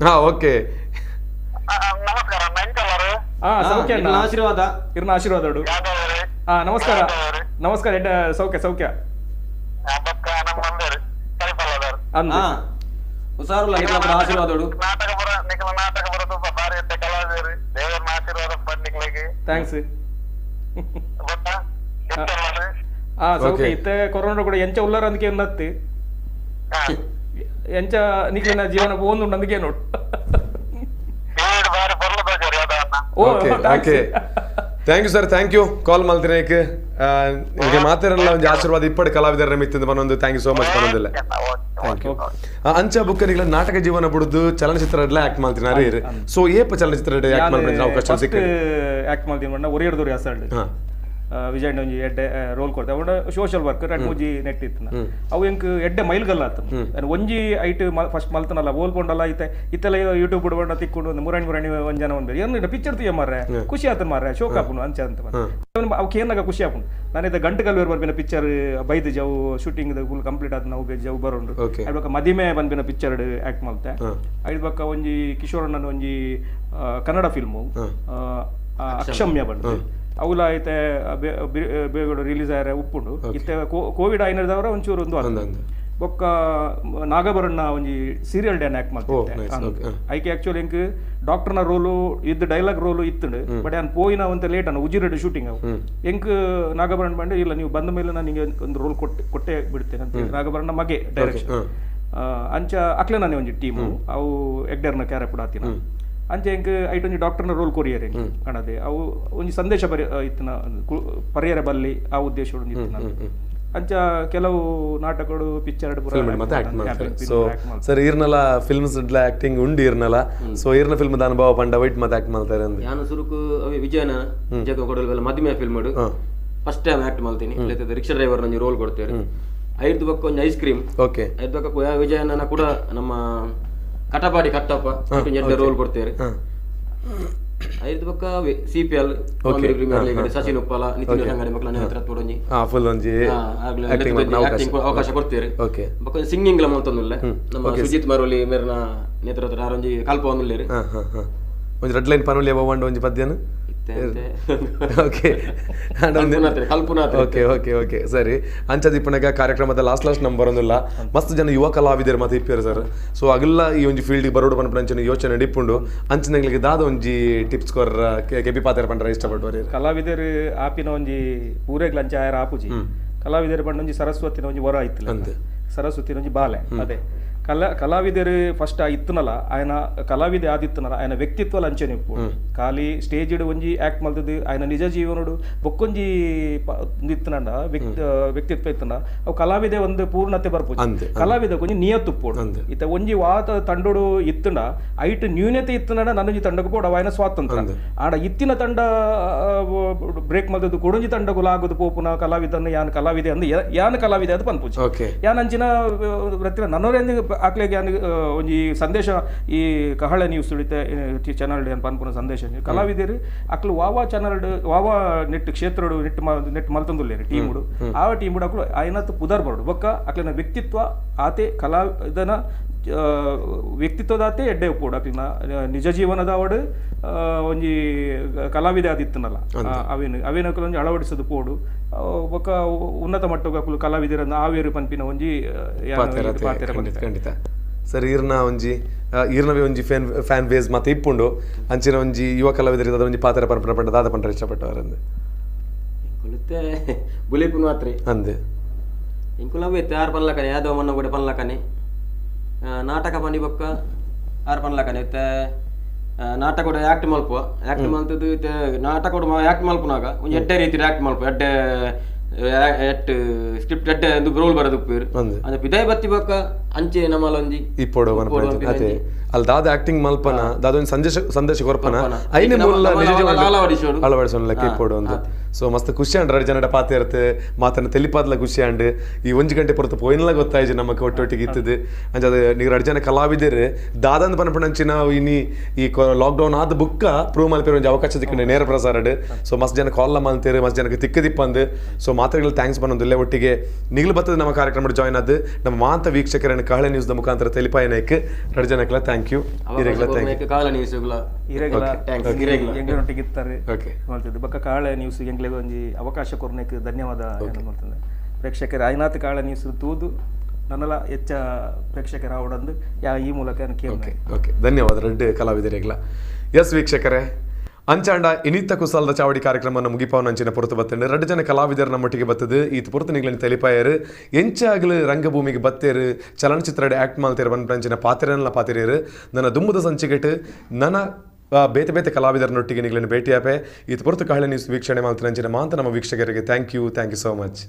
ಹಾ ಓಕೆ ಆಶೀರ್ವಾದ ಇರ್ನ ಆಶೀರ್ವಾದ. ಹಾ ನಮಸ್ಕಾರ ನಮಸ್ಕಾರ ಎಡ್ಡ ಸೌಖ್ಯ ಸೌಖ್ಯ ಆಶೀರ್ವಾದ. Thanks. ಹಾ ಸೌಖ್ಯ ಇತ್ತೆ ಕೊರೋನಾ ಕೂಡ ಎಂಚ ಉಲ್ಲಾರ ಅಂದಕ್ಕೆ ఉన్నತ್ತಿ ಎಂಚ ನಿಕ್ಲಿನ ಜೀವನ ಪೋಂದುಂಡು ಅಂದಕ್ಕೆ ನೋಡು. Okay okay thank you sir, thank you call ಮಲ್ತಿನೇಕ್ ನಿಮಗೆ ಮಾತಿರಲ್ಲ ಒಂದು ಆಶೀರ್ವಾದ ಇಪ್ಪಡು ಕಲಾವಿದರ ಮಿತ್ತಿಂದ ಬನ್ನೊಂದು thank you so much ಬನ್ನೊಂದಿಲ್ಲ thank you. ಅಂಚ ಬುಕ್ ನಿಗಳ ನಾಟಕ ಜೀವನ ಬಿಡುದು ಚಲನಚಿತ್ರ ಆಕ್ಟ್ ಮಾಡ್ತೀನಿ ರೀ. ಸೊ ಏಪ ಚಲನಚಿತ್ರ ಆಕ್ಟ್ ಮಾಡ್ತೀನಿ ಅವಕಾಶ ಸಿಕ್ಕ ಆಕ್ಟ್ ಮಾಡ್ತೀನಿ ಬಣ್ಣ ಒರಿಯರ್ದವ್ರು ಯಾಸಲ್ಡ್ ವಿಜಯ್ ಒಂಜಿ ಎಡ್ಡೆ ರೋಲ್ ಕೊಡ್ತೆ ಅವನ ಸೋಷಿಯಲ್ ವರ್ಕ್ ರಡ್ಡು ಮೂಜಿ ನೆಟ್ ಇತ್ತು ಅವು ಎಂಕ್ ಎಡ್ಡೆ ಮೈಲ್ಗಲ್ಲ ಆತು ಒಂಜಿ ಐಟ್ ಫಸ್ಟ್ ಮಲ್ತನಲ್ಲ ಓಲ್ಪೊಂಡಲ್ಲ ಇತ್ತೆ ಇತ್ತೆಲ್ಲ ಯೂಟ್ಯೂಬ್ ಬಿಡ್ಬಂಡ ತಿಕ್ಕೊಂಡು ಒಂದು ಮುರಾಣಿ ಮುರಾಣಿ ಒಂದ್ ಜನ ಒಂದು ಏನು ಪಿಕ್ಚರ್ ತೀಯ ಮಾರ್ರೆ ಖುಷಿ ಆತನ ಮಾರ್ರೆ ಶೋಕ್ ಆಪುನು ಅಂಚ ಅಂತ ಅವಕ್ಕೆ ಏನಾಗ ಖುಷಿ ಆಪುನು. ನಾನಿದ್ದ ಗಂಟು ಕಲ್ವೇರ್ ಬರ್ಬಿನ ಪಿಕ್ಚರ್ ಬೈದು ಜವು shooting full complete ಆದ ನಾವು ಜವು ಬರೋಂಡು ಐದು ಮದಿಮೆ ಬಂದ್ಬಿನ ಪಿಕ್ಚರ್ ಆಕ್ಟ್ ಮಾಡ್ತೆ. ಐದು ಬಕ್ಕ ಒಂಜಿ ಕಿಶೋರಣ್ಣನ ಒಂಜಿ ಕನ್ನಡ ಫಿಲ್ಮು ಅಕ್ಷಮ್ಯ ಬಂದು ಅವುಲ ಐತೆ ಬೇಗ ರಿಲೀಸ್ ಆಯ್ರೆ ಉಪ್ಪುಂಡು ಇತ್ತೆ ಕೋವಿಡ್ ಆಯ್ನದವರ ಒಂಚೂರು ಒಂದು ಆತು. ಬೊಕ್ಕ ನಾಗಭರಣ್ಣ ಒಂಜಿ serial Dan act ಮಾಡ್ತಿದ್ದೆ. ಐಕೆ ಆಕ್ಚುಲಿ ಎಂಕ್ ಡಾಕ್ಟರ್ನ ರೋಲು ಇದ್ದು ಡೈಲಾಗ್ ರೋಲು ಇತ್ತುಂಡು ಬಟ್ ನಾನು ಪೋಯಿನ ಒಂತ ಲೇಟ್ ಅನ್ನ ಉಜಿರೆಡ್ ಶೂಟಿಂಗ್ ಅವು ಎಂಕ್ ನಾಗಭರಣ ಬಂದು ಇಲ್ಲ ನೀವು ಬಂದ ಮೇಲೆ ನಾನು ನಿಮಗೆ ಒಂದು ರೋಲ್ ಕೊಟ್ಟೆ ಬಿಡ್ತೇನೆ ಅಂತ ನಾಗಭರಣ ಮಗೆ ಡೈರೆಕ್ಷನ್ ಅಂಚ ಅಕ್ಲೆ ನಾನೇ ಒಂಜಿ ಟೀಮು ಅವು ಎಗ್ಡರ್ನ ಕ್ಯಾರೆಕ್ಟರ್ ಆತಿನ ಅಂಚೆ ಎಂಕ್ ಐಟ್ ಒಂಜಿ ಡಾಕ್ಟರ್ನ ರೋಲ್ ಕೊರಿಯರ್ ಎಂಕ್ ಕಾಣದೆ ಅವು ಒಂಜಿ ಸಂದೇಶ ಬರಿ ಇತ್ತಿನ ಪರಿಯರ ಬಲ್ಲಿ ಆ ಉದ್ದೇಶ ಇತ್ತಿನ ಅಂಚ ಕೆಲವು ನಾಟಕಗಳು ಪಿಕ್ಚರ್ ಸೊ ಸರ್ ಈರ್ನಲ ಫಿಲ್ಮ್ಸ್ ಆಕ್ಟಿಂಗ್ ಉಂಡು ಈರ್ನಲ ಸೊ ಈರ್ನ ಫಿಲ್ಮ್ ಅನುಭವ ಪಂಡ ವೈಟ್ ಮತ್ತೆ ಆಕ್ಟ್ ಮಾಡ್ತಾರೆ ಅಂದ್ರೆ ಯಾನು ಸುರುಕು ಅವೇ ವಿಜಯನ ವಿಜಯ ಕೊಡಲ್ ಮದುವೆ film first time act ಮಾಡ್ತೀನಿ. ರಿಕ್ಷಾ ಡ್ರೈವರ್ ಒಂಜಿ ರೋಲ್ ಕೊಡ್ತೇವೆ. ಐದು ಬಕ್ಕ ಒಂಜಿ ice cream okay ಐದು ಬಕ್ಕ ವಿಜಯನ ಕೂಡ ನಮ್ಮ ಕಟಪಾಡಿ ಕಟ್ಟಪ್ಪ ರೋಲ್ ಕೊಡ್ತೇವೆ. ಐದು ಪಕ್ಕ C P L Sachin Uppala Nitin Angadi ಮಕ್ಕಳ ಅವಕಾಶ ಕೊಡ್ತೇವೆ. ಬೊಕ್ಕ ಸಿಂಗಿಂಗ್ ಲ ಮಲ್ತೊಂದುಲ್ಲ ನಮ್ಮ ಸುಜಿತ್ ಮರೋಲಿ ಮೇರ್ನ ನೇತೃತ್ವ ಆರೊಂಜಿ ಕಲ್ಪ ಒಂದುಲ್ಲೇರು ಒಂಜಿ ರೆಡ್ ಲೈನ್ ಪನೊಲಿ ಒಂಡು ಒಂಜಿ ಪದ್ಯನ okay okay okay okay ಸರಿ ಅಂಚದಿಪ್ಪನಗ ಕಾರ್ಯಕ್ರಮದ last last number ಒಂದಿಲ್ಲ ಮಸ್ತ್ ಜನ ಯುವ ಕಲಾವಿದರು ಮತ್ತೆ ಇಪ್ಪಿರು ಸರ್. ಸೊ ಅಗಲ್ಲ ಈ ಒಂಜಿ ಫೀಲ್ಡ್ ಬರೋಡು ಪನ್ಪುನ ಅಂಚಿನ ಯೋಚನೆ ಇಪ್ಪುಂಡು ಅಂಚಿನಗಳಿಗೆ ದಾದ ಒಂಜಿ ಟಿಪ್ಸ್ ಕೊರ್ರ ಕೆಪಿ ಪಾತ್ರ ಪಂಡ್ರ ಇಷ್ಟಪಟ್ಟು ಕಲಾವಿದರು ಆಪಿನ ಒಂಜಿ ಪೂರೆಗ್ಲ ಅಂಚ ಆಯರ ಆಪುಜಿ ಕಲಾವಿದರು ಪಂಡ ಒಂಜಿ ಸರಸ್ವತಿನ ಒಂಜಿ ವರ ಆಯ್ತಿಲ್ಲ ಸರಸ್ವತಿನ ಒಂಜಿ ಬಾಲೆ ಅದೇ ಕಲಾವಿದರು ಫಸ್ಟ್ ಇತ್ತನಲ್ಲ, ಆಯನ ಕಲಾವಿದೆ ಆದಿತ್ತನಲ್ಲ, ಆಯನ ವ್ಯಕ್ತಿತ್ವ ಅಂಚನೆ ಇಪ್ಪು. ಖಾಲಿ ಸ್ಟೇಜ್ ಒಂಜಿ ಆಕ್ಟ್ ಮಲ್ತದ್ದು ಆಯನ ನಿಜ ಜೀವನಡು ಬೊಕ್ಕೊಂಜಿ ಇತ್ತನಂಡ ವ್ಯಕ್ತಿತ್ವ ಇತ್ತನ ಅವು ಕಲಾವಿದೆ ಒಂದು ಪೂರ್ಣತೆ ಬರ್ಪು. ಕಲಾವಿದ ಒಂಜಿ ನಿಯತ್ತು ಉಪ್ಪೋಡು. ಇತ್ತ ಒಂಜಿ ವಾತ ತಂಡೋಡು ಇತ್ತಂಡ ಐಟ್ ನ್ಯೂನತೆ ಇತ್ತನಂಡ ನನ್ನೊಂಜಿ ತಂಡకు ಪೋಡು ಅವ ಆಯನ ಸ್ವಾತಂತ್ರ್ಯ. ಆಡ ಇತ್ತಿನ ತಂಡ ಬ್ರೇಕ್ ಮಲ್ತದ್ದು ಕೊಡೊಂಜಿ ತಂಡಗುಲ ಆಗೋದು ಪೋಪುನ ಕಲಾವಿದನ್ನು ಯಾನ್ ಕಲಾವಿದೆ ಅಂದ್ ಯಾನ್ ಕಲಾವಿದೆ ಅದು ಪನ್ಪುಜಿ. ಯಾನ್ ಅಂಚಿನ ವೃತ್ತಿನ ನನ್ನೋರೇ ಆಕ್ಲೆಗ್ ಯಾನ್ ಒಂಜಿ ಸಂದೇಶ ಈ ಕಹಳೆ ನ್ಯೂಸ್ ತುಳಿತೆ ಚಾನಲ್ ಏನ್ ಪನ್ಪುನ ಸಂದೇಶ ಕಲಾವಿದರು ಅಕ್ಲು ವಾವಾ ಚಾನಲ್ ವಾವಾ ನೆಟ್ ಕ್ಷೇತ್ರಡು ನೆಟ್ ನೆಟ್ ಮಲ್ತೊಂದುಲ್ಲೇರು ಟೀಮುಡು ಆ ಟೀಮುಡು ಅಕ್ಲು ಆಯ್ನತ್ ಪುದರ್ ಬರಡು ಬೊಕ್ಕ ಅಕ್ಲಿನ ವ್ಯಕ್ತಿತ್ವ ಆತೆ ಕಲಾವಿದನ ವ್ಯಕ್ತಿತ್ವದಾತೆ ಎಡ್ಡೆ ಉಪ್ಪೋಡು. ಅಕ್ಲಿನ ನಿಜ ಜೀವನದ ಅವಡು ಒಂಜಿ ಕಲಾವಿದೆ ಆದಿತ್ತನಲ್ಲ ಅವೇನು ಅವೇನು ಒಂಜಿ ಅಳವಡಿಸೋದು ಪೋಡು ಬೊಕ್ಕ ಉನ್ನತ ಮಟ್ಟಕ್ಕೆ ಅಕ್ಲು ಕಲಾವಿದರನ್ನ ಆವೇರು ಪನ್ಪಿನ ಒಂಜಿ ಖಂಡಿತ. ಸರ್ ಈರ್ನ ಒಂಜಿ ಈರ್ನವೇ ಒಂಜಿ ಫ್ಯಾನ್ ಫ್ಯಾನ್ ಬೇಸ್ ಮತ್ತೆ ಇಪ್ಪುಂಡು ಅಂಚಿನ ಒಂಜಿ ಯುವ ಕಲಾವಿದರಿಗೆ ಒಂಜಿ ಪಾತ್ರ ಪನ್ಪುನ ಪಂಡ ದಾದ ಪಂಡ್ರೆ ಇಷ್ಟಪಟ್ಟವರಂದು ಇಂಕುಲುತ್ತೆ ಬುಲಿಪುನು ಮಾತ್ರೆ ಅಂದೆ ಇಂಕುಲವೇ ಆರ್ ಪನ್ಲಕನೆ ಯಾದವ ಮನ್ನ ಕೂಡ ಪನ್ಲಕನೆ ನಾಟಕ ಪನಿ ಬೊಕ್ಕ ಆರ್ ಪನ್ಲಕನೆ ಇತ್ತೆ ನಾಟಕ ಕೂಡ ಆ್ಯಕ್ಟ್ ಮಲ್ಪುವ ಆ್ಯಕ್ಟ್ ಮಲ್ತದ್ದು ಇತ್ತೆ ನಾಟಕ ಕೂಡ ಆ್ಯಕ್ಟ್ ಮಲ್ಪುನಾಗ ಒಂಜಿ ಎಡ್ಡೆ ರೀತಿ ಆ್ಯಕ್ಟ್ ಮಲ್ಪು ಎಡ್ಡೆ ಎಟ್ ಸ್ಕ್ರಿಪ್ಟ್ ಎಡ್ಡೆ ಒಂದು ರೋಲ್ ಬರೋದು ಉಪ್ಪೇರು ಅಂದ್ರೆ ಪಿದಾಯ ಬತ್ತಿ ಬೊಕ್ಕ ಅಂಚೆ ನಮ್ಮಲ್ಲ ಒಂಜಿ ಇಪ್ಪೋಡು ಅದೇ ಅಲ್ಲಿ ದಾದ ಆಕ್ಟಿಂಗ್ ಮಲ್ಪನ ದಾದ ಒಂಜಿ ಸಂದೇಶ ಸಂದೇಶ ಕೊರ್ಪನ ಐನೆ ಮೂಲ ನಿಜ ಜೀವನ ಅಳವಡಿಸೋಣ ಲೆಕ್ಕ ಇಪ್ಪೋಡು ಒಂದು. ಸೊ ಮಸ್ತ್ ಖುಷಿ ಅಂಡ್ ರಡ್ ಜನಡ ಪಾತೆ ಇರುತ್ತೆ ಮಾತನ್ನ ತೆಲಿಪಾದ್ಲ ಖುಷಿ ಅಂಡ್ ಈ ಒಂಜಿ ಗಂಟೆ ಪೊರತು ಪೋಯಿನ್ಲ ಗೊತ್ತಾಯ್ತು ನಮಕ್ ಒಟ್ಟೊಟ್ಟಿಗೆ ಇತ್ತದು ಅಂಚ ಅದು ನೀವು ರಡ್ ಜನ ಕಲಾವಿದರು ದಾದಂದ್ ಪನಪಣಂಚಿನ ಇನಿ ಈ ಲಾಕ್ಡೌನ್ ಆದ ಬುಕ್ಕ ಪ್ರೂವ್ ಮಲ್ಪೇರು ಒಂಜಿ ಅವಕಾಶ ತಿಕ್ಕಂಡೆ ನೇರ ಪ್ರಸಾರಡ್. ಸೊ ಮಸ್ತ್ ಜನ ಕಾಲ್ ಮಲ್ತೇರು ಮಸ್ತ್ ಜನಕ್ಕೆ ತಿಕ್ಕದಿಪ್ಪಂದು. ಸೊ ಮಾತ್ರೆಗಳು thanks ಬನ್ನೊಂದಿಲ್ಲ ಒಟ್ಟಿಗೆ ನಿಗ್ಲು ಬರ್ತದೆ ನಮ್ಮ ಕಾರ್ಯಕ್ರಮ ಜಾಯ್ನ್ ಆದ್ದು ನಮ್ಮ ಮಾಂತ ವೀಕ್ಷಕರನ್ನು ಕಹಳೆ ನ್ಯೂಸ್ ಮುಖಾಂತರ ತೆಲಿಪಾಯನೇಕ್ ರಡ್ ಜನಕ್ಲ thank you. ಬೊಕ್ಕ ಕಹಳೆ ನ್ಯೂಸ್ ಎಂಗ್ಲೆಗ್ ಒಂಜಿ ಅವಕಾಶ ಕೊರ್ನೆಕ್ ಧನ್ಯವಾದ ಪ್ರೇಕ್ಷಕರ ಐನಾತ್ ಕಹಳೆ ನ್ಯೂಸ್ ತೂದು ನನ್ನಲ ಹೆಚ್ಚ ಪ್ರೇಕ್ಷಕರ ಆವಡಂದು ಯಾ ಈ ಮೂಲಕ ಓಕೆ ಓಕೆ ಧನ್ಯವಾದ ರಡ್ಡು ಕಲಾವಿದರಿಗ್ಲ. ಎಸ್ ವೀಕ್ಷಕರೇ ಅಂಚಾಂಡ ಇನಿತ ಕುಸಾಲದ ಚಾವಡಿ ಕಾರ್ಯಕ್ರಮವನ್ನು ಮುಗಿಪಾವನಂಚಿನ ಪೊರತು ಬತ್ತಂಡು ರಡ್ಡು ಜನ ಕಲಾವಿದರ ನಮ್ಮೊಟ್ಟಿಗೆ ಬತ್ತದು ಈತ ಪೊರತು ನಿಗ್ಲನ್ನು ತೆಲಿಪಾಯರು ಎಂಚಾಗಲು ರಂಗಭೂಮಿಗೆ ಬತ್ತೇರು ಚಲನಚಿತ್ರ ಆ್ಯಕ್ಟ್ ಮಾಡ್ತೇರು ಪನ್ಪಂಚಿನ ಪಾತ್ರನೆಲ್ಲ ಪಾತಿರೇರು ನನ್ನ ದುಮ್ಮದ ಸಂಚಿಗೆಟ್ಟು ನನ್ನ ಬೇತೆ ಬೇತೆ ಕಲಾವಿದರನ್ನೊಟ್ಟಿಗೆ ನಿಗ್ಲನ್ನು ಭೇಟಿಯಾಪೆ ಈತ ಪೊರತು ಕಹಳೆ ನ್ಯೂಸ್ ವೀಕ್ಷಣೆ ಮಾಡ್ತಿರಂಚಿನ ಮಾಂತ ನಮ್ಮ ವೀಕ್ಷಕರಿಗೆ thank you so much.